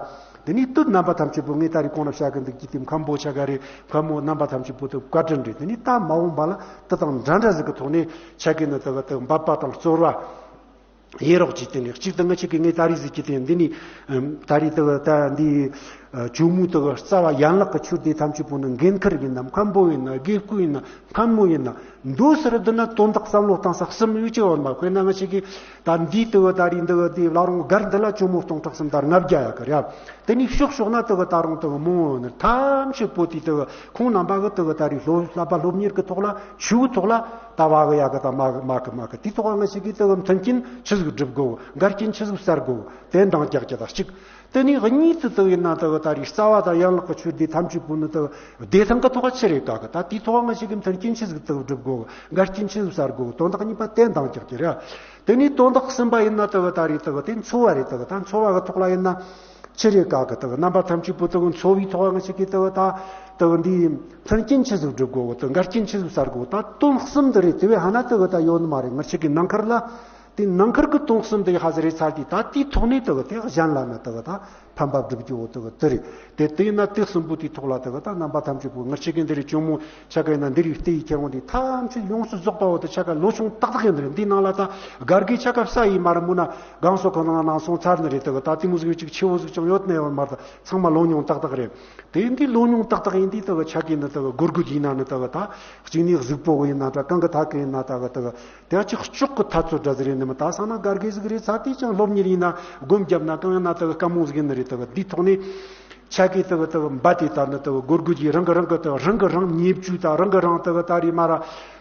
དེ་ནས་དུ་རྣམ་པ་ཐམས་ཅད་པོ་ངས་ད་རེས་གོང་ན་བཤད་གི་འདུག་ཀྱི་དེ་མཁན་པོ་ཆ་ག་རེ་མཁན་མོ་རྣམ་པ་ཐམས་ཅད་པོ་དུ་བཀའ་དྲིན་རེད། དེ་ནས་ད་མ་འོངས་པ་ལ་དུ་དང་འདྲ་འདྲ་ཟིག་གི་ཐོག་ནས་ཆ་གི་ནི་དུ་གི་དུ་འབད་པ་དང་རྩོལ་བ། ཡེ་རོགས་ཀྱི་སྟེང་ནས་གཅིག་ཏུ་ང་ཆེ་གི་ངས་ད་རེས་ཟིག་གི་སྟེང་འདི་ནི་ད་རེས་དུ་ད་འདི་ཇོ་མོ་དུ་རྩ་བ་ཡན་ལག་གི་ཆོས་སྡེ་ཐམས་ཅད་པོ་ནི་འགན་ཁུར་ཡིན་ན་མཁན་པོ་ཡིན་ན་དགེ་བསྐོས་ཡིན་ན་མཁན་མོ་ཡིན་ན་འདོད་སར་བསྡུ་ན་དོན་དག་བསམ་བློ་བཏང་ས་གསུམ་ཡོད་ཀྱི་ཡོད་མ། དཔེར་ན་ང་ཆེ་གི་ད་འདི་དུ་ད་རེས་འདི་འདི་བླ་རུང་སྒར་འདི་ལ་ཇོ་མོ་སྟོང་ཕྲག་གསུམ་དང་ལྔ་བརྒྱ་ཡོད་གི་རེད། དེ་ནས་ཕྱོགས་ཕྱོགས་ན་དུ་གི་ད་རུང་དུ་གི་མོ་ནི་ཐམས་ཅད་པོ་དེ་དུ་གི་ཁོང་རྣམ་པ་གི་དུ་གི་ད་རེས་སློབ་བསླབ་པ་སློབ་གཉེར་གི་ཐོག་ལ་ཆུའི་ཐོག་ལ་ད་བ་གི་ཡ་གི་ད་མ་གི་མ་གི་མ་གི་དེ་ཐོག་ང་ཞིག་གིས་དུ་གི་མཐུན་རྐྱེན་ཆི་ཟིག་སྒྲུབ་དགོ། འགལ་རྐྱེན་ཆི་ཟིག་བསལ་དགོ། དེ་འདང་རྒྱག་རྒྱ་ད་གཅིག་དེ་ནས་གཉིས་དུ་དུ་ཡིན་ན་དུ་གི་ད་རེས་རྩ་བ་དང་ཡན་ལག་གི་ཆོས་སྡེ་ཐམས་ཅད་པོ་ནི་དུ་གི་བདེ་ཐང་གི་ཐོག་ཆི་རེད་ག་གི་ད་དེ་ཐོག་ང་ཞིག་གིས་མཐུན་རྐྱེན་ཆི་ཟིག་དུ་གི་སྒྲུབ་དགོ། འགལ་རྐྱེན་ཆི་ཟིག་བསལ་དགོ། དོན་དག་གཉིས་པ་དེ་འདང་རྒྱག་རྒྱ་རེད། དེ་ནས་དོན་དག་གསུམ་པ་ཡིན་ན་དུ་གི་ད་རེས་དུ་གི་དེ་འཚོ་བ་རེད། དུ་གི་ད་འཚོ་བ་གི་ཐོག་ལ་ཡིན་ན། ཆི་རེད་ག་གི་དུ་རྣམ་པ་ཐམས་ཅད་པོ་དུ་འཚོ་བའི་ཐོག་ང་ཞིག་གིས་དུ་ད་དུ་འདི་མཐུན་རྐྱེན་ཆི་ཟིག་སྒྲུབ་དགོ། དུ་འགལ་རྐྱེན་ཆི་ཟིག་བསལ་དགོ། ད་དོན་གསུམ་དུ་རེད། དེ་བས་ཧ་ན་དུ་གི་ད་ཡོད་ནི་མ་རེད། ང་ཞིག་གི་ནང་ཁུལ་ལ་དེ་ནང་ཁུལ་གི་དོན་གསུམ་དུ་ཧ་ཟི་རེད་ཚར་དུས་ད་དེའི་ཐོག་ནས་དུ་གི་དེ་གཞན་ལ་ནི་དུ་གི་ད་ཕན་པ་སྒྲུབ་རྒྱུ་བོ་དུ་གི་དུ་རེད། དེ་དེ་ཡིན་ན་དེ་གསུམ་པོ་དེའི་ཐོག་ལ་དུ་གི་ད་རྣམ་པ་ཐམས་ཅད་པོ་ང་ཞིག་གི་འདི་རེད་ཇོ་མོ་ཆ་ག་ཡིན་ན་འདི་རིགས་ལྟེ་ཡི་ཁྱེར་འོང་དེ་ཐམས་ཅད་ཡོངས་སུ་རྫོགས་པ་བོ་དུ་ཆ་ག་ལོ་ཆུང་ཏག་ཏག་ཡིན་ནི་རེད། འདི་ནང་ལ་ད་སྒར་གི་ཆ་ག་ས་ཡི་མ་ར་མུ་ན་གང་སོ་ཁོ་ན་ནང་སོང་ཚར་ནི་རེད། དུ་གི་ད་དེ་མོ་ཟིག་ཡོད་ཅིག་ཆེ་བོ་ཟིག་ཀྱང་ཡོད་ནི་ཡོད་མ་རེད། ཚང་མ་ལོ་ཉུང་ཏག་ཏག་རེད། དེ་འདི་ལོ་ཉུང་ཏག་ཏག་ཡིན་དུས་དུ་གི་ཆ་གི་ནི་དུ་གི་སྒོར་སྒོར་ཡིན་ན་ནི་དུ་གི་ད་གཅིག་ནི་གཟུགས་པོ་གི་ཡིན་ན་ད་གང་གི་ཐག་གི་ཡིན་ན་ད་གི་དུ་གི་དེ་ཅིག་ལྕོག་གི་ཐ་ཚོད་འདྲ་ཟིག་རེད་ནི་མི། ད་སང་ན་སྒར་གི་ཟིག་རེད་ཚར་དུས་ཀྱང་སློབ་གཉེར་ཡིན་ན་སྒོམ་བརྒྱབ་ན་གང་ཡིན་ན་དུ་གི་དཀའ་མོ་ཟིག་ཡིན་ནི་རེད། དུ་གི་འདི་ཐོག་ནས་ཆ་གི་དུ་གི་དུ་གི་འབའ་དེ་ད་ནི་དུ་གི་སྒོར་སྒོར་གྱིས་རང་གི་རང་གི་དུ་རང་གི་རང་ཉེས་བཅུ་ད་རང་གི་རང་དུ་གི་ད་རེས་མ་ར་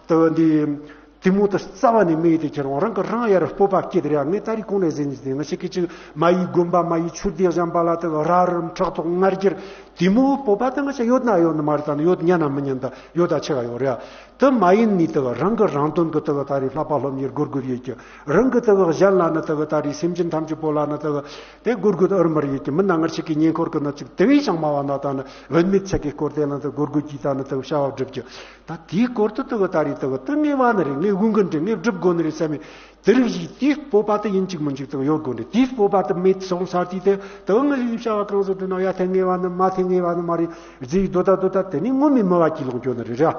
དུ་གི་འདི། དེ་མོ་དུ་རྩ་བ་ནས་མི་ཡི་དེ་ཁྱེར་འོང་རང་གི་རང་ཡར་སྤོབས་པ་སྐྱེད་རེད། ངས་ད་རེས་གོང་ནས་ཟིན་གྱི་དེ་ང་ཞིག་གི་ཅིག་མ་ཡི་དགོན་པ་མ་ཡི་ཆོས་སྡེ་གཞན་པ་ལ་དུ་ར་རུམ་ཕྲག་དོག་ང་རྒྱལ་དེ་མོ་སྤོབས་པ་དུ་ང་ཞིག་ཡོད་ན་ཡོད་ནི་མ་རེད། ད་ནི་ཡོད་ཉན་ན་མི་ཉན་ད་ཡོད་ད་ཆེ་ག་ཡོད་རེད། དུ་མ་ཡིན་ནི་དུ་རང་གི་རང་དོན་གི་དུ་ད་རེས་བསླབ་པ་སློབ་གཉེར་སྒོར་སྒོར་ཡོད་ཀྱི་རང་གི་དུ་གཞན་ལ་ནི་དུ་ད་རེས་སེམས་ཅན་ཐམས་ཅད་པོ་ལ་ནི་དུ་དེ་སྒོར་སྒོར་ཨར་མར་ཡོད་ཀྱི་མི་ན་ང་ཞིག་གི་ཉེ་འཁོར་གི་ནི་ཅིག་དེ་བས་ཀྱང་མ་བ་ན་ད་ནི་བུད་མེད་ཚད་ཀྱི་སྐོར་དེ་ལ་དུ་སྒོར་སྒོར་གྱིས་ད་ནི་དུ་བྱ་བ་སྒྲུབ་ཀྱི། ད་དེའི་སྐོར་དུ་དུ་གི་ད་རེས་དུ་གི་དུ་ངས་བ་ནི་རེད། ངས་དབུ་འགན་འདྲི་ངས་སྒྲུབ་དགོ་ནི་རེད་བསམ་མེད། དེ་རིགས་ཞིག་དེའི་སྤོབས་པ་དུ་ཡིན་གཅིག་མིན་གཅིག་དུ་ཡོད་དགོ་ནི་རེད། དེའི་སྤོབས་པ་དུ་མེད་སོང་ཚར་དུས་དེ་དུ་ངས་ཡིན་བྱ་བ་གང་བཟོ་འདྲི་ན་ཡ་དེ་ངས་བ་ནི་མ་དེ་ངས་བ་ནི་མ་རེད་ཟེར་དོ་ད་དོ་ད་དེ་ནི་ངོ་མའི་མི་བ་གྱི་ལོང་སྐྱོ་ནི་རེད་ར།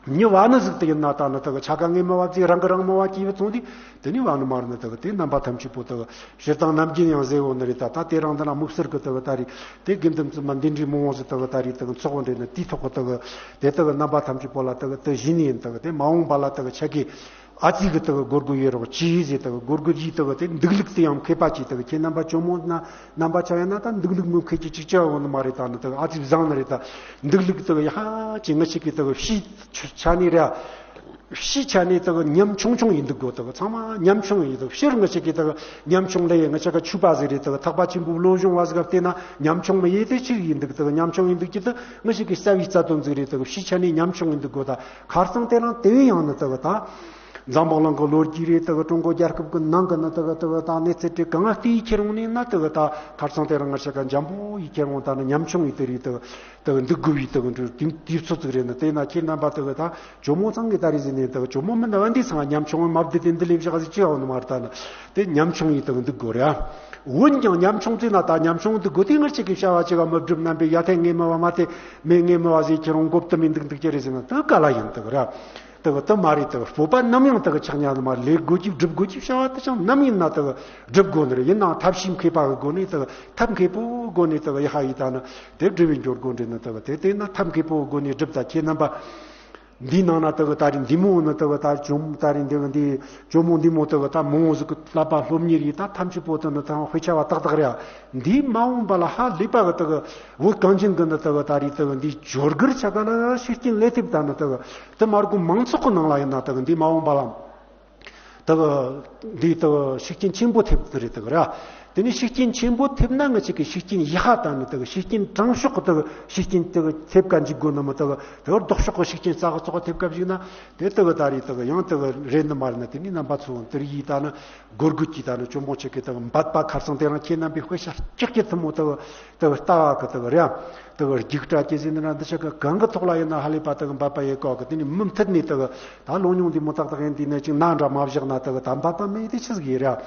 མྱི་བ་ནི་ཟིག་དེ་ཡིན་ན་ད་ནི་དག་ཆ་ག་ངེས་མི་བ་ཅིག་རང་གི་རང་མི་བ་ཅིག་བ་ཚོང་དུས་དེ་ནི་བ་ནི་མ་རེད་ནི་དག་དེ་རྣམ་པ་ཐམས་ཅད་པོ་དག་སྤྱིར་བཏང་ནམ་རྒྱུན་ཡང་ཟེར་བོ་ནི་རེད། ད་ད་དེ་རིང་འདི་ན་དམིགས་བསལ་གི་དག་ད་རེད། དེ་དགེ་འདུན་ཚོ་མ་འདི་འདྲའི་མང་བོ་ཟིག་དག་ད་རེད་དག་ཚོགས་འདྲེ་ནི་དེའི་ཐོག་གི་དག་དེ་དག་རྣམ་པ་ཐམས་ཅད་པོ་ལ་དག་དེ་གཞི་ནས་ཡིན་དག་དེ་མ་འོངས་པ་ལ་དག་ཆ་གི་ཨ་ཙི་གི་དག་སྒོར་དགུ་ཡོད་རོགས་ཅི་ཟེར་དག་སྒོར་དགུ་ཡིས་དག་དེ་འདུག་ལུགས་དེ་ཡང་མཁས་པ་ཅིག་དག་ཁྱེད་རྣམ་པ་ཇོ་མོ་ན་རྣམ་པ་ཆ་ཡ་ན་ད་འདུག་ལུགས་མི་མཁས་ཀྱི་ཅིག་ཅི་འོང་ནི་མ་རེད། ད་ནི་དག་ཨ་ཙི་བཟང་ནི་རེད། ད་འདུག་ལུགས་དག་ཡ་ཧ་ཅི་ང་ཞིག་གི་དག་ཕྱིའི་ཆ་ནས་ར། ཕྱིའི་ཆ་ནས་དག་ཉམ་ཆུང་ཆུང་ཡིན་འདུག་གོ། དག་ཚང་མ་ཉམ་ཆུང་ཡིན་འདུག་ཕྱིར་ང་ཞིག་གི་དག་ཉམ་ཆུང་ལས་ང་ཞིག་ག་ཆུ་པ་ཟིག་རེད། དག་ཐག་པ་ཆེན་པོ་བློ་སྦྱོང་བ་ཟིག་ག་བལྟས་ན་ཉམ་ཆུང་མི་ཡེ་དེ་ཆི་ཡིན་འདུག་དག་ཉམ་ཆུང་ཡིན་འདུག་ཅི་དག་ང་ཞིག་གི་རྩ་བའི་རྩ་དོན་ཟིག་རེད། དག་ཕྱིའི་ཆ་ནས་ཉམ་ཆུང་ཡིན་འདུག་གོ། ད་ཁ་སང་དེ་རིང་དེ་བས་ཡང་ནི་དག་ད། འཛམ་བུ་གླིང་གི་ལོ་རྒྱུས་རེད། དག་ཀྲུང་གོ་རྒྱལ་ཁབ་ཀྱི་ནང་གི་ནི་དག་དག་ད་གནས་ཚུལ་དེ་གང་ལྟ་ཡི་ཁྱེར་འོང་ནས་ན་དག་ད་ཁ་སང་དེ་རིང་ང་ཞིག་ག་འཇམ་པོ་ཡི་ཁྱེར་འོང་ད་ནི་ཉམ་ཆུང་ཡི་དེ་རེད། དག་དག་འདུག་དགོས་པའི་དག་འགྲོ་དེང་དུས་ཚོད་ཅིག་རེད། ནི་དེ་ན་ཁྱེད་རྣམ་པ་དག་ད་ཇོ་མོ་ཚང་གི་ད་རེད་ཟེར་ནས་དག་ཇོ་མོ་མི་འདྲ་བ་འདི་ཚང་ཉམ་ཆུང་མ་བསྡད་དེ་འདི་ལས་བཞག་ཟིག་ཅི་ཡོང་ནི་མ་རེད། ད་ནི་དེ་ཉམ་ཆུང་ཡི་དག་འདུག་དགོས་རེད། འོན་ཀྱང་ཉམ་ཆུང་ཚེ་ན་ད་ཉམ་ཆུང་འདུག་དགོས་དེ་ང་ཞིག་གི་བྱ་བ་ཅིག་ག་མི་སྒྲུབ་རྣམ་པའི་ཡ་ཐལ་ངེས་མི་བ་མ་ཐལ་མེད་ངེས་མི་བ་ཟིག་ཁྱེར་འོང་དགོས་དུ་མི་འདུག་འདུག་ཅི་རེད་ཟེར་ན་དག་ག་ལ་ཡིན་དག་ར། དག་དུ་མ་རེད། དག་སྤོབས་པ་ནམ་ཡང་དག་ཆག་ཉན་མ་ལས་དགོས་ཀྱི་སྒྲུབ་དགོས་ཀྱི་བྱ་བ་དེ་ཅང་ནམ་ཡིན་ན་དག་སྒྲུབ་དགོས་ནི་རེད། ཡིན་ནའང་ཐབས་ཤེས་མཁས་པ་གི་སྒོ་ནས་དག་ཐབས་མཁས་པོའི་སྒོ་ནས་དག་ཡ་ཧ་ཡི་ད་ནི་དེ་སྒྲུབ་པའི་འབྱོར་དགོས་འདྲེ་ནི་དག་དེ་དེ་ན་ཐབས་མཁས་པོའི་སྒོ་ནས་སྒྲུབ། ད་ཁྱེད་རྣམ་པ་འདིའི་ནང་ན་དག་ད་རེས་འདི་མོ་ནི་དག་ད་ཇོ་མོ་ད་རེས་འདི་འདི་ཇོ་མོ་འདི་མོ་དག་ད་མང་བོ་ཟིག་གི་བསླབ་པ་སློབ་གཉེར་ཡིས་ད་ཐམས་ཅད་པོ་དེ་ནི་ད་དཔེ་ཆ་བ་ཏག་ཏག་རེད། འདིའི་མ་འོངས་པ་ལ་ཧ་ལས་པ་གི་དག་བོད་གངས་ཅན་གི་ནི་དག་ད་རེས་དག་འདིའི་བྱོར་གུར་ཆ་ག་ལ་ཤུགས་རྐྱེན་ལས་ཐེབས་ད་ནི་དག་དེ་མ་རྒོ་མང་ཚོགས་ཀྱི་ནང་ལ་ཡིན་ན་དག་འདིའི་མ་འོངས་པ་ལ་དག་འདིའི་དག་ཤུགས་རྐྱེན་ཆེན་པོ་ཐེབས་ཀྱི་རེད་དག་ར། དེ་ནས་ཤུགས་རྐྱེན་ཆེན་པོ་ཐེབས་ན་ང་ཅིག་གི་ཤུགས་རྐྱེན་ཡག་ད་ནི་དག་ཤུགས་རྐྱེན་དྲང་ཕྱོགས་ཀྱི་དག་ཤུགས་རྐྱེན་དག་ཐེབས་ག་འཇུག་དགོས་ནི་མི་དག་དག་ལྡོག་ཕྱོགས་ཀྱི་ཤུགས་རྐྱེན་ས་ག་ཙོག་ག་ཐེབས་ག་བཞུགས་ན་དེ་དག་ད་རེས་དག་ཡང་དག་རེད་ནི་མ་རེད་ན། དེ་ནས་རྣམ་པ་ཚོ་དེར་ཡིས་ད་ནི་སྒོར་དགུ་གྱིས་ད་ནི་ཇོ་མོ་ཆེ་གི་དག་འབད་པ་ཁར་སང་དེ་རིང་ཁྱེད་རྣམ་པའི་དཔེ་ཤ་སྐྱག་གི་ཐུ་མོ་དག་དེ་ལྟ་བ་གི་དེ་རེད། དེ་རྒྱུགས་སྤྲད་ཀྱི་ཟིན་ན་འདི་ཆ་གི་གང་གི་ཐོག་ལ་ཡིན་ན་ཧ་ལས་པ་དེ་འབད་པ་ཡེ་གོ་གི། དེ་ནི་མུ་མཐུད་ནས་དེ་ད་ལོ་ཉུང་འདི་མོ་ཏག་ཏག་ཡིན་དུས་ནས་ཅིག་ན་འདྲ་མ་བཞག་ན་དེ་ད་འབད་པ་མེད་དེ་ཆི་ཟིག་ཡེ་ར།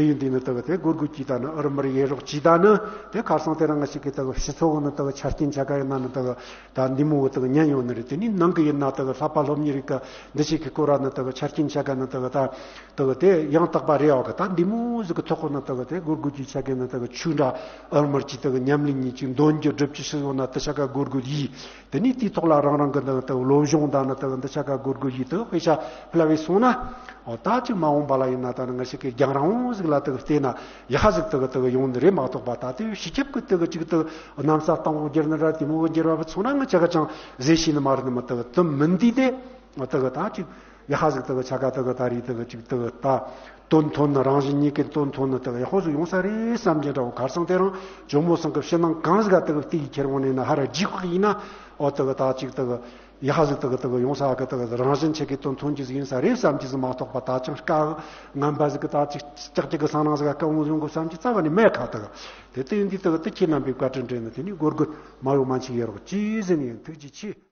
དེ་ཡིན་དུས་ནི་དེ་དེ་སྒོར་དགུ་གྱིས་ད་ནི་ཨུར་མུར་ཡེ་རོགས་གྱིས་ད་ནི་དེ་ཁར་སང་དེ་རིང་ང་ཞིག་གི་དེ་སྤྱི་ཚོགས་ནི་དེ་ཆ་རྐྱེན་ཆ་ག་ཡིན་ན་ནི་དེ་ད་འདི་མོ་དེ་ཉན་ཡོང་ནི་རེད། དེ་ནི་ནང་གི་ཡིན་ན་དེ་བསླབ་པ་སློབ་གཉེར་རིག་ག་འདི་ཞིག་གི་སྐོར་ར་ནི་དེ་ཆ་རྐྱེན་ཆ་ག་ནི་དེ་ད། དེ་གི་དེ་ཡང་དག་པ་རེད་བ་གི། ད་འདི་མོ་ཟིག་གི་ཐོག་ཁོ་ན་དེ་གི་དེ་སྒོར་དགུ་གྱི་ཆ་གི་ནི་དེ་གི་ཆུ་འདྲ་ཨར་མར་གྱི་དེ་གི་ཉམས་ལེན་གཉིས་ཀྱི་འདོན་རྒྱུ་སྒྲུབ་ཀྱི་ཤི་བོ་ན་དེ་ཆ་ག་སྒོར་དགུ་ཡིས། དེ་ནས་དེའི་ཐོག་ལ་རང་རང་གི་འདི་དེ་བློ་སྦྱོང་དང་ནི་དེ་གི་འདི་ཆ་ག་སྒོར་དགུ་ཡིས་དེ་དཔེ་ཆ་ཕུལ་བས་སོང་ན། འོ་ད་ཅིག་མ་འོངས་པ་ལ་ཡིན་ན་ད་ནི་ང་ཞིག་གི་རྒྱང་རིང་བོ་ཟིག་ལ་དེ་གི་བལྟས་ན་ཡག་ཟིག་དེ་གི་དེ་གི་ཡོང་ནི་རེད་མ་གཏོགས་པ། ད་དེ་སྤྱི་ཁྱབ་གི་དེ་གི་ཅིག་དེ་གི་གནམ་ས་སྟེང་འོག་འགྱུར་ནི་ར་དེ་མོ་གི་འགྱུར་བ་བུད་སོང་ན་ང་ཅག་གི་ཅང་ཟེར་ཤེས་ནི་མ་རེད་ནི་མི། དེ་གི་དེ་མིན་དུས་དེ་དེ་གི་ད་ཅིག་ཡ་ཧ་ཟིག་དག་ཆ་ག་དག་ད་རེས་དག་ཅིག་དག་ད་དོན་ཐོན་ནི་རང་བཞིན་ཉིད་ཀྱི་དོན་ཐོན་ནི་དག་ཡག་པོ་ཟིག་ཡོང་ས་རེད་བསམ་གྱི་འདྲ་བོ། ཁར་སང་དེ་རིང་ཇོ་མོ་ཚང་གི་ཕྱི་ནང་གང་ཟིག་ག་དག་བལྟས་ཡི་ཁྱེར་འོང་ནས་ན་ཧ་ར་རྒྱུག་ཁག་ཡིན་ན། འོ་དག་ད་ཅིག་དག་ཡ་ཧ་ཟིག་དག་དག་ཡོང་ས་གི་དག་རང་བཞིན་ཆེ་གི་དོན་ཐོན་གྱི་ཟིག་ཡིན་ས་རེད་བསམ་གྱི་ཟིག་མ་གཏོགས་པ། ད་ཅང་དཀའ་ངན་པ་ཟིག་གི་ད་ཅིག་ལྕགས་ཀྱི་གི་སང་ནང་ཟིག་ག་དཀའ་བོ་ཡོང་གི་བསམ་གྱི་རྩ་བ་ནས་མེད་ཁ་དག་དེ་དེ་ཡིན་དུས་དག་དེ་ཁྱེད་རྣམ་པའི་བཀའ་དྲིན་དྲན་ནི་དེ་ནི་སྒོར་དགུ་མ་ཡོང་མ་འཆི་ཡོད་རོགས་ཅི་ཟེར་ནས་ཡིན། ཐུགས་རྗེ་ཆེ།